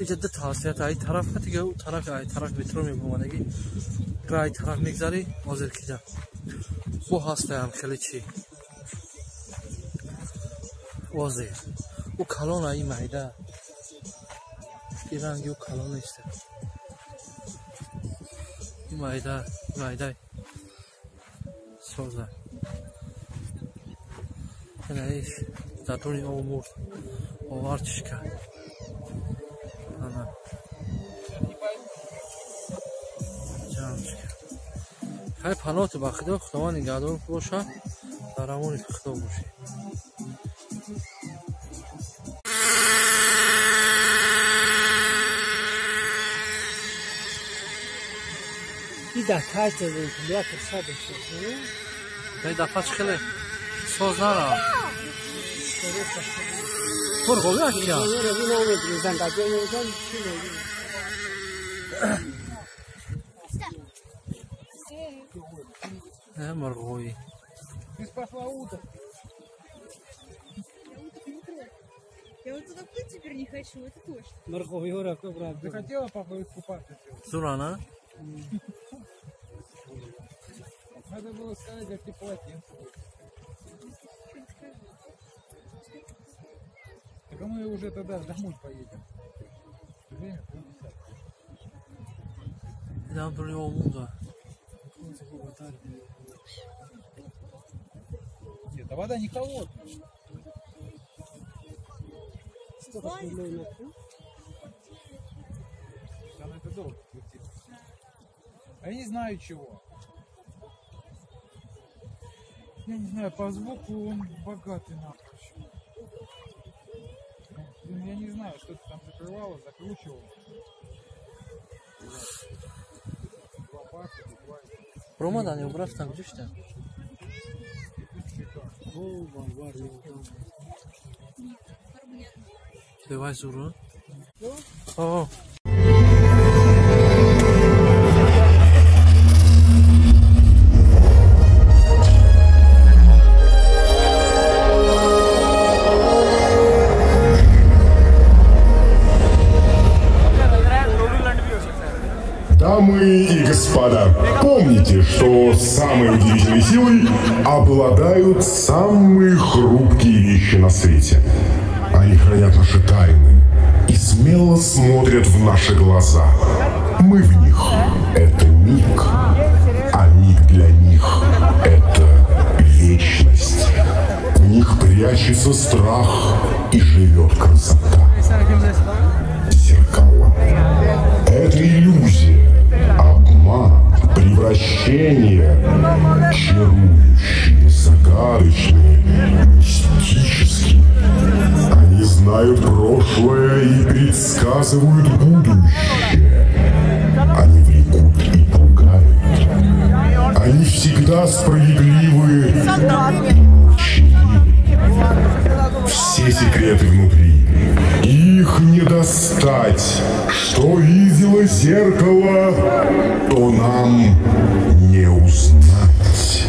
Иҷа ду та ҳаст, ай тараф дига у тараф, ай тараф метро мебомадагӣ. Ай тараф мегзарӣ, ҳозир кида. Бо ҳастаям хеле чӣ. Озир. У калон ай майда. И ранги у калон нест. И майда, майда. Соза. Ина иш дар дуни об мурд. Овар чиш кард. Хай паноҳ ба Худо, Худованд нигаҳдор бошад, дар амони Худо бошед. И да каждый кумпюлятор садится. Да и дафа хеле соз нарафт. Пурғови акия. Мурғови. Ты спасла уток. Я уток не трогаю. Я вот туда плыть теперь не хочу, это точно. Мурғови ора брат. Ты хотела папа искупаться? Зурана? Надо было сказать, как ты полотенце. Так а мы уже тогда домой поедем. Время 9:30. Да, да. Нет, а вода не холодная. Там это долго крутилось. А я не знаю чего. Я не знаю, по звуку он богатый напрочь. Блин, я не знаю, что ты там закрывала, закручивала. Ромадан, я убрав там, где что? Давай, Зуру. О. Дамы и господа, помните, что самой удивительной силой обладают самые хрупкие вещи на свете. Они хранят наши тайны и смело смотрят в наши глаза. Мы в них — это миг, а миг для них — это вечность. В них прячется страх и живет красота. Зеркала. Это иллюзия, обман, превращение, чарующие, загадочные, мистические. Они знают прошлое и предсказывают будущее. Они влекут и пугают. Они всегда справедливы и молчаливы. Все секреты внутри. Их не достать. Что видело зеркало, то нам не узнать.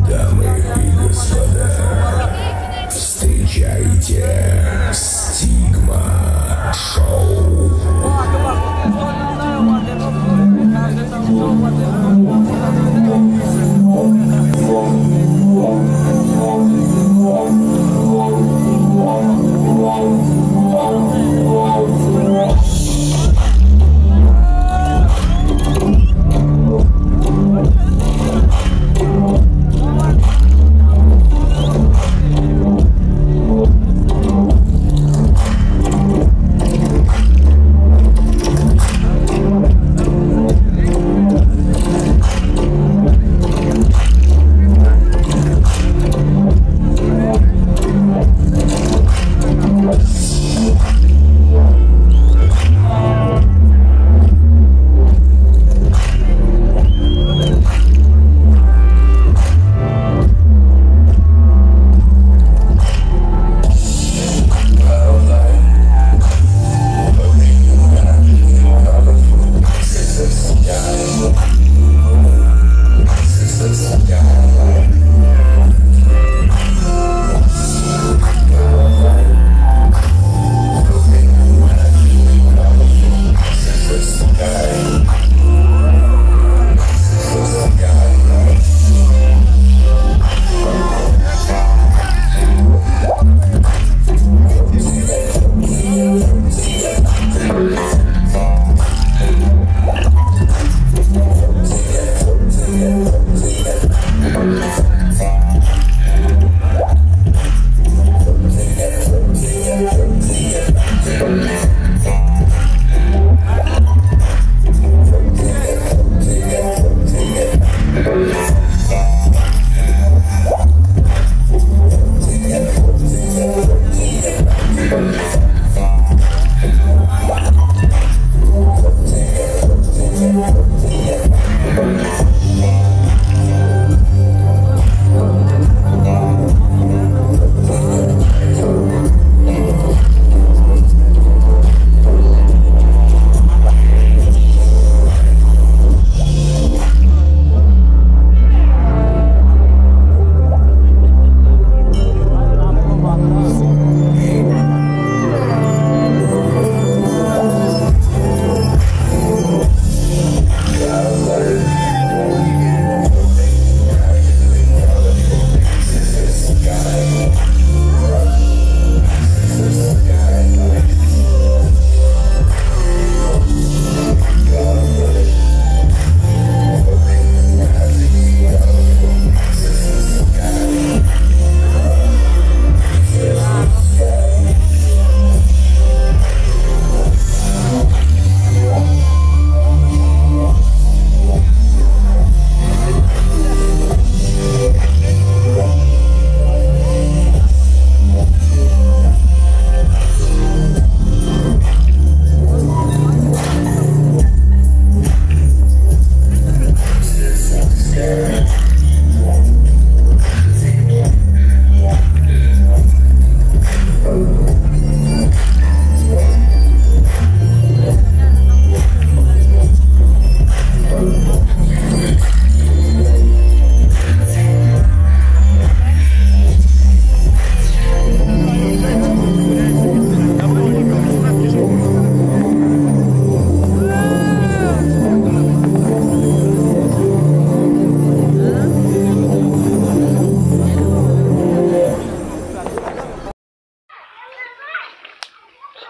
Дамы и господа, встречайте Стигма Шоу.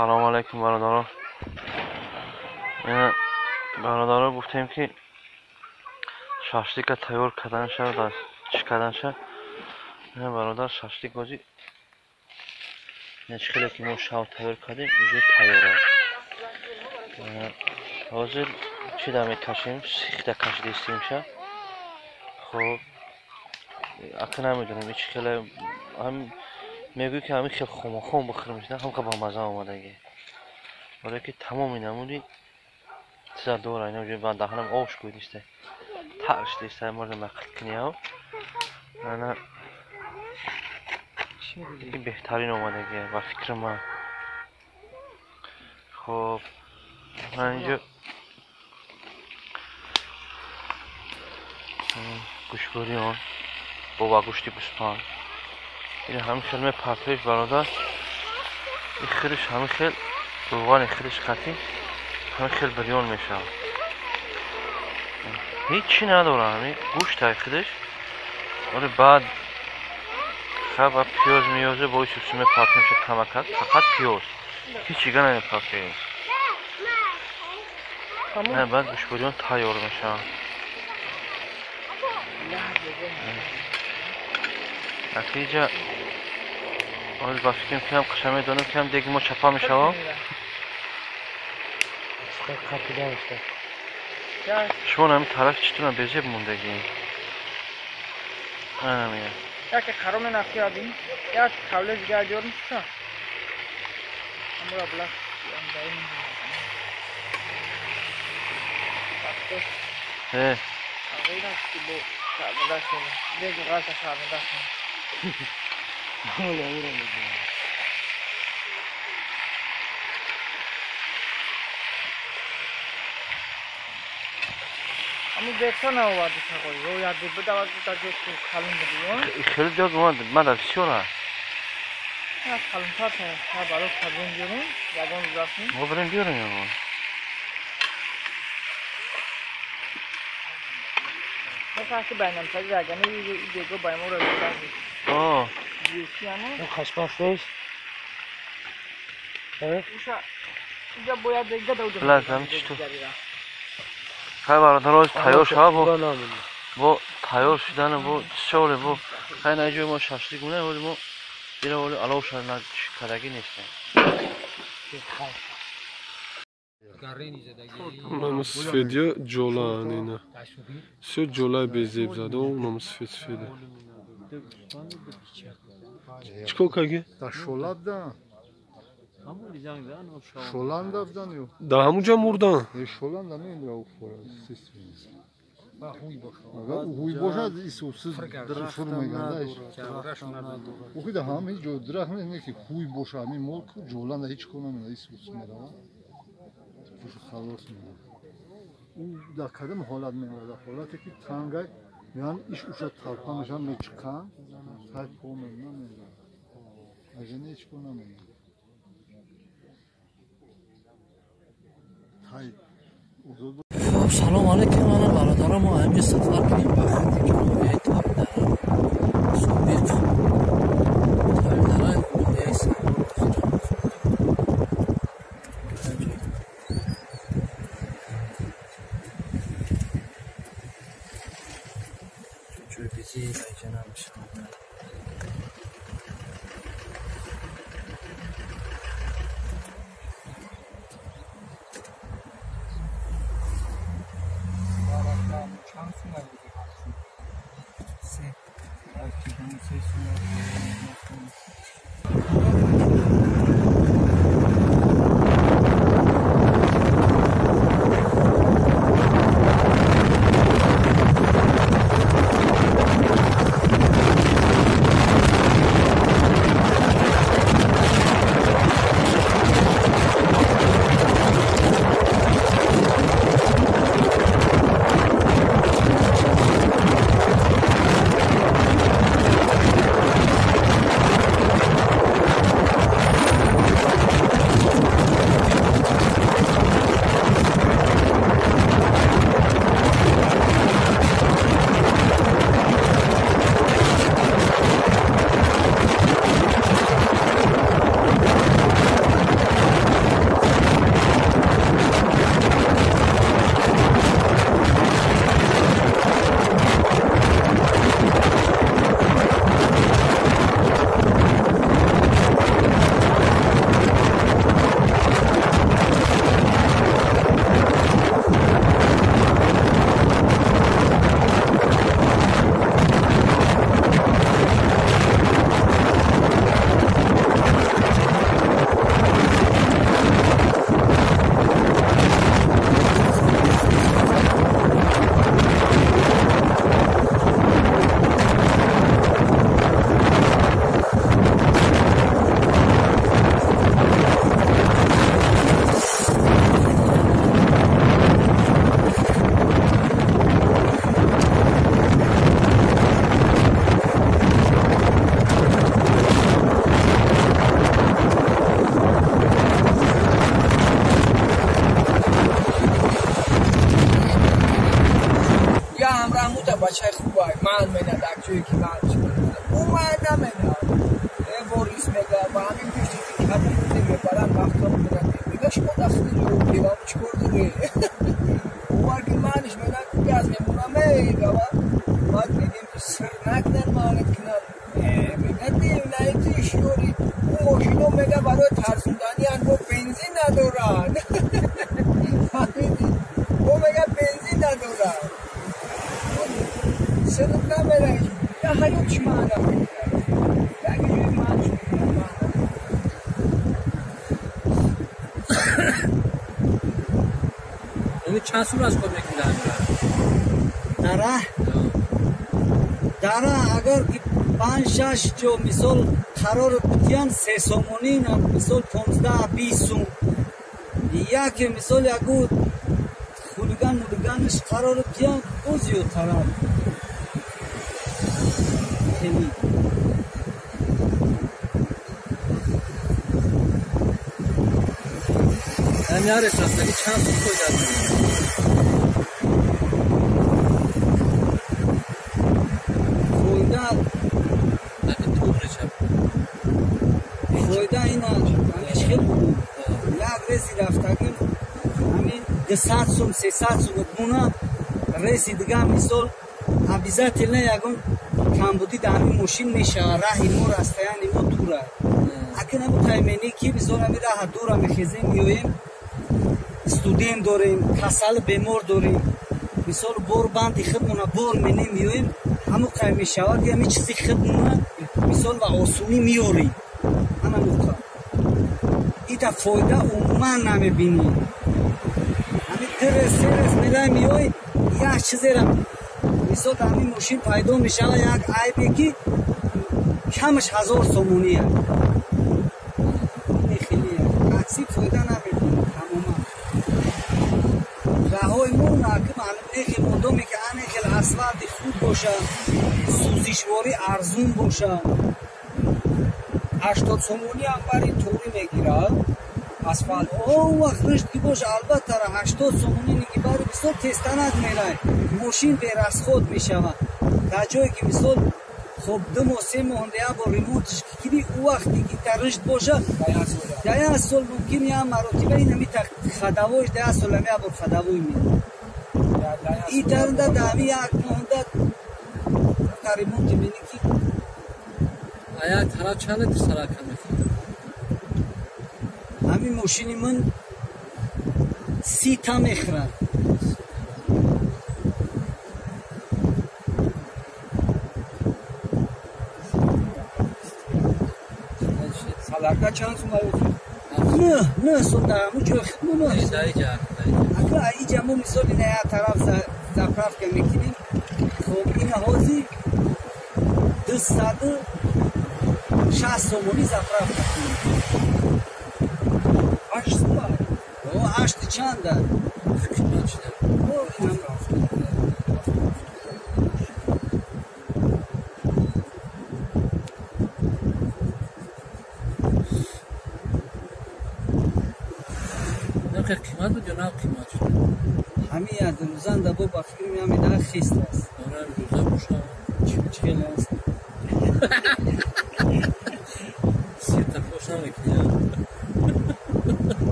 Салом алейкум бародарон. Бародарон гуфтем ки шашлика тайёр кардан шава, чӣ кардан ша. Бародар шашлик ҳозир чӣ хеле ки мо шав тайёр кардем, уже тайёр аст. Ҳозир чӣ дар мекашем? Сихта кашидаистем ша. Хоб ака намедонем чӣ хеле мегӯй ки ҳамин хел хомахом бихӯрем, ҳамқа ба маза омадагӣ. Барое ки тамоми намуди чиза дора, ина уже ба даҳанам об шкӯдиста. Тар шудиста, можно нақл кунӣ. Ана ин беҳтарин омадагӣ ба фикри ман. Хоб ман инҷо гӯшбори он бо гӯшти гӯспанд. Ин ҳамин хел мепартоиш бародар. Ин хириш ҳамин хел рӯғани хириш қатӣ ҳамин хел бирён мешавад. Ҳеҷ чӣ надора, ҳамин гӯштай худаш. Вале баъд хаба пиёз меёзе бо исусу мепартоем ша камакак, фақат пиёз. Ҳеҷ чига намепартоем. Баъд гӯшбориён тайёр мешаванд. Натиҷа ҳозир ба фикрам кам қаша медонем, кам деги мо чапа мешавам. Шумо ҳамин тараф читуна безеб мондагӣ. Анамия. Яке қароме нафиадим, як қавле дигар ҷорм шуд. Амра блах андаин. Э. Агайна ки бо шарманда шуд. Деги ғалта шарманда шуд. Аму бекса наоварди тағой. Ё як буда ва ҷо калон буди. Хеле ҷо ман дар бисёр. Як калонтар та баро кабон биёрем, ягон рафтем. Мо барем биёрем ягон. Масалан байнам саги ягани идего баймора додам. О. Яно. Хашпаш нест. Уша иҷа бояд дега дауд. Лазам читу. Хай бародар ҳозир тайёр шава бо тайёр шудана бо чоле бо хай на ҷои мо шашлик мона вале мо ира вале алов шуда на кардагӣ нестем. Унам сфедия ҷола ина. Всё ҷолаи безеб зада, унам сфед сфеда. Чикор карги? Да шола бдан. Шоланда бдан ё? Да ҳамунҷа мурдан. Шоланда мемира у хора Агар хуй бошад исусиз фур мегардад. Охи да ҳам ҳеҷ ҷо дарахт не ки хуй бошад, ҳамин мол ҷоланда ҳеҷ кор намекунад, исус меравад. Халос меравад. Ӯ дар кадом ҳолат меравад? Дар ҳолате ки тангай меан иш уша талпа мешаванд, мечиқанд, сай по мемонад, меравад. Агар не ҳеҷ кор намекунад. Салом алейкум, ана бародарам, мо ҳаминҷо сафар кунем ба хати ноҳияи Табдара, собиқ Табдара, ноҳияи Сардор. Ҷои безеб айҷа намешавад. ҷое ки ман ӯ ман намедам ворис мега ба ҳамин пешти ки кадом рӯзе мебаранд вақтро мегӯянд мега шумо дастни ҷои чӣ кор дорӣ бовар ки маниш мегӯянд ки газ мемонам мегава баъд мегем ки сир накунанд маънат кунанд мегӯяд наити ишёри ӯ мошино мега барои тарсонданиянд бо бензин надоранд бо мега бензин надоранд сир намерад я ҳаёт чӣ маъна мекунад як ҷои манш мекунад маъна. Яъне чанд сум аз кор мекунӣ дар раҳ? Дар раҳ? Дар раҳ агар ки 5-6 ҷо мисол қарор битиян 3 сомонӣ мисол 15-20 сум яке мисол ягу хулиган мулиганаш қарор битиян о зиёдтарам хеле. Ҳамин рафтагӣ чанд сум фоида дорад? Фоида фоида ина ҳамиш хел буд. Як реси рафтагим ҳамин 200 сум 300 сум буна реси дига мисол обязательно ягон камбудӣ дар ҳамин мошин мешавад. Раҳи мо расстояни мо дура. Акин ҳамин таймени ки мисол ҳамин раҳа дура мехезем меоем студент дорем, касал бемор дорем. Мисол бор банди худмона бор менем меоем ҳамон қай мешавад ки ҳамин чизи худмона мисол ва осонӣ меорем. Ана нуқта. Ита фоида умуман намебинӣ. Ҳамин ду рез се рез мерай меои як чизера мисол дар ҳамин мошин пайдо мешавад як айбе ки камаш 1000 сомонӣ аст. Хеле такси фоида намебинӣ тамоман. Раҳои мо нехи модоме ки ане хел асфалти хуб боша, сӯзишворӣ арзун боша. 80 сомонӣ ҳам бари турӣ мегирад асфалт. Он вақт рушд ки боша албатта 80 сомонӣ ки бари бисёр тезтанак мерай. Мошин берасход мешавад. Дар ҷое ки мисол хоб 2 моҳ 3 моҳ як бор ремонтш ки кунӣ ӯ вақте ки рушд боша дар як сол мумкин як маротиба ин ҳами хадавош дар як сол ҳами як бор хадавой мерад. И тарда дар ҳами як моҳда ремонти менӣ ки а як тараф чанд литр сарака мехӯрад? Ҳамин мошини ман 30 та мехӯрад. Салака чанд сум аюз? 9 сум дар ҳамун ҷои худмо 9. Ака иҷа мо мисол ина як тараф заправка мекунем. Хоб ина ҳозир 260 сомонӣ заправка кунем. 8 сум? О, 8 чанда? Қимат буд ё на қимат шуд? Ҳамин як рӯзанда бо ба фикри ман ҳамин хист аст. Ора рӯза боша. Чӣ хеле аст? Сирта хош намекунӣ?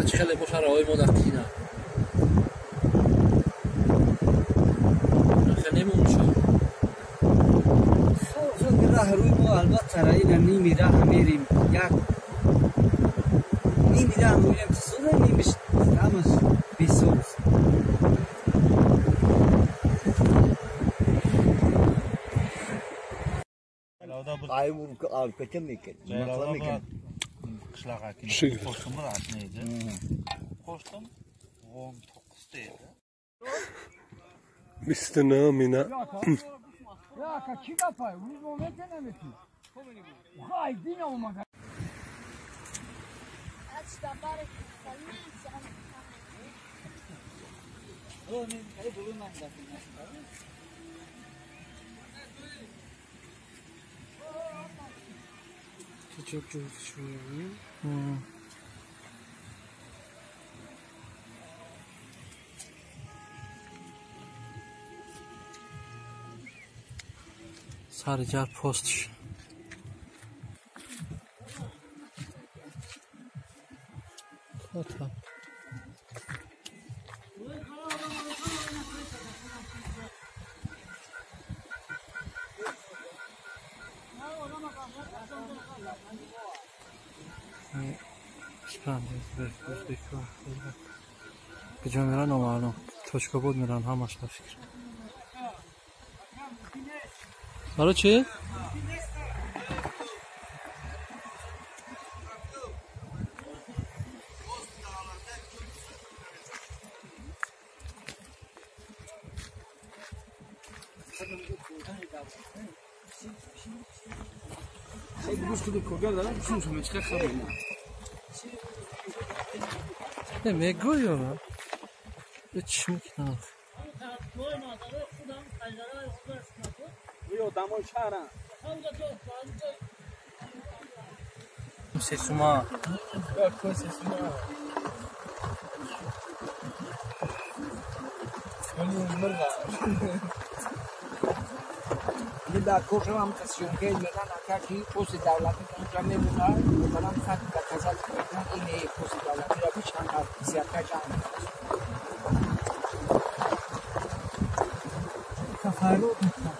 Чӣ хеле боша роҳои мо дар Тина. Хеле немон шуд. Раҳ рӯи мо албатта ина ними раҳ мерем як ними раҳ мерем тисура нимиш ҳамаш бесоз. Бисту мина. Çok çok şunu. Сари ҷар постш. Кота. Куҷо меран номаълум. Точкобод меран ҳамаш ба фикр. Барои чӣ? Не мегӯё. Чӣ мекунам? Сесума. дар кор шавам съёмка меран ака ки пост давлатӣ онҷа мебуда, мебарам хат доказать мекунам, ин пост давлатиро би чанд зиёдка ҷамъ Фаррух мекунам.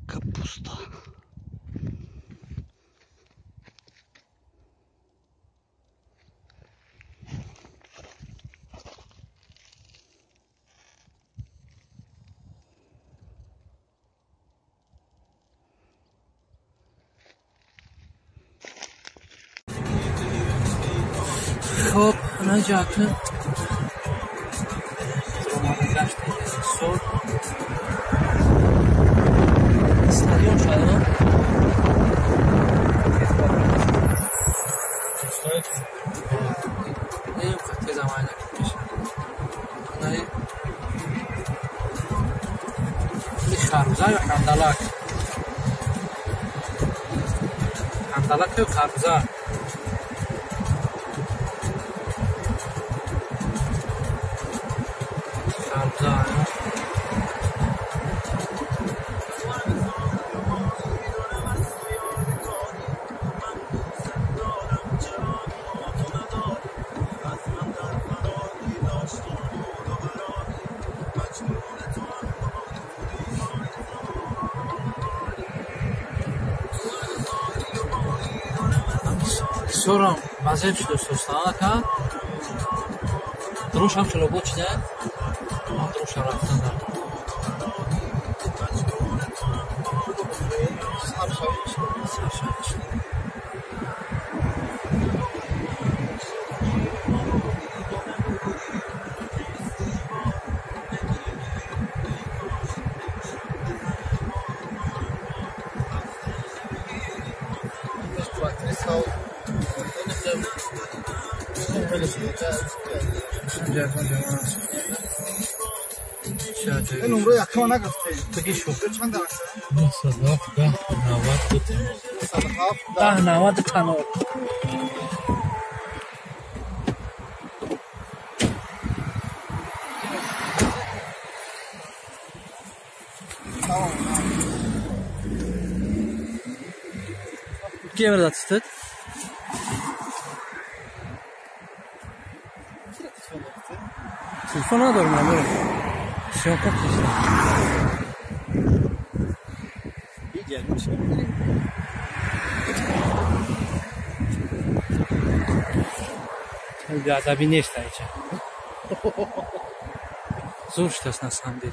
Капуста. Хоб, наҷакн сол стадион шуда. Харбуза ё ҳандалак? Ҳандалак ё харбуза? Харбуза. Бисёрам мазеб шуда устостаака. Дурушам хело бод шуда. Дуруша рафтан дар. نمره یکم نگفتی. چند است؟ 907 10 90 تنور. Кем это? Телефон надорам, надорам. Съёмка киста. Беадаби нест айча. Зур шудааст на самом деле,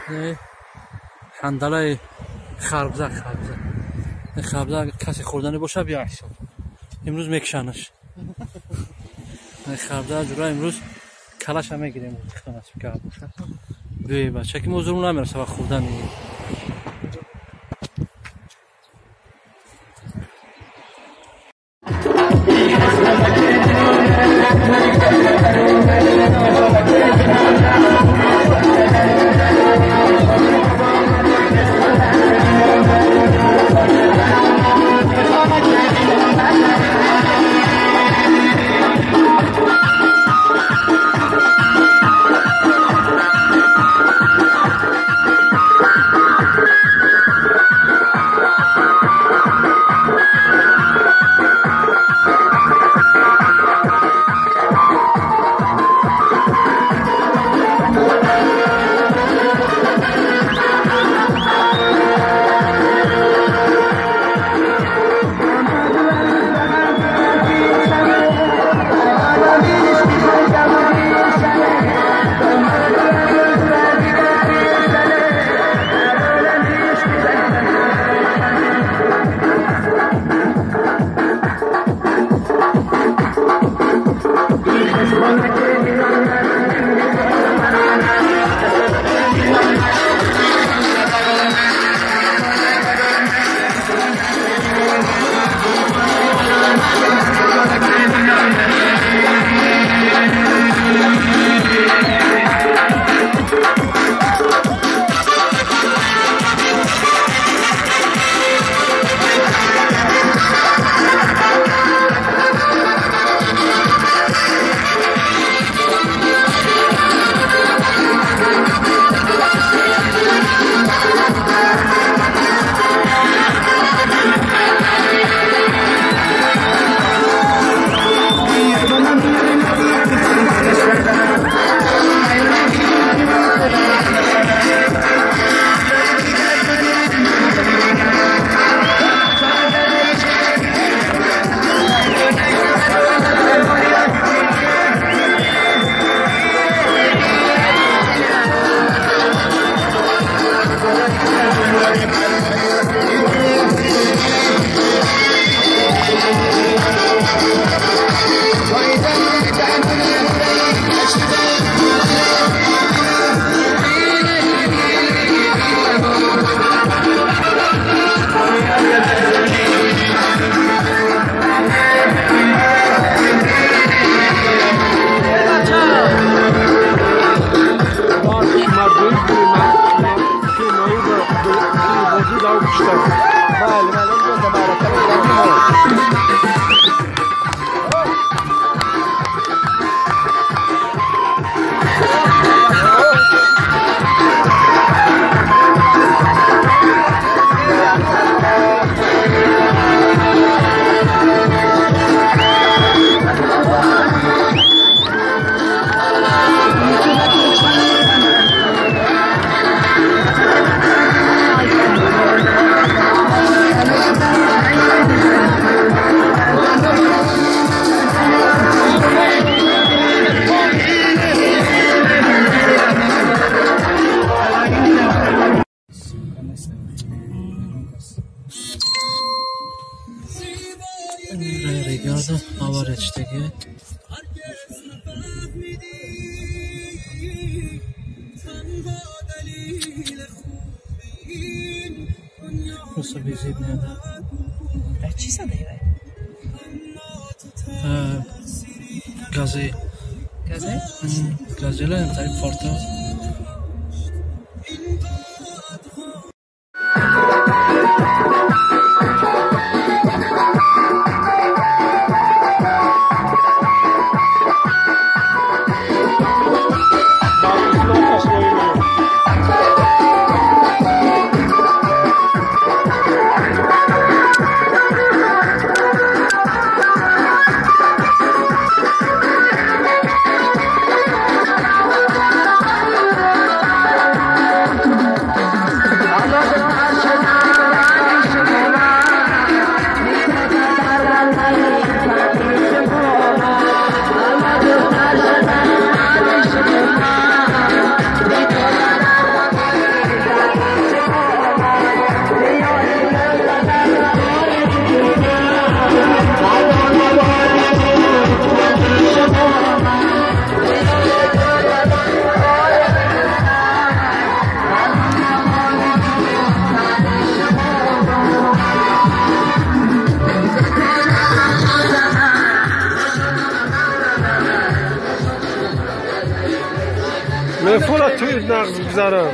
не? Ҳандалаи харбза, харбза. Харбза касе хӯрданӣ бошад, бия ҳисоб. Имрӯз мекушанаш. Харбза ҷура имрӯз калаша мегирем. Бе бача ки мо зурм намераса ба хӯрдани. Гази. Гази? Газела тариф форта. Thank you. Мефора туи нағз гузарам.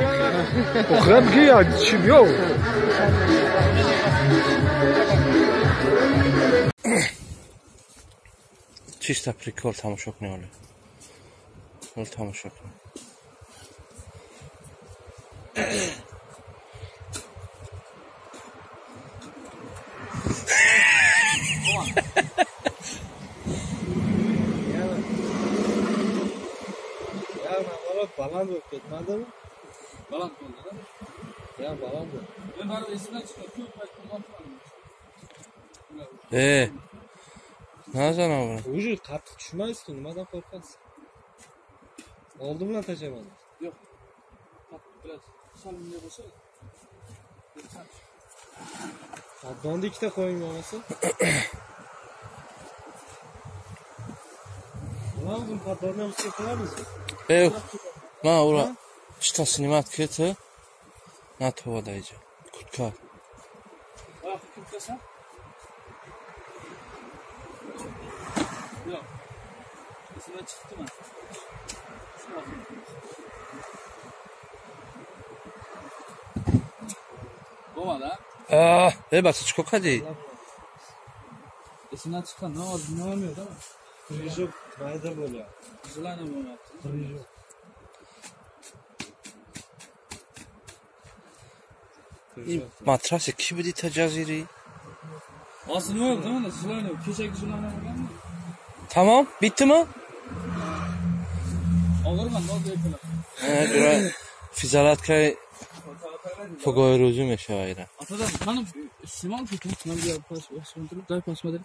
Охира бигӣ чӣ биё. Чисто прикол тамошо кунем ҳоло. Ҳоло тамошо кунем. Баланд bo'lib ketmadimi? Baland bo'ldi, da? Ya baland bo'ldi. Men baribir esimdan chiqadi, ko'p payt qilmoqchiman. Nazan abi. Уже qattiq tushmaysiz-ku, nimadan qo'rqasiz? Oldi bilan tashlayman. Yo'q. Qattiq biraz sal bunday bo'lsa. Poddonni ikkita qo'ying bo'lmasa. Nima o'zim poddonni ham ustiga qo'yamizmi? Yo'q. Man ura чита снимать кете натова даиҷа. Кутка. Oyoqni kiritasan? Yo'q. Esimdan chiqdimi? Bo'lmadi, a? Ey бача, чӣ кор кардӣ? Esimdan chiqqan, nima nima yo'q, Прыжок mayda bo'lyapti. Желание bo'lmayapti. Прыжок. Ин матраси кӣ буди таҷазирӣ? Hozir nima yo'q, mana желание, kechagi желание bo'lganmi? Tamom, bitdimi? Og'irman, hozir ertalab. Jura физзарядкаи погоҳи рӯзӣ мешавад ира. Атадан, qani снимал ketdim, man bu посмотрю, дай посмотри.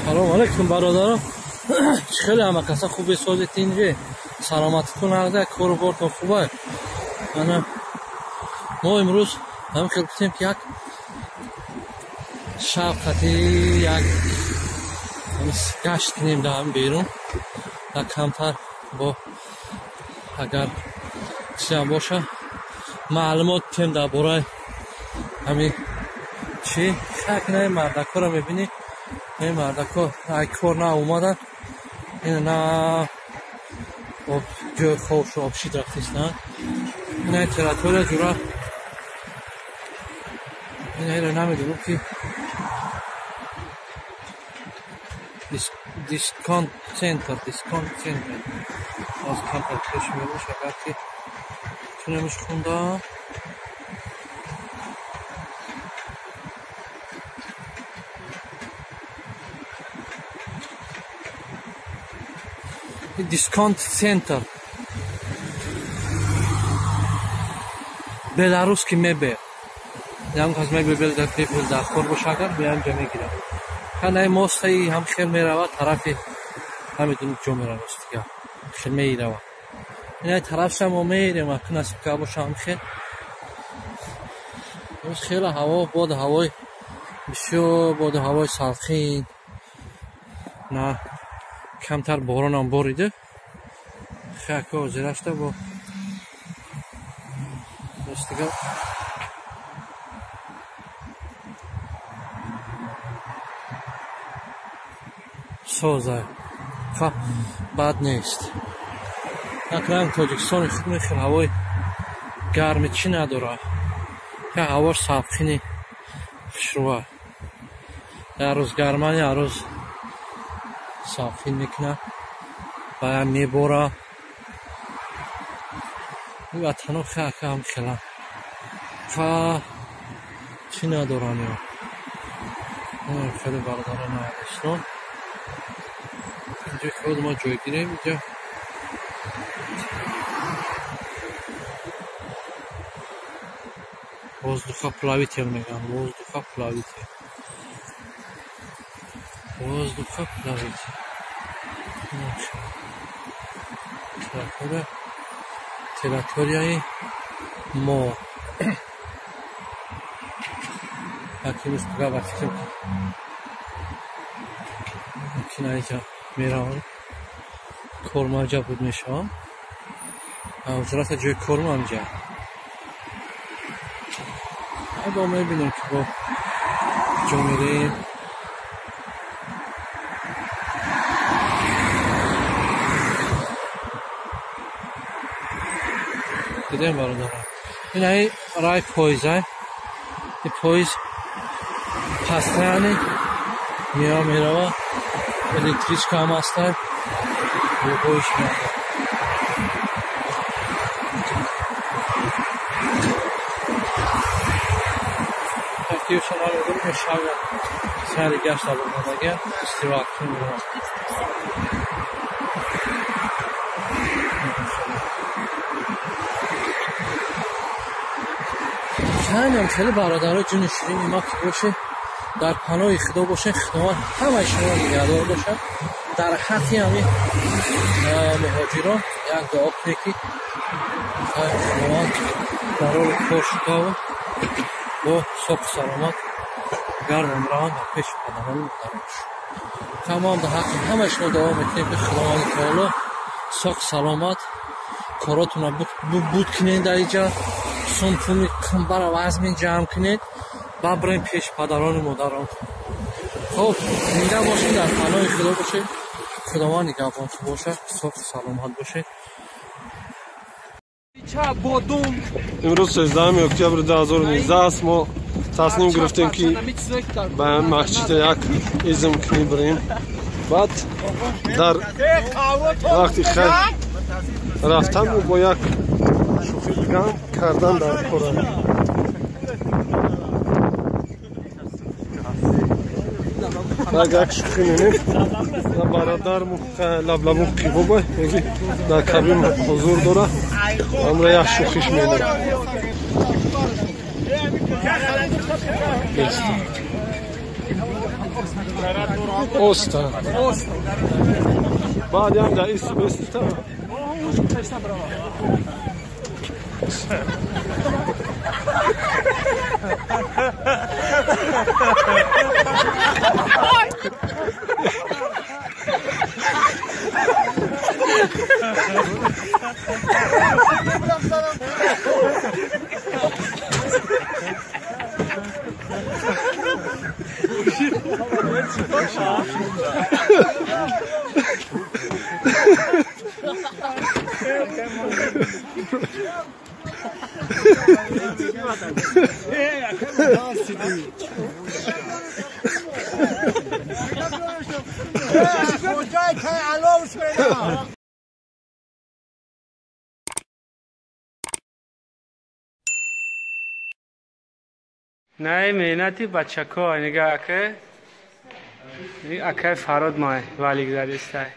Салом алейкум бародарон. Чӣ хеле ҳама каса хубе созед инҷе. Саломатитон ҳарда кору бортон хуба. Ана мо имрӯз ҳам хел гуфтем ки як шаб қати як Гашт кунем дар ҳам берун, дар камтар бо агар чизам боша маълумот тем дар бораи ҳамин чи шак на мардакҳоро мебинӣ, ин мардакҳо ай кор на омадан, ин на ҷои хобшу обшид рафтистанд. Ин ай территория ҷура ин айро намедонам ки дисконт центр, дисконт центр аз камтар пеш мебош, агар ки тунемиш хунда. Дисконт центр беларусский мебел, ям кас мебел дар кор боша, агар биям ҷа мегирам. Канай мостаи ҳам хел мерава тарафи намедонам ҷо мерава, ростига хел мерава. Инай тарафша мо мерем, аку насиб ка боша ҳам хел. Имрӯз хеле ҳаво, боду ҳавои бисёр, боду ҳавои салқин, на камтар боронам борида. Хеако ҳозирашта бо ростига соза бад нест. Акрам Тоҷикистони худ мехел ҳавои гарми чӣ надорад, ка ҳавош салқини хушрӯа, як рӯз гарман, як рӯз салқин мекунад, баъд мебора. Ватано хеака ҳам хела ха чӣ надоранд ё хеле бародарони ислом. Инҷо худ мо ҷой гирем, инҷо воздухоплавитель мегӯянд, воздухоплавитель, воздухоплавитель. Территорияи мо акимиз ба фикрам мумкин аиҷа меравам, корма ҷа буд мешавам, ҳуҷрата ҷои корма ҳамҷа. Бо мебинем ки бо ҷо мерем. Дидем бародарам, ин ай рай поезай, и поезд пастаяни меа мерава, электричка ҳам ҳастай, боиш меояд. Тартибшон намедонам, шава сари гашт абонадага истироҳат кунем меравам. Ҳамам хеле бародаро ҷуни ширини ма ки боше, дар паноҳи Худо боше, Худованд ҳамаи шумо нигаҳдор бошад. Дар ҳаққи ҳамин муҳоҷирон як дуо кунед, ки Худованд барори кор шудаву бо соқу саломат гардон раванд дар пеши падарону модаронаш. Тамом дар ҳаққи ҳамаи шумо дуо мекунем, ки Худованди таоло соқу саломат коротонро буд кунед, дар инҷа сумпуми қимбара вазмин ҷамъ кунед, бабрем пеш падарону модарон. Хоб, зинда бошед, дар паноҳи Худо бошед, Худованд нигаҳбонтон бошад, соқу саломат бошед. Имрӯз 13 октябри 2019 аст. Мо тасмим гирифтем, ки ба масҷида як изм кунӣ бирем. Баъд дар вақти хайр рафтан бо як шӯхӣ дигам кардан дар кора. Як шӯхӣ менем, бародар лаблабу қибоба яки дар кабин ҳузур дора, амра як шӯхиш менем. Оста. Баъд ям дар ису беста. Не, меҳнати бачако, нига ака. Акай Фарод май валик задистай.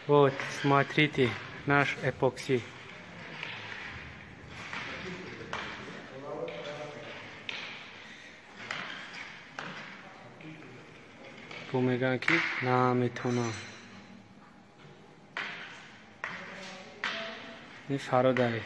Вот, смотрите, наш эпокси. Бу меган ки наметонам. Ин Фародай.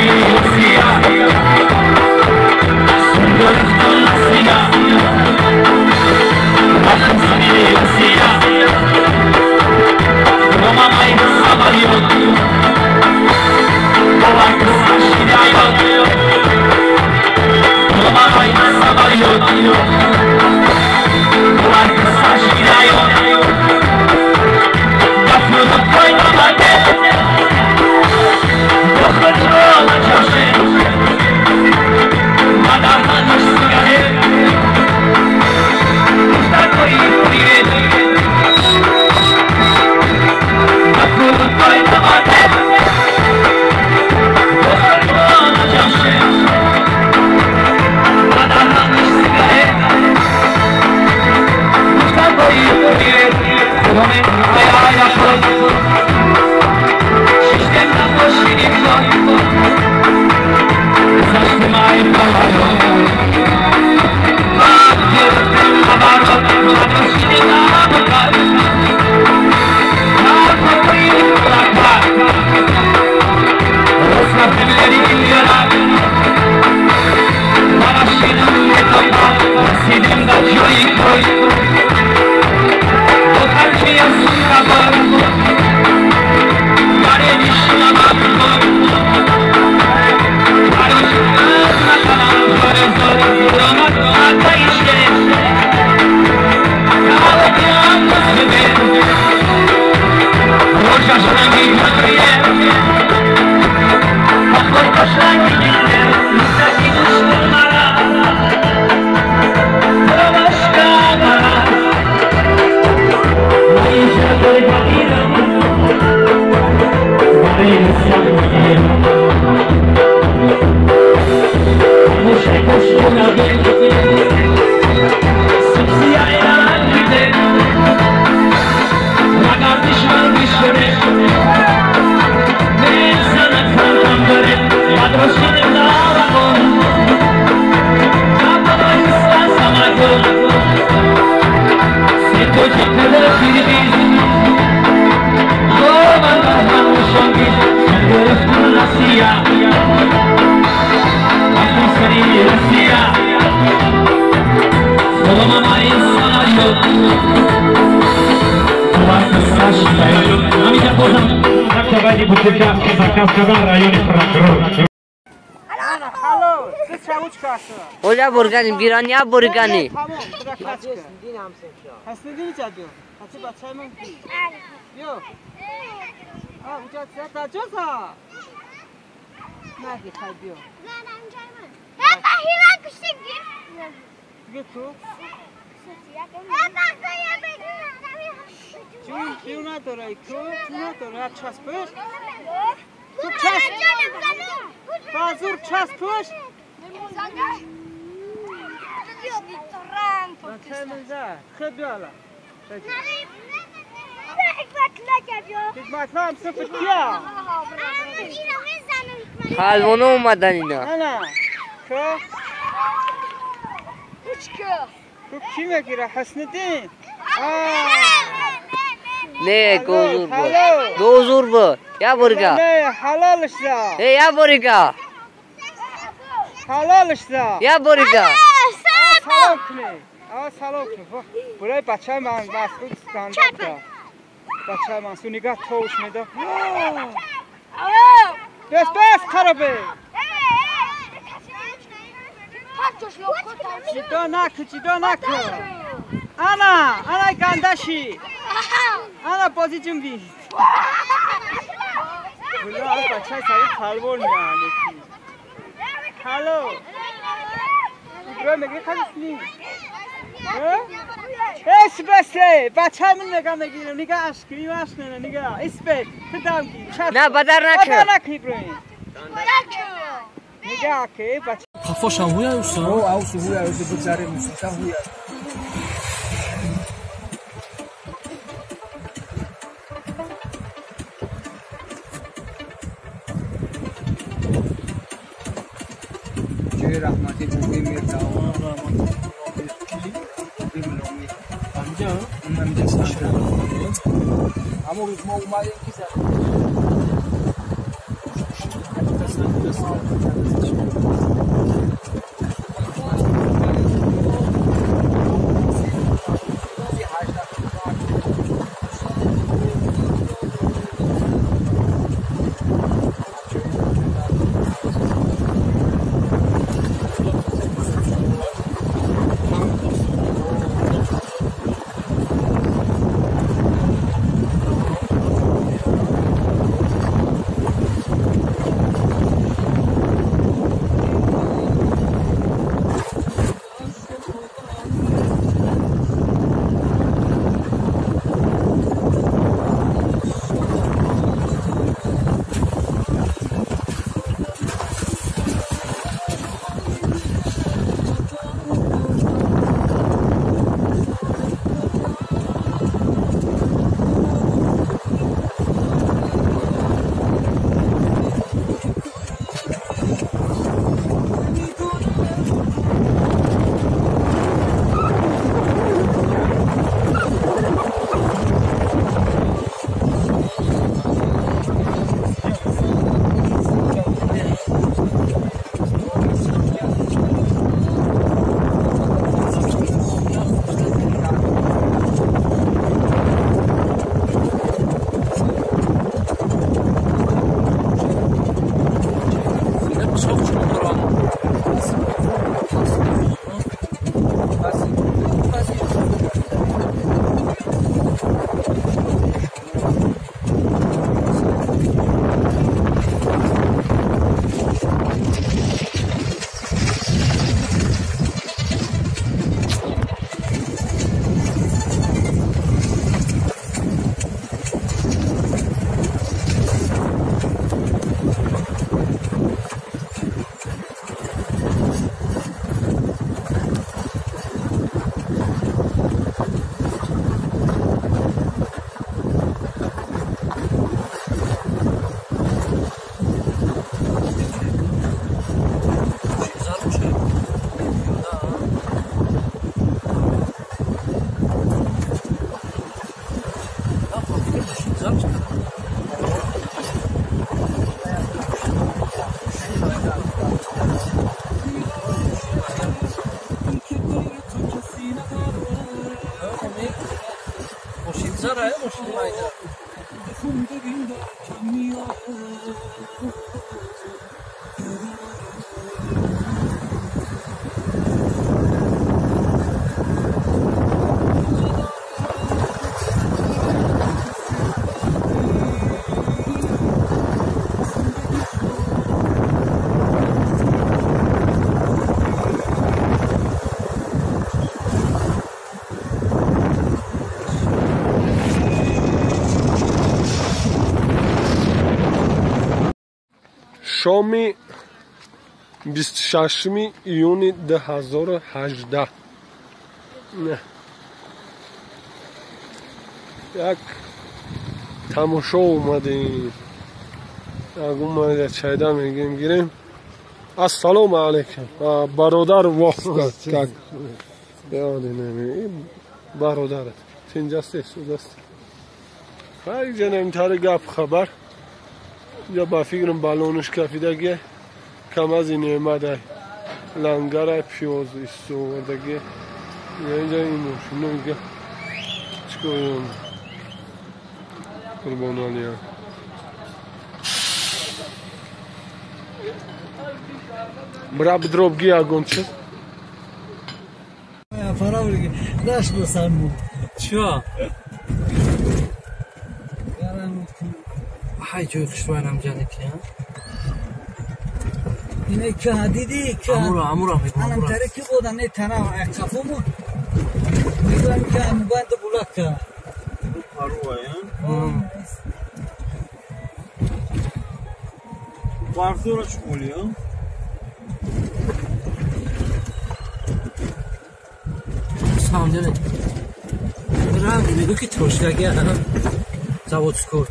See. Оля бургани, гирани, бургани. Палвоно омадан ина. Не, гозур бо. Гозур бо. Я бурга. Э, я бурга. Я бурга. Салом кунед. Бурай бачаи ман Масъуд Искандар. Бачаи Мансур нигоҳ товуш медод. Бес бес харабе. Ҷидо наку, ҷидо наку. Ана, ана гандаши. Ана бозӣ ҷунбид. Була бачаи сари палвон меянд. Ҳало. Иброҳим мегӯи қадисни. اس بسه بچه من نگاه میگیرم نگاه اشک این اشک نه نگاه اس به تدام کی نه بدر نکن بدر نکن ابراهیم نگاه که بچه خفاشم هویا اوسا او اوسو هویا اوسو بگذاره موسیقی هویا جای رحمتی بوی میرزا همون روز ما اومدیم که Майдатара, мошини майда. Шоми 26 июни 2018 як тамошо омадем. Як омада чайда мегирем гирем. Ассалому алайкум. Бародар Вовка как? Бародар. Тинҷасте, судасте. Хай ҷанем тари гап хабар. Я ба фикрам балонаш кафидаги камази неъмадай лангарай пиёз истовардаги инҷа ин мошино чикор Қурбоналия бра бидробги ягон чиз чиё ҳай ҷои хушвайнам ҷаники ине ки диди ки амура мегӯям анам тари ки бодан не тана қафому мегӯям ки амубанд булака Барзора чуқули самом деле ранг мегӯ ки трошкаги заводской.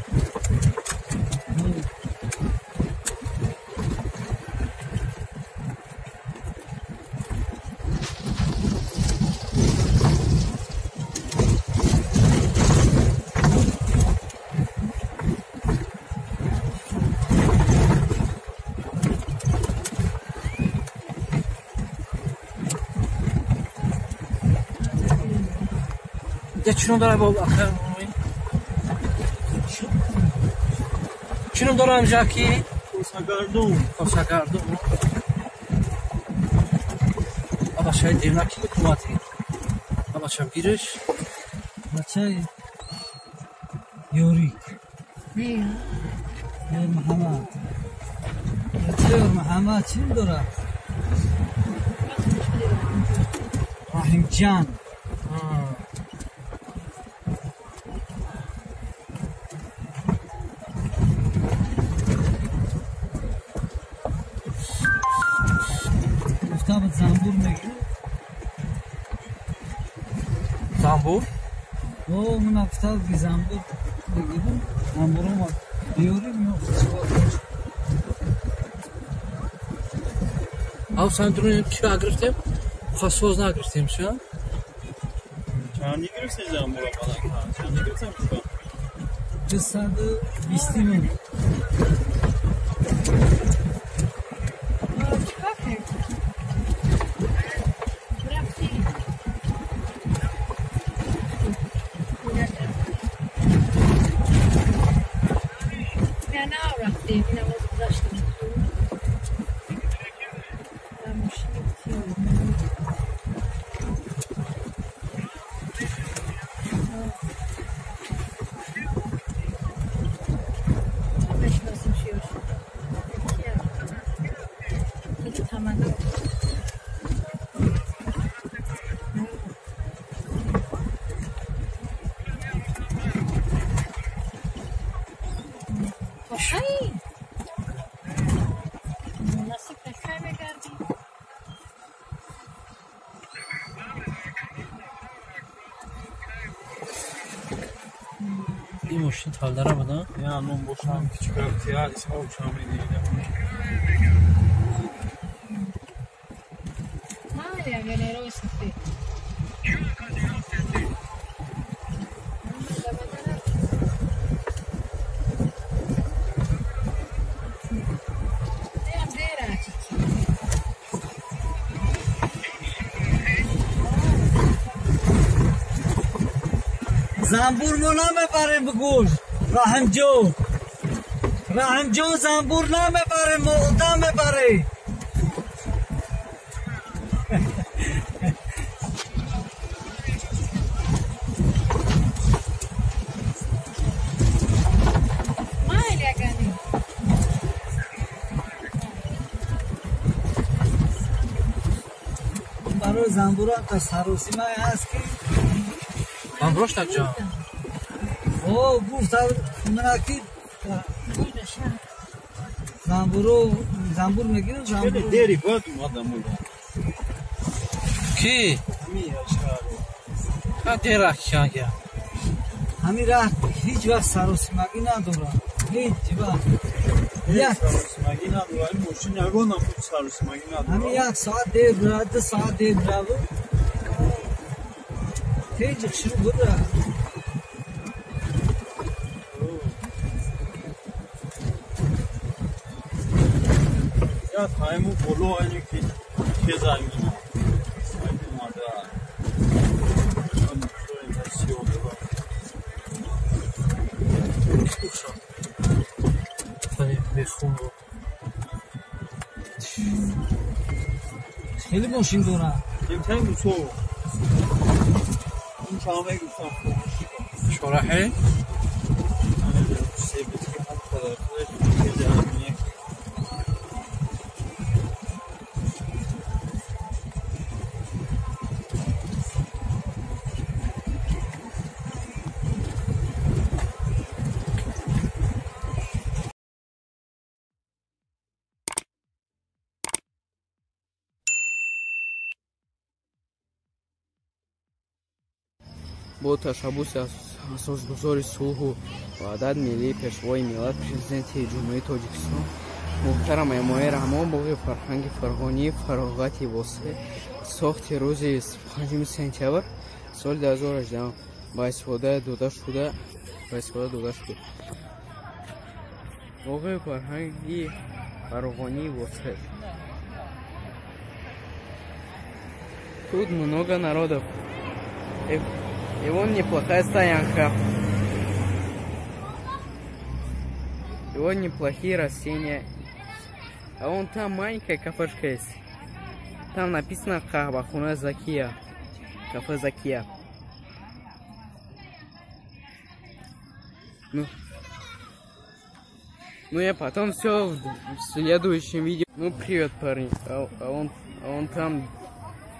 Чӣ ном дорам ахир? Чӣ ном дорам жаки? Косагардон. Косагардон. Аба шай девнаки мекумати. Аба чам гириш? Бачаи Ёрик. Ёр Муҳаммад. Бачаи Ёр Муҳаммад чӣ дорад? Раҳимҷан. Замбур мегирем. Замбур? О, ман гуфтам ки замбур мегирем. Замбурро биёрем ё ав сандруни ки гирифтем? Хасоз нагирифтем ша? Чанд гирифтем замбурро бадан? Чанд гирифтем? 220 мин. Ин мошин талдара буда? Я ном бошам кичикак тия исҳоқ шамри дида. Занбур мо намебарем бигӯш. Раҳимҷон. Раҳимҷон занбур намебарем, мо одам мебарем. Барои занбурам та саросима ҳаст ки занбурош ҷон. О, гуфт мана ки занбуро занбур мегирам занбур. Дери бад омадам. Ки? Ха дера кия. Ҳамин раҳ ҳеҷ вақт саросимагӣ надорад. Ҳеҷ вақт. Як саросимагӣ надорад. Ин мошин ягона саросимагӣ надорад. Ҳамин як соат дер бирад, 2 соат дер бирад. Ҳеҷ шурӯъ буда. Я тайму боло айни ки кезаймина. Омада. Хеле мошин дорад. Шораҳе? Бо ташаббуси асосгузори сулҳу ваҳдат миллии Пешвои миллат, Президенти Ҷумҳурии Тоҷикистон муҳтарам Эмомалӣ Раҳмон боғи фарҳанги Фарғонии фароғати восеъ сохти рӯзи 5 сентябр соли 2018 ба истифода дода шуд. Боғи фарҳанги Фарғонии восеъ. Тут много народов. И вон неплохая стоянка. И вон неплохие растения. А вон там маленькая кафешка есть. Там написано Кахвахуна Закия. Кафе Закия. Ну я потом все в следующем видео. Ну привет, парни. А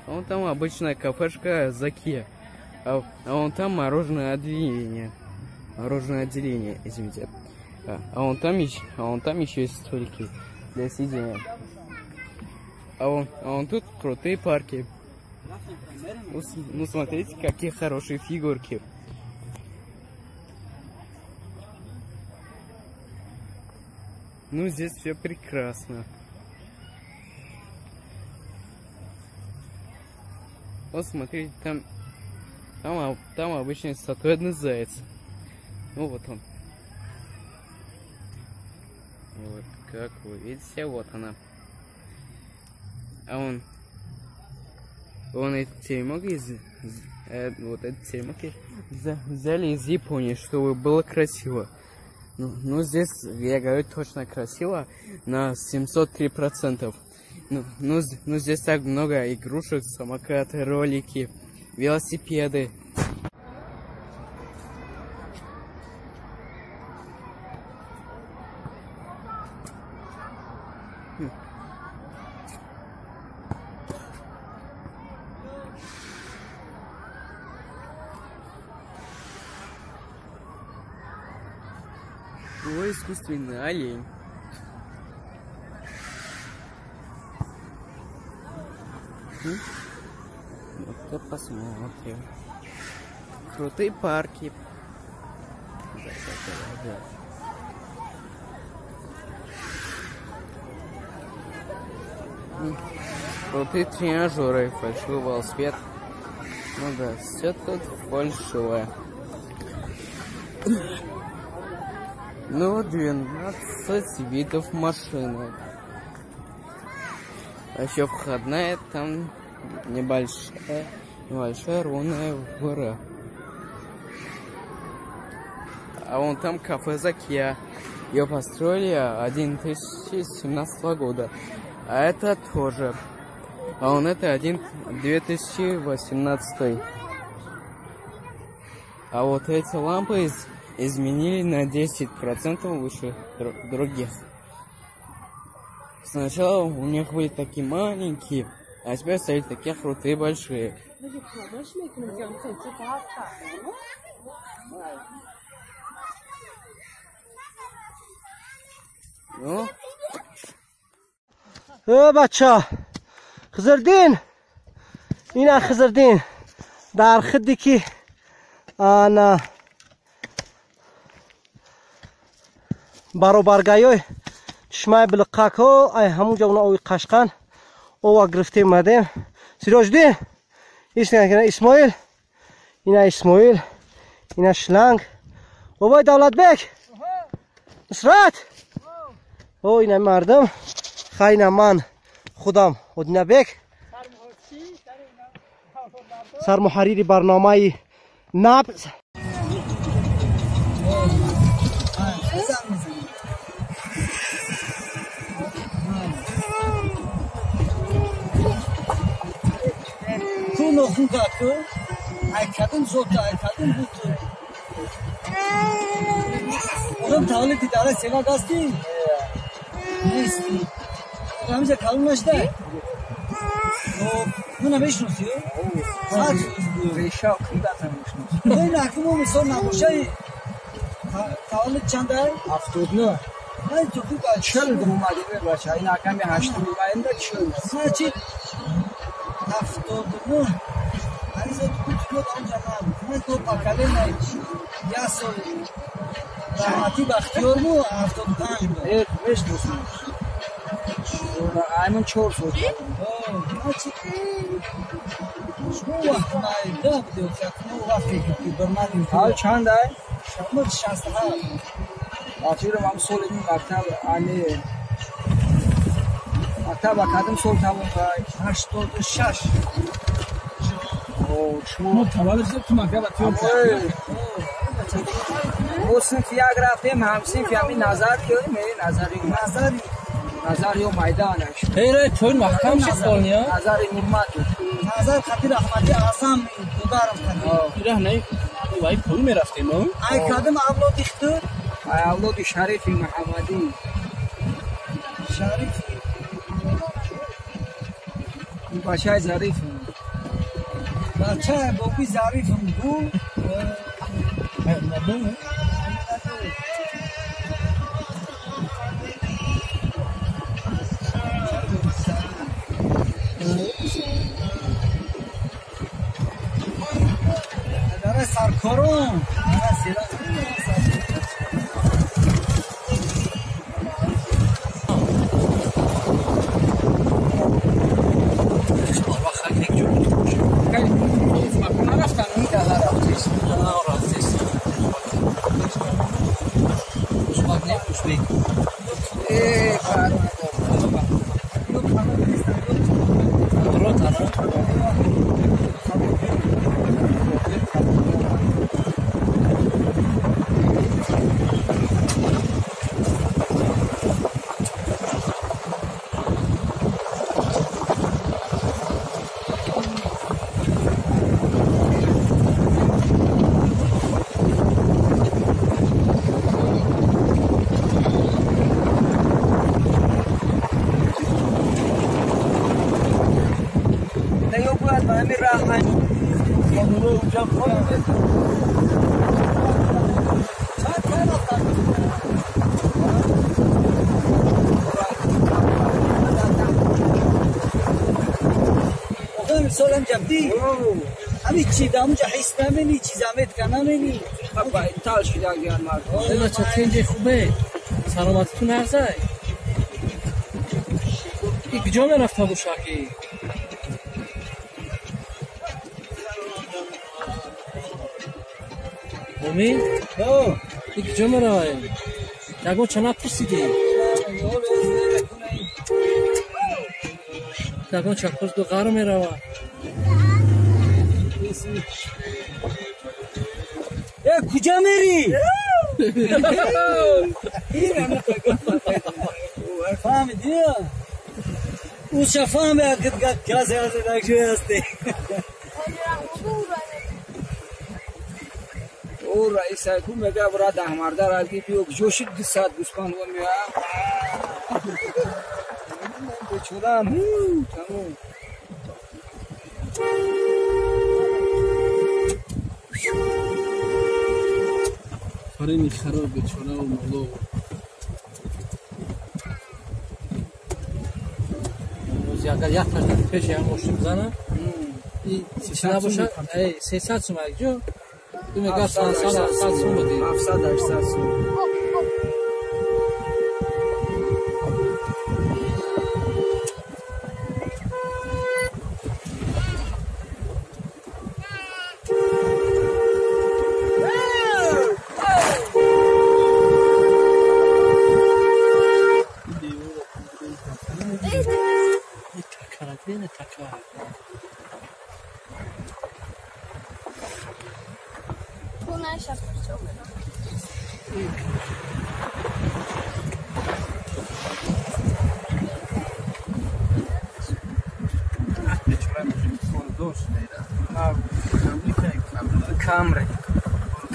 вон там обычная кафешка Закия. А вон там мороженое отделение. Мороженое отделение, извините. А вон там еще есть столики для сидения. А вон тут крутые парки. Ну смотрите, какие хорошие фигурки. Ну здесь все прекрасно. Вот смотрите, там обычный статуэтный заяц. Ну вот он. Вот, как вы видите, вот она. А он этот теремок взяли из Японии, чтобы было красиво. Ну здесь, я говорю, точно красиво на 703%. Ну здесь так много игрушек, самокаты, ролики, велосипеды. Ой, искусственный олень. Вот посмотрим. Крутые парки. Да. Крутые тренажеры, фальшивый велосипед. Ну да, все тут фальшивое. Ну, 12 видов машинок. А еще входная там небольшая ровная гора. А вон там кафе Закия. Ее построили 2017 года. А это тоже. А он это 2018. А вот эти лампы изменили на 10% выше других. Сначала у них были такие маленькие, а теперь стали такие крутые большие. Ну? Бача, Хизрдин, ина Хизрдин, дар хидди ки ана баробаргаёй чишмаи билқакҳо ай ҳамун ҷо уна ови қашқан ова гирифтем омадем. Сироҷиддин, Исмоил, ина Исмоил, ина шланг. Бобои Давлатбек, Нусрат, о ина мардум, хайна ман худам Одинабек, сармуҳаррири барномаи Набз. Ту нохун кард ку? Ай кадом зота, ай кадом буд ту? Одам таваллуди давлат севак ҳастӣ? Нестӣ. Ҳамиҷа калон нашуда? Хоб, мана мешиносӣ? Реша қидата мешиносӣ. Ин ҳакимо мисол набошаи таваллуд чанда? 79. Ай ту ку 40 омадӣ бача, ин ҳаками 8 омадинда 40. Значит 79. Азизо ту ку онҷа набуд. Ман то поколение як сол раҳматӣ Бахтиёр бу 75 буд. Э, мешиносам. Аймон 4 сол. Шумо вақт майда будед, шумо вақте ки бармадем. Ҳал чанд ай? Шумо 67. Бачаро ҳам соли мактаб ани мактаб кадом сол тамом кард? 86. О, шумо мо таваллуд шудем ту мактаб атиёр. Мо синфи як рафтем, ҳамсинфи ҳамин назар ки назари назари назар ё майданаш. Эй, той маҳкам шид қолния? Назари Нурмат. Назар хати раҳмати Аъзам дударам хати. Ира не, вай пул мерафтем, о? Ай кадом авлоди хтур? Ай авлоди Шарифи Муҳаммадӣ. Шарифи. Бачаи Зариф. Бачаи боби Зарифм бу. داره سرکارون سالم جبدی همین چی دامونجا حس نمینی چی زحمت کنمینی تال شده گیان مرد بچه تنجه خوبه سلامتتون ارزای ای کجا میرفت تا شاکی امید ای کجا میروی یگو چه نپرسیدی یگو چه پرس دو غر میروی کجا میری؟ Фаҳмидӣ? Ӯ шафаҳме касе ҳаст ҳасте. О раис ку мега бра даҳмарда раги биё ҷоши 200 гӯспанд ва меа. Бечорам, тамом. Фарини хароб бечора ва моло. Агар як ташта пеши ҳам мошин бизанад, чӣ набошад, 300 сум якҷо, ту мега 500 700 сум буди. 700 800 сум.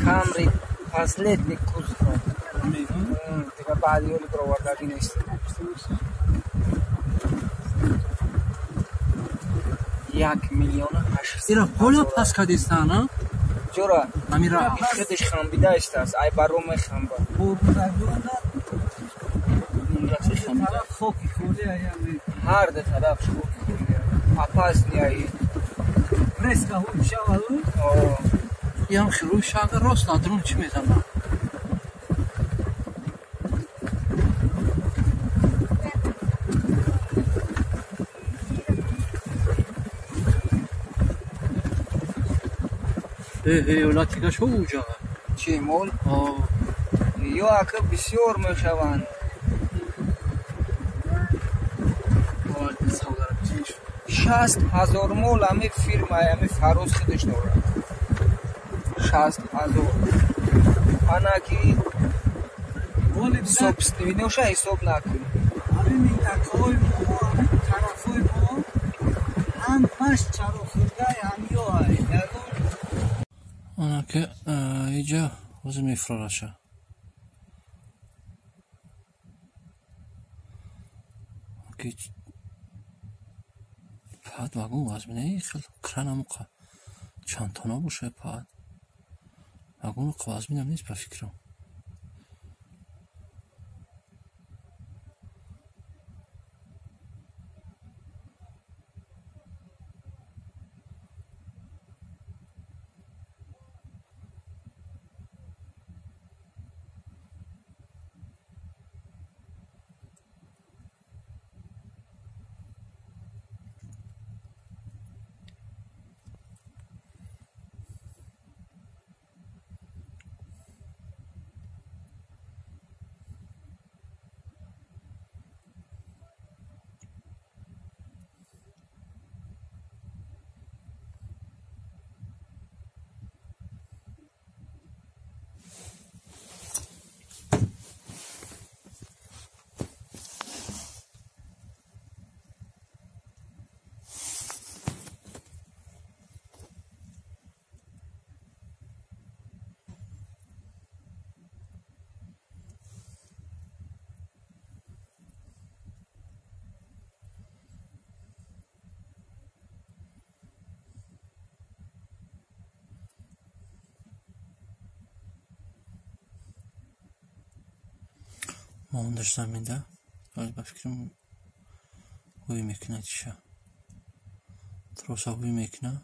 Камри последний кузов. Дигар баъди ёли баровардагӣ нест. 1 800 000. Ира ҳоло пас кадистан, а? Ҷора, амира худаш хамбида истааст, ай баро мехамба. Ҳар ду тараф хоки холӣ. Опасный ай. Резко ҳуй шавад. Ям хирӯй шага рост надрун чӣ мезанад? Э, шо уҷага? Чӣ мол? Ё ака бисёр мешаванд. 60 000 мол ами фирма, ами Фароз худаш дорад. 60 000. Ана ки собственноша ҳисоб накун. Ами минтақаҳои мо, ами тарафҳои мо ҳамаш чароғхӯрдаи ҳамиёай. Ягон Она ки иҷа ҳозир мефурораша. Ки пад вагон вазминаи хел кранамуқа чанд тона боша пад. Вагону вазминам нест ба фикрам. Мондаш заминда, вале ба фикрам ҳуй мекунад чиша. Троса ҳуй мекунад.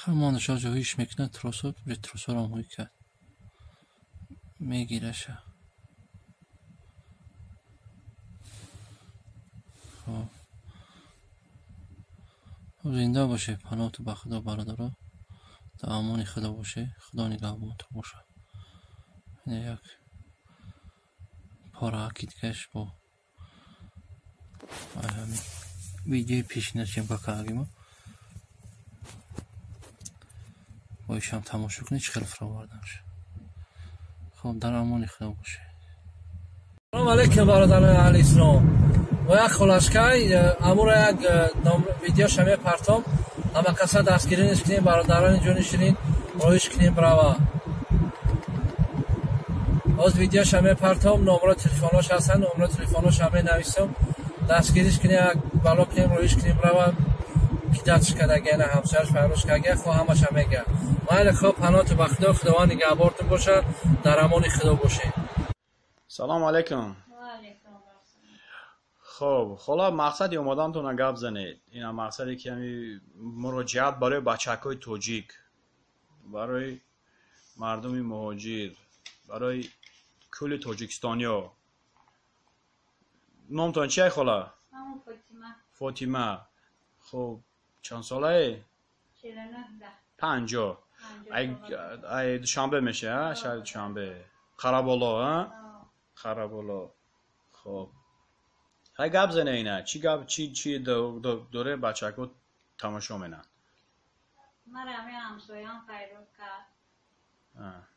Хамонаш ҳоҷа ҳуиш мекунад, тросо, тросорам ҳуй кард. Мегираша. Хоб. Зинда боше, паноҳту ба Худо бародаро. Дар амони Худо боше, Худо нигаҳбонту боша. Ина як пораки дигаш бо ҳамин видеои пешина чем какаагимо. Боишам тамошо кунед, чӣ хел фароварданш. Хоб, дар амони Худо боше. Салом алейкум бародарони аҳли ислом. Ва як холашкай амура як видеоша мепартом. Ҳама каса дастгирӣ низ кунем бародарони ҷони ширин, роиш кунем брава. Боз видеоша мепартом, номро телефонош ҳастанд, номро телефоноша менависам. Дастгириш кунем, як бало кунем, роиш кунем брава. Ки дастш кардагия, на ҳамсояш файрош кардагия, хо ҳамаша мега. Майли хоб, паноҳту ба Худо, Худованд нигаҳбортон бошад, дар амони Худо бошед. Салом алейкум. Хоб, хола мақсади омадантона гап занед. Ина мақсаде ки ҳами муроҷиат барои бачакҳои тоҷик, барои мардуми муҳоҷир, барои кулли тоҷикистониё. Номтон чия хола? Фотима. Фотима. Хоб, чанд солае? 49. 50. Ай Душанбе меша, а? Шаҳри Душанбе. Қараболо, а? Қараболо. Хоб. Хай гап зане ина. Чӣ гап, чӣ доре бачако тамошо менанд? Мара ҳами ҳамсоям файрод кард.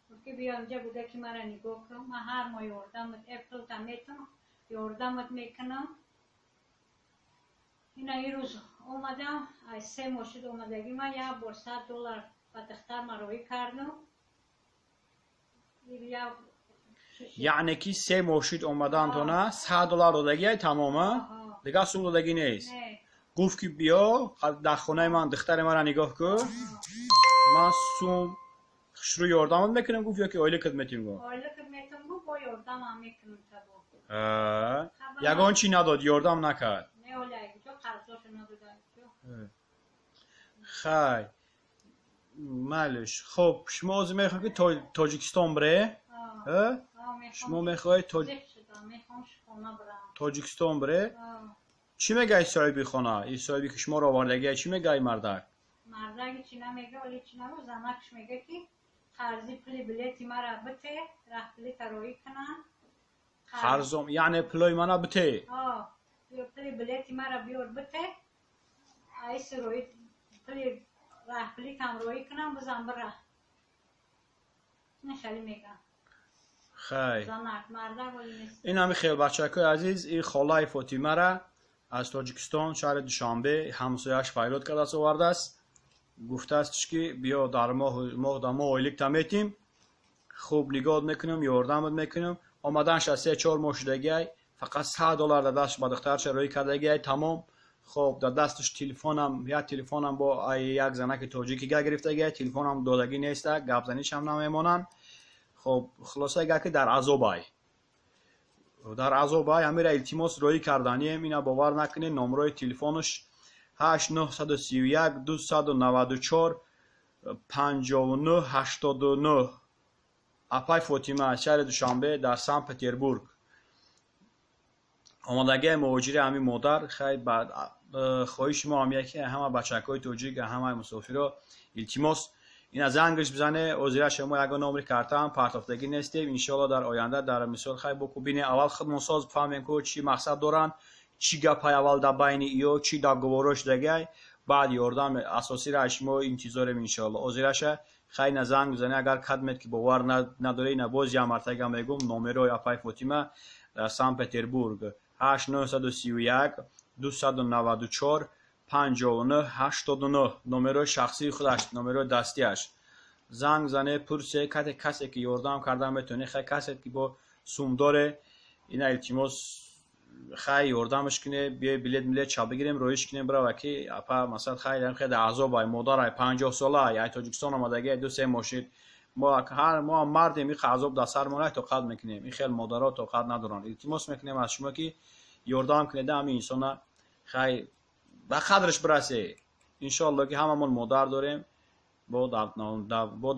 Гуфт ки биё инҷа буда ки мара нигоҳ кун. Ман ҳар моҳ ёрдамат, пулта метам, ёрдамат мекунам. Ина ирӯз омадам, аз 3 моҳ шуд омадагӣ, ман як бор $100 ба духтарма роҳӣ кардам. Яъне ки 3 моҳ шуд омадантона $100 додагиай тамома, дигар сум додагӣ нест. Гуфт ки биё дар хонаи ман духтари мара нигоҳ кун, ман сум хушрӯ ёрдамат мекунам, гуфт ё ки ойликат метим гуфт? Ойликат метим гуфт, бо ёрдамам мекунам табо. Ягон чӣ надод, ёрдам накард? Не, оля ҷо қарзошо надода. Хай, майлиш. Хоб, шумо ҳозир мехоҳед ки Тоҷикистон бире? Шумо мехоҳед Тоҷикистон бире? Чӣ мегӯяд соҳиби хона? Ин соҳибе ки шуморо овардагия чӣ мегӯяд мардак? Мардак чӣ намега, оли чӣ намегӯ, занакш мега ки қарзи пули билети мара бите, раҳ билета роҳӣ кунанд. Қарзом, яъне пулои мана бите? Пули билети мара биёр бите, айси роҳӣ пули раҳ билетам роҳӣ кунам, бизан бира. Ин хеле мегӯям. Хай. Ин ҳами хел бачакҳои азиз, ин холаи Фотимара аз Тоҷикистон, шаҳри Душанбе, ҳамсояш файрод кардааст, овардааст. Гуфтааст ки биё дар моҳ дар моҳ ойликта метим, хуб нигоҳ мекунам, ёрдамат мекунам. Омаданаш аз 3-4 моҳ шудагиай, фақат $100 дар дасташ ба духтарша роҳӣ кардагиай, тамом. Хоб, дар дасташ телефонам, як телефонам бо як занаки тоҷики гирифтагиай, телефонам додагӣ неста, гапзанишам намемонанд. Хоб, хулоса гап ки дар азобай. Дар азобай, ҳамира илтимос роҳӣ карданием, ина бовар накунед, номрои телефонаш 8 931 294 59 89. Апай Фотима аз шаҳри Душанбе дар Санкт-Петербург. Омодагии муҳоҷири ҳамин модар, хай хоҳиши мо ҳам яке ҳама бачакҳои тоҷик, ҳамаи мусофиро илтимос ина зангаш бизане, озира шумо ягон номри картаам партофтагӣ нестем. Иншоалло дар оянда дар мисол хай боку бине, аввал худмон соз бифаҳмем ку чӣ мақсад доранд, чӣ гапай аввал дар байни ё чӣ договоро шудагиай, баъд ёрдам асосиро аз шумо интизорем иншоалло. Озираша хай на занг бизане, агар кадмед ки бовар надоред, ина боз як мартага мегӯм, номерои апай Фотима дар Санкт-Петербург 8 931 294 59 89, номерои шахсии худаш, номерои дастиаш. Занг зане, пурсе, касе ки ёрдам кардан метавонед, хай касе ки бо сум доре, ина илтимос хай ёрдамаш куне, биёй билет милет чап бигирем, роиш кунем, бирава ки апа масалан хай хай дар азоб ай, модар ай, 50 сола ай, ай Тоҷикистон омадагӣ, 2-3 моҳ шуд. Мо ҳар мо мардем, ин азоб дар сармон ай тоқат мекунем. Ин хел модаро тоқат надоранд. Илтимос мекунем аз шумо ки ёрдам кунед ҳамин инсона, хай ба қадраш бирасе. Иншоалло ки ҳамамон модар дорем. Бо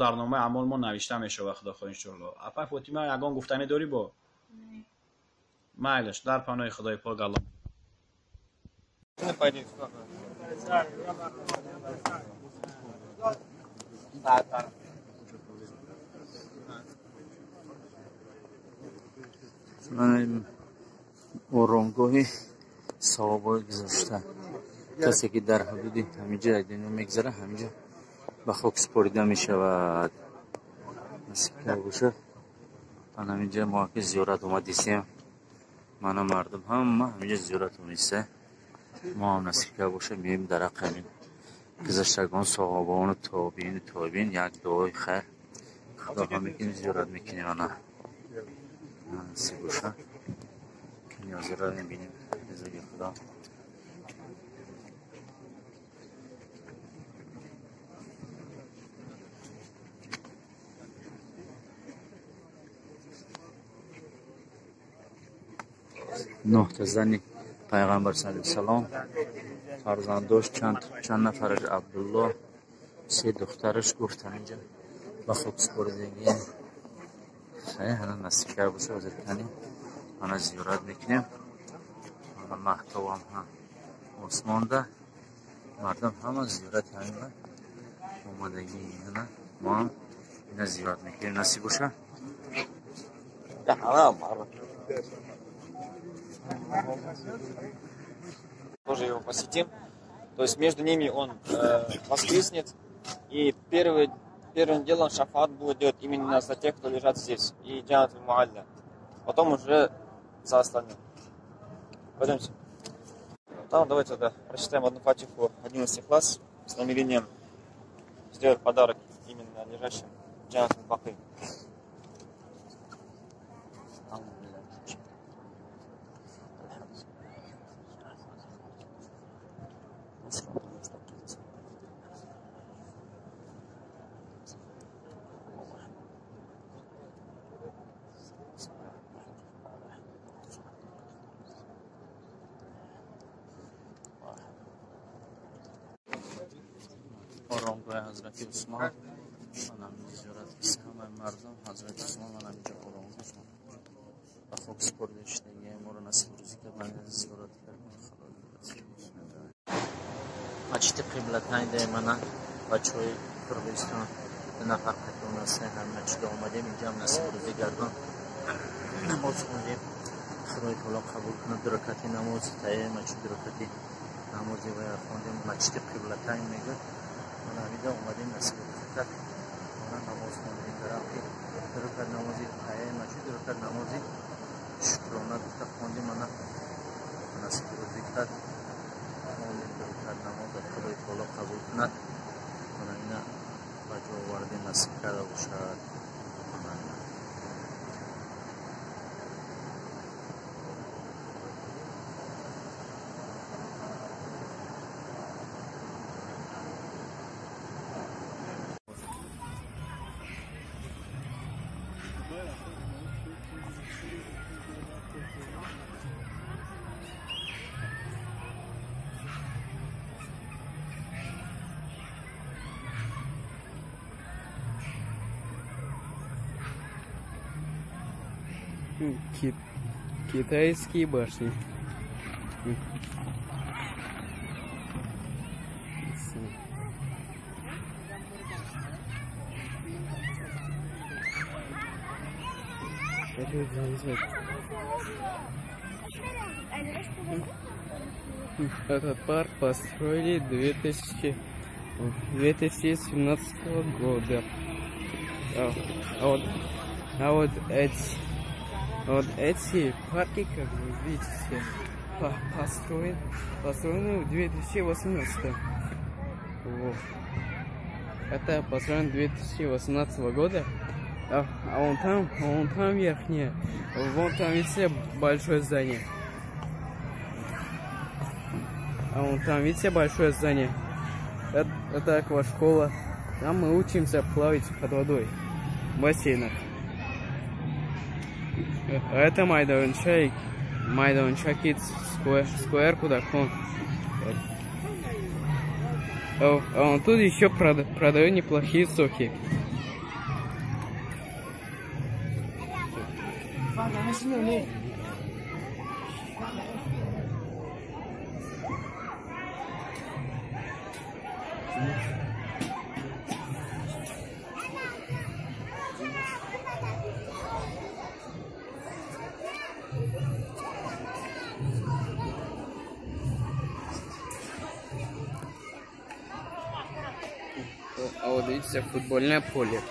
дар номаи аъмол мо навишта мешавад, худо хоҳ иншоалло. Апай Фотима, ягон гуфтанӣ дорӣ бо? Майлаш, дар паноҳи Худои пок Аллоҳ. Оромгоҳи савобҳои гузашта. Касе ки дар ҳудуди ҳамиҷа дунё мегзара, ҳамиҷа ба хок супорида мешавад. Насиб карда бошад. Ман ҳаминҷа мо ки зиёрат омадисем. Мана мардум ҳама ҳаминҷа зиёрат омадиса. Мо ҳам насиб карда бошад, меоем дар ҳаққи ҳамин гузаштагон, саҳобаону тобиину тобиин як дуои хайр худо мекунем, зиёрат мекунем. Ана насиб бошад. Ниёзиро мебинем. Бизуги Худо. Нӯҳта зани пайғамбар саллаллоҳу алайҳи васаллам, фарзандош чанд нафараш Абдуллоҳ, се духтараш гуфт ҳаминҷа ба хок супоридагӣ. Хай, ҳана насиб карда бошад, ҳозир кани ана зиёрат мекунем. Ана маҳтобам ҳам осмонда, мардум ҳама зиёрати ҳамин ба омадагӣ. Ана мо ҳам ина зиёрат мекунем, насиб бошад. Тоже его посетим. То есть между ними он воскреснет, и первым делом шафаат будет делать именно за тех, кто лежат здесь, и Джаннат аль-Муалля. Потом уже за остальных. Пойдемте. Там давайте тогда прочитаем одну фатиху 11 класс с намерением сделать подарок именно лежащим Джаннат аль-Баки. Оромгоҳи Ҳазрати Усмон. Ман ҳаминҷа зиёрат киси ҳамаи мардум Ҳазрати Усмон, ман ҳаминҷа оромгоҳ ба хок супорида шудагӣ. Моро насиб рӯзӣ кард, ман зиёрат кардем. Масҷиди Қиблатайн даи мана бачаҳои Қирғизистон ду нафар қатъон ҳастанд. Ҳам масҷида омадем, инҷа ҳам насиб рӯзӣ гардон намоз хондем. Худои таоло қабул кунад. Ду ракати намоз таи масҷид, ду ракати намози вая хондем. Масҷиди Қиблатайн мегӯяд. Мана ҳаминҷа омадем, насиб рӯзӣ кард. Мана намоз хондем дар ҳаққи ду ракат намози таи масҷид, ду ракат намози шукрона гуфта хондем. Мана насиб рӯзӣ кард, хондем ду ракат намоз. Худои таоло қабул кунад. Мана ина ба ҷо овардем, насиб карда бошад. Китайские башни. Этот парк построили в 2017 года. А вот эти парки, как вы видите, построены в 2018. Вот. Это построено 2018 года. А вон там верхнее, вон там видите большое здание. А вон там видите большое здание. Это аквашкола. Там мы учимся плавать под водой в бассейнах. А это Майданча, Майданча Kids Square, Square Кудакон. А он тут еще продает неплохие соки. А вот видите, футбольное поле.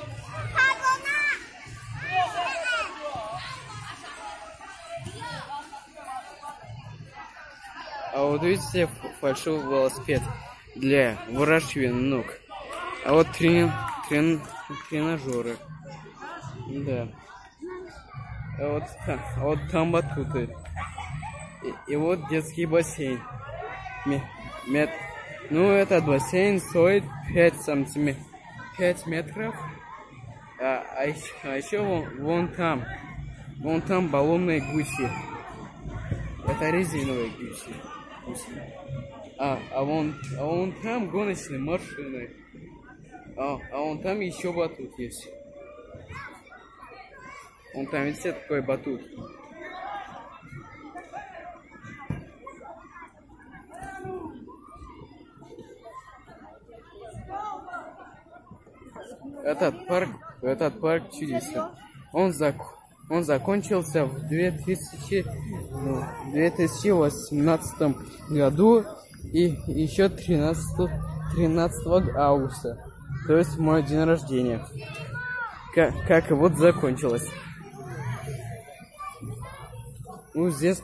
А вот видите, большой велосипед для выращивания ног. А вот тренажеры. Да. А вот там батуты. И вот детский бассейн. Ну, этот бассейн стоит 5 сантиметров, 5 метров. А еще вон там баллонные гуси. Это резиновые гуси. А вон там гоночные машины. А вон там еще батут есть. Вон там, видите, такой батут. Этот парк чудесен. Он закончился в 2018 году и еще 13 августа, то есть мой день рождения. Как вот закончилось. Ну здесь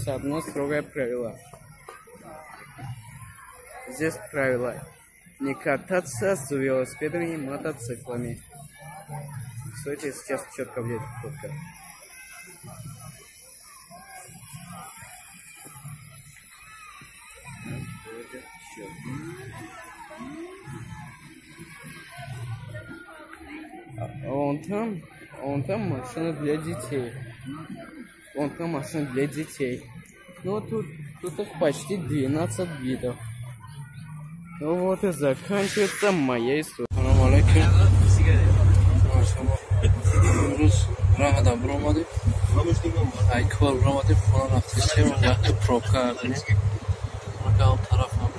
одно строгое правило. Здесь правило: не кататься с велосипедами и мотоциклами. Кстати, сейчас четко будет фотка. А вон там машина для детей. Вон там машина для детей. Ну тут их почти 12 видов. Ну вот и заканчивается моя история. Салом алейкум. Имрӯз роҳ баромадем. Ай кор баромадем, хона рафтем, як пробка кардем. Он тараф нам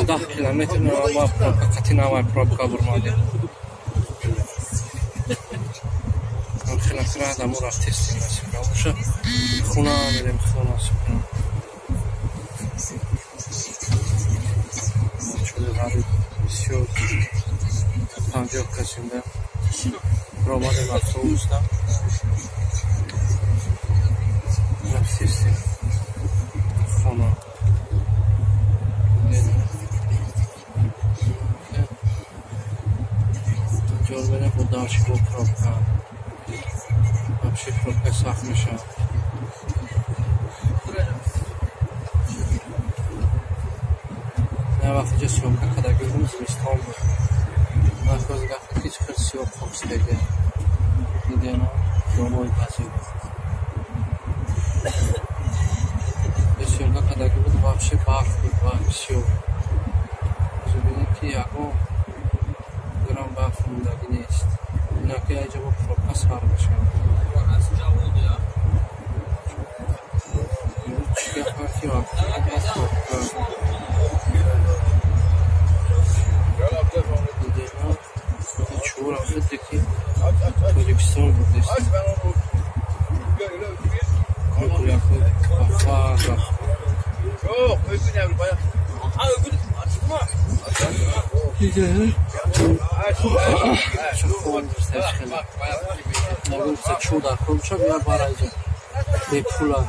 10 километр ма пробка қати навай пробка бурмадем. Хеле адамо рафтестем, насиб хона мерем, хона насиб. Чуди ғариб бисёр 50 касимда ромадем автобусда рафтестем хона. Ҷор мерем бо дарчи бо пробка. Вообще пробка сахт мешавад. На вақт ҷа съёмка кардаги будем, зимистон буд. Вақт боз гафта ки чӣ хел сиёҳ хок шудаги. Дидем ҷомои баъзе. Съёмка кардаги буд, вообще барф буд ва бисёр. Бибинем ки ягон грамм барф мондагӣ нест. Инаки айҷа бо пробка сар мешавад. Чӣ гапа ки вақти пробка. Чура худе ки Тоҷикистон будест. Бепула.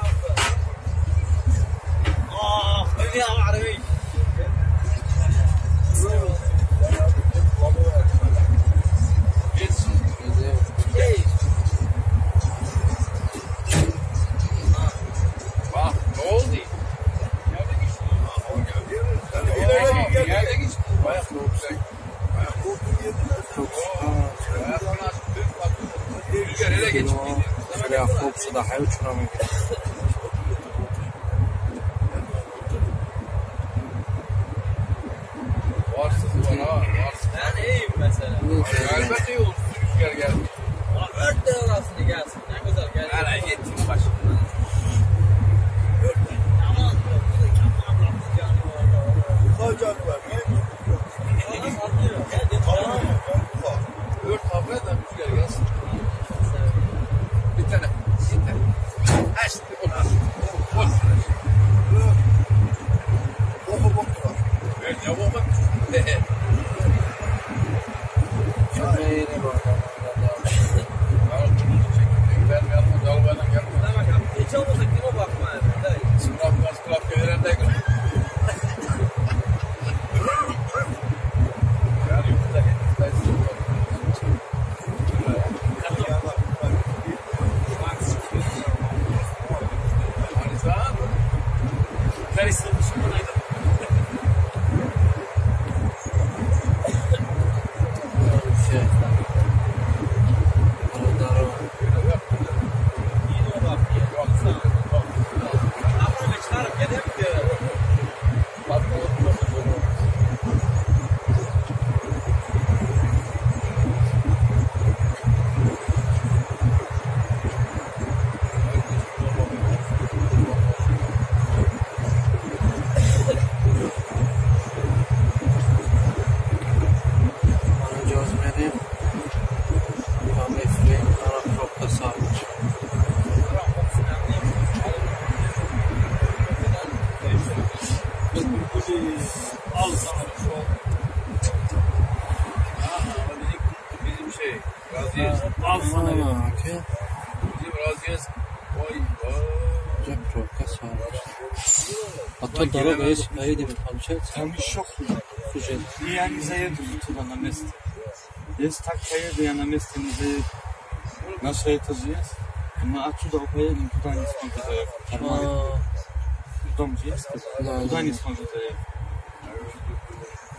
Кино, хеле автобуса да ҳаёт чура мегирад. А то дорога есть, поедем, получается? Там еще хуже. Хуже. Я не заеду туда на место. Если так поеду, я на место не заеду. Наша это же есть. Мы отсюда поедем, туда не смогу заехать. Нормально. Дом же есть? Да, туда да. Не смогу заехать.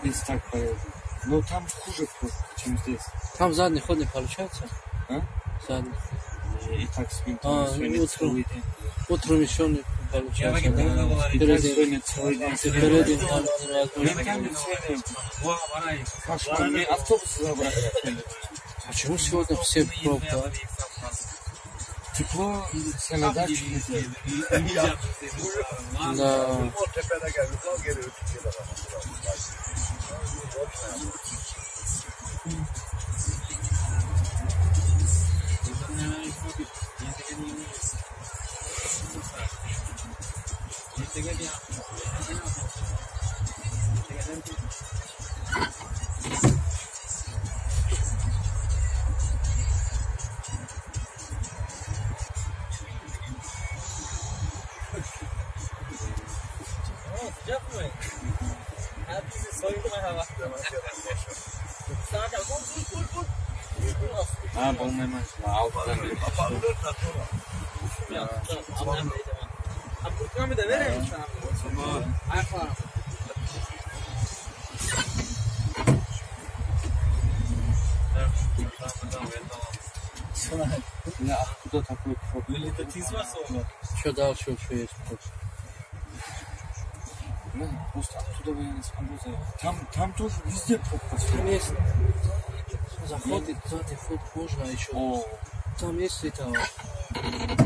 Если так поеду. Но там хуже просто, чем здесь. Там задний ход не получается? А? Задний. И так с ментами сегодня целый день. Утром еще не получается. Перед автобус забрать. Почему сегодня все пробка? Тепло, все на даче. Да. Откуда такой проблем? Что дальше еще есть просто? Ну, просто оттуда я не смогу заехать. Там тоже везде пробка. Там есть заход и задний ход можно еще. О. Там есть это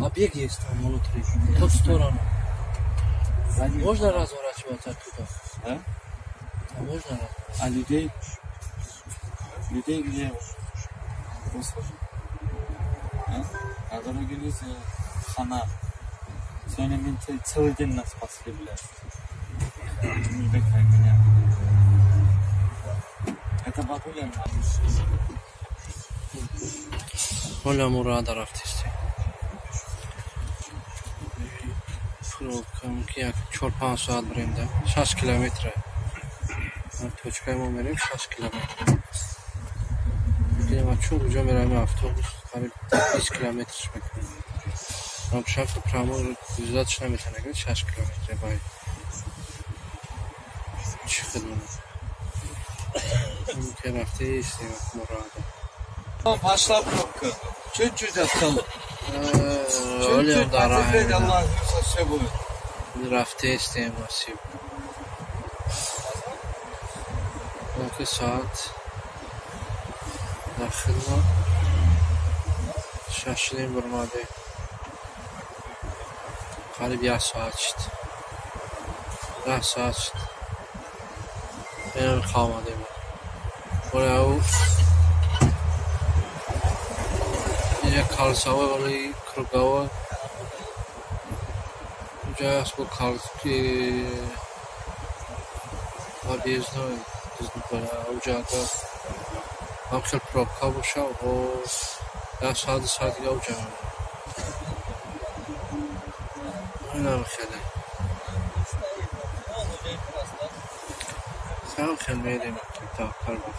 объект есть там внутри, в ту сторону. Задний. Можно разворачиваться оттуда? Да? Там можно разворачиваться. А людей? Людей где? Просто. А? А дороги нельзя. Хана. Сегодня менты целый день нас спасли, блядь. Меня. Это бабуля. Оля Мурада рафтисти. Пробка, мумкин як 4-5 соат бирем да. 6 километр. Точкаи мо мерем 6 километр. Мумкин чун куҷо меравем автобус қариб 20 километрш мекунем. Шафт прямо зиёдатш наметавонад 6 километр бай. Чӣ хидмат? Мумкин рафтисти Мурада. Пошла пробка. Чуть-чуть осталось. Чуть-чуть потерпеть, Аллах, все будет. Рафтестем насиб. Мумкин соат дар хидмат 6:30 баромадем. Қариб 1 соат шуд. 10 соат шуд. Инам омадем. Оля ӯ инҷа калсава вале кругава инҷа аст бо калки объездной уҷа агар ҳам хел пробка боша, о 1 соат 2 соат дига уҷа меравем. Инам хеле. Хел хел мерем таваккал ба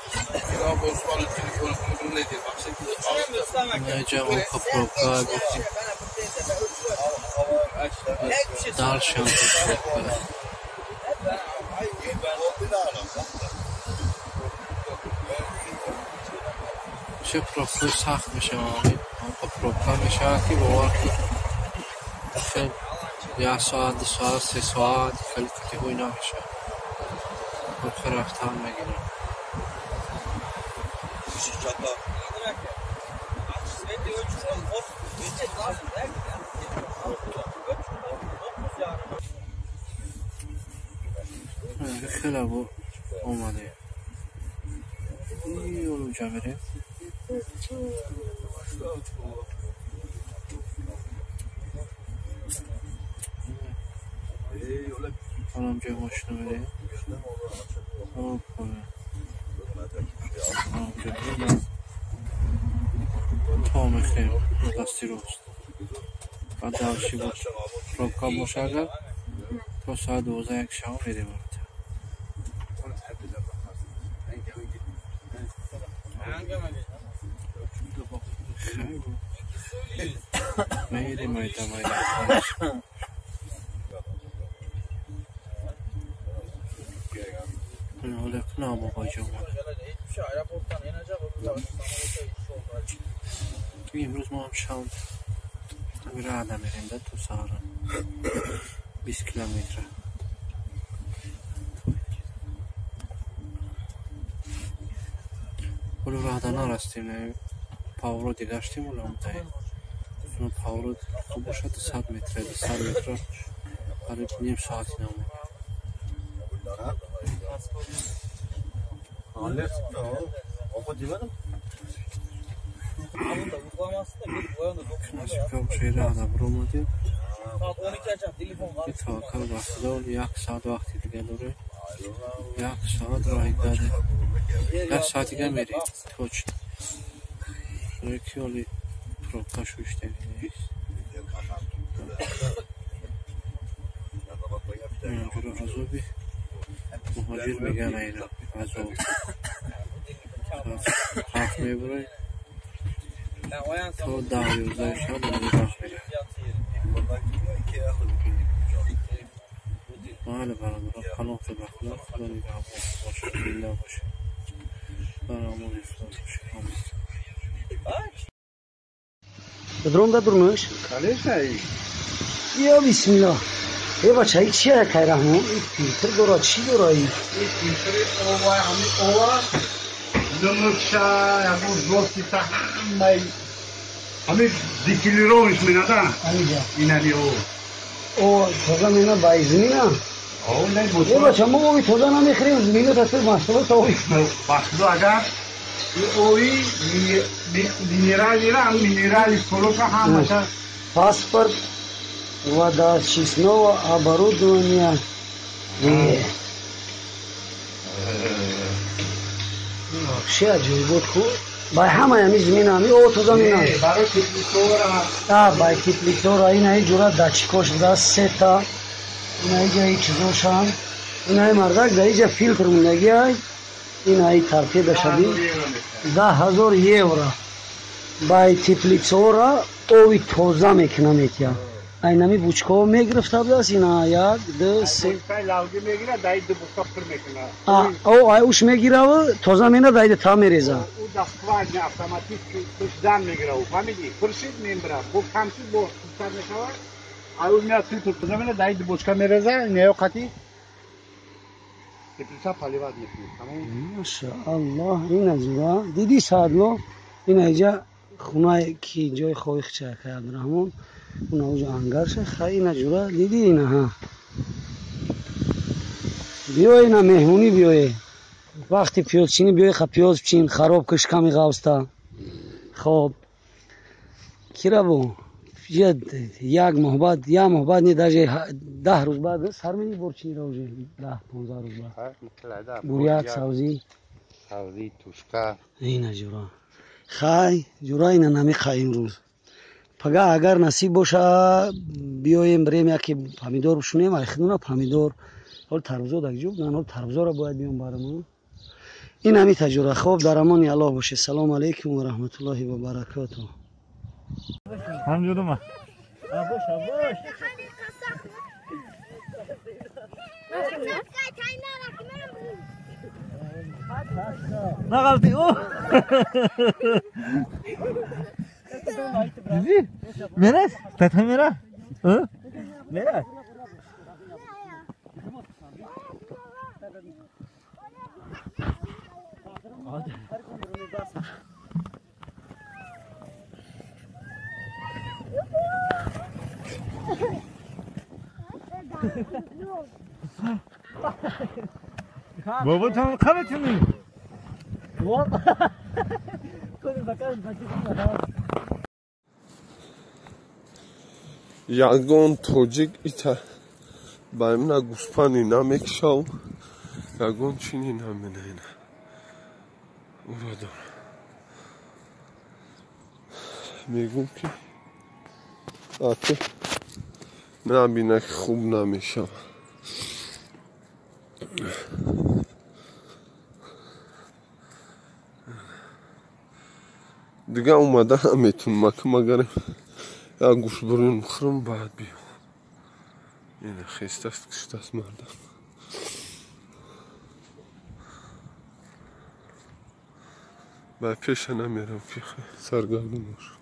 Инҷа онқа пробка гуфтем. Дальше пробка. Чه пробка сахт мешавад, онқа пробка мешавад ки бовар кун хел 1 соат, 2 соат, 3 соат хеле кутиҳои намешавад. Пробка рафтан мегирад. Хеле омадем. Уҷа мерем. Ҳоло мошина мерем. То мехӯрем дасти рост. Баъд дальше пробка боша агар то соат 12 1 шава мерем. Мерем майда майда. Ҳоло кунам оғоҷон. Имрӯз мо ҳам шав рада мерем да то саҳара 20 километра. Ҳоло рада нарастем, павроди гаштем ҳоло омадаем. Паврод хуб бошад 100 метра, 200 метра қариб ним соати намонем. Рада баромадем. Таваккал ба Худо, 1 соат вақти дига дорем. 1 соат роҳи дадем. 1 соат дига мерем. Точно. Ки ҳоли пробка шуштагӣ нест. Азоби муҳоҷир мегӯянд айра азоб. Ҳафт мебурем то 10 11 шаб роҳ меравем. Бале бародарон, паноҳ ба Худо, Худо нигаҳбон бошад, зинда бошед. Бар амони Худо бошед. Амин. Дрон да дурмуш? Конечно. Я бисмиллах. Э бача, ин чия кай раҳмон? Ин филтр дора, чӣ дора ин? Ин филтри ова, ҳами ова, нумукша, ягон злостита, ҳамаи ҳами дистиллировиш менада. Ҳамиҷа. Инами о. О, тоза мена байзмина? О, не, Э бача, мо оби тоза намехӯрем, змино тасвир маҳсулот оби. Маҳсулот агар ои минералира, минерали солока ҳамаша. Паспорт водоочистного оборудования. Вообще аҷоибот ку. Бай ҳамаи ҳами змина, ҳами о тоза мина. Барои теплицора. А, бай теплицора, ина ҷура датчикош буда, сета. Ина иҷа и чизошам. Ина мардак да иҷа филтр мондагӣ ай. Ина и торпеда шаби. 10 000 евро. Бай теплицора ови тоза мекуна метия. Айнами бучкаҳо мегирифта будааст ина як, ду, се. Лавги мегира, даи ду бучка пур мекунад. О, ай уш мегираву, тоза мена даида та мереза. У дастхважни автоматически пушдан мегира, у фаҳмидӣ? Пур шид мембира, бо кам шид бо пуртар мешавад. Ай у меяд фильтр тоза мена даи ду бучка мереза, неё қати теплица поливать мекунед. Тамом. Машааллоҳ, ина ҷура. Диди Саадло, ина иҷа хунае ки ҷои хоихча акай Абдураҳмон, уна уҷа ангарша, хай ина ҷура, диди ина ҳа. Биё ина меҳмонӣ биёе. Вақти пиёзчинӣ биёе, ха пиёз пчин, хароб киш ками ғавста. Хоб. Кира бу? Як моҳ баъд, як моҳ баъд не, даже 10 рӯз баъд сар мени борчинира уже 10-15 рӯз баъд. Буряк, савзӣ. Савзӣ, тушка. Ина ҷура. Хай, ҷура ина намиқа имрӯз. Пага агар насиб боша биёем бирем яке помидор бишунем, айхидуна помидор. Ҳол тарбузо даг ҷуб, ҳол тарбузоро бояд биём барам. Ин ҳами таҷура. Хоб, дар амони Аллоҳ боше. Салому алайкум ва раҳматуллоҳи ва баракотуҳ. Ҳамҷудума. Абош, абош. Нағалти, о! Диди? Мерас? Тата мера? Мера? Бобо там қабатини? Ягон тоҷик ита ба имна гӯспани намекшав, ягон чини наменаина. Ура дор. Мегум ки аки набина ки хуб намешава. Дига омада наметунам, аки магар як гӯшбурин бихӯрам, баъд биём. Ина хестаст, киштаст мардам. Ба пеша намерам ки саргардон бошам.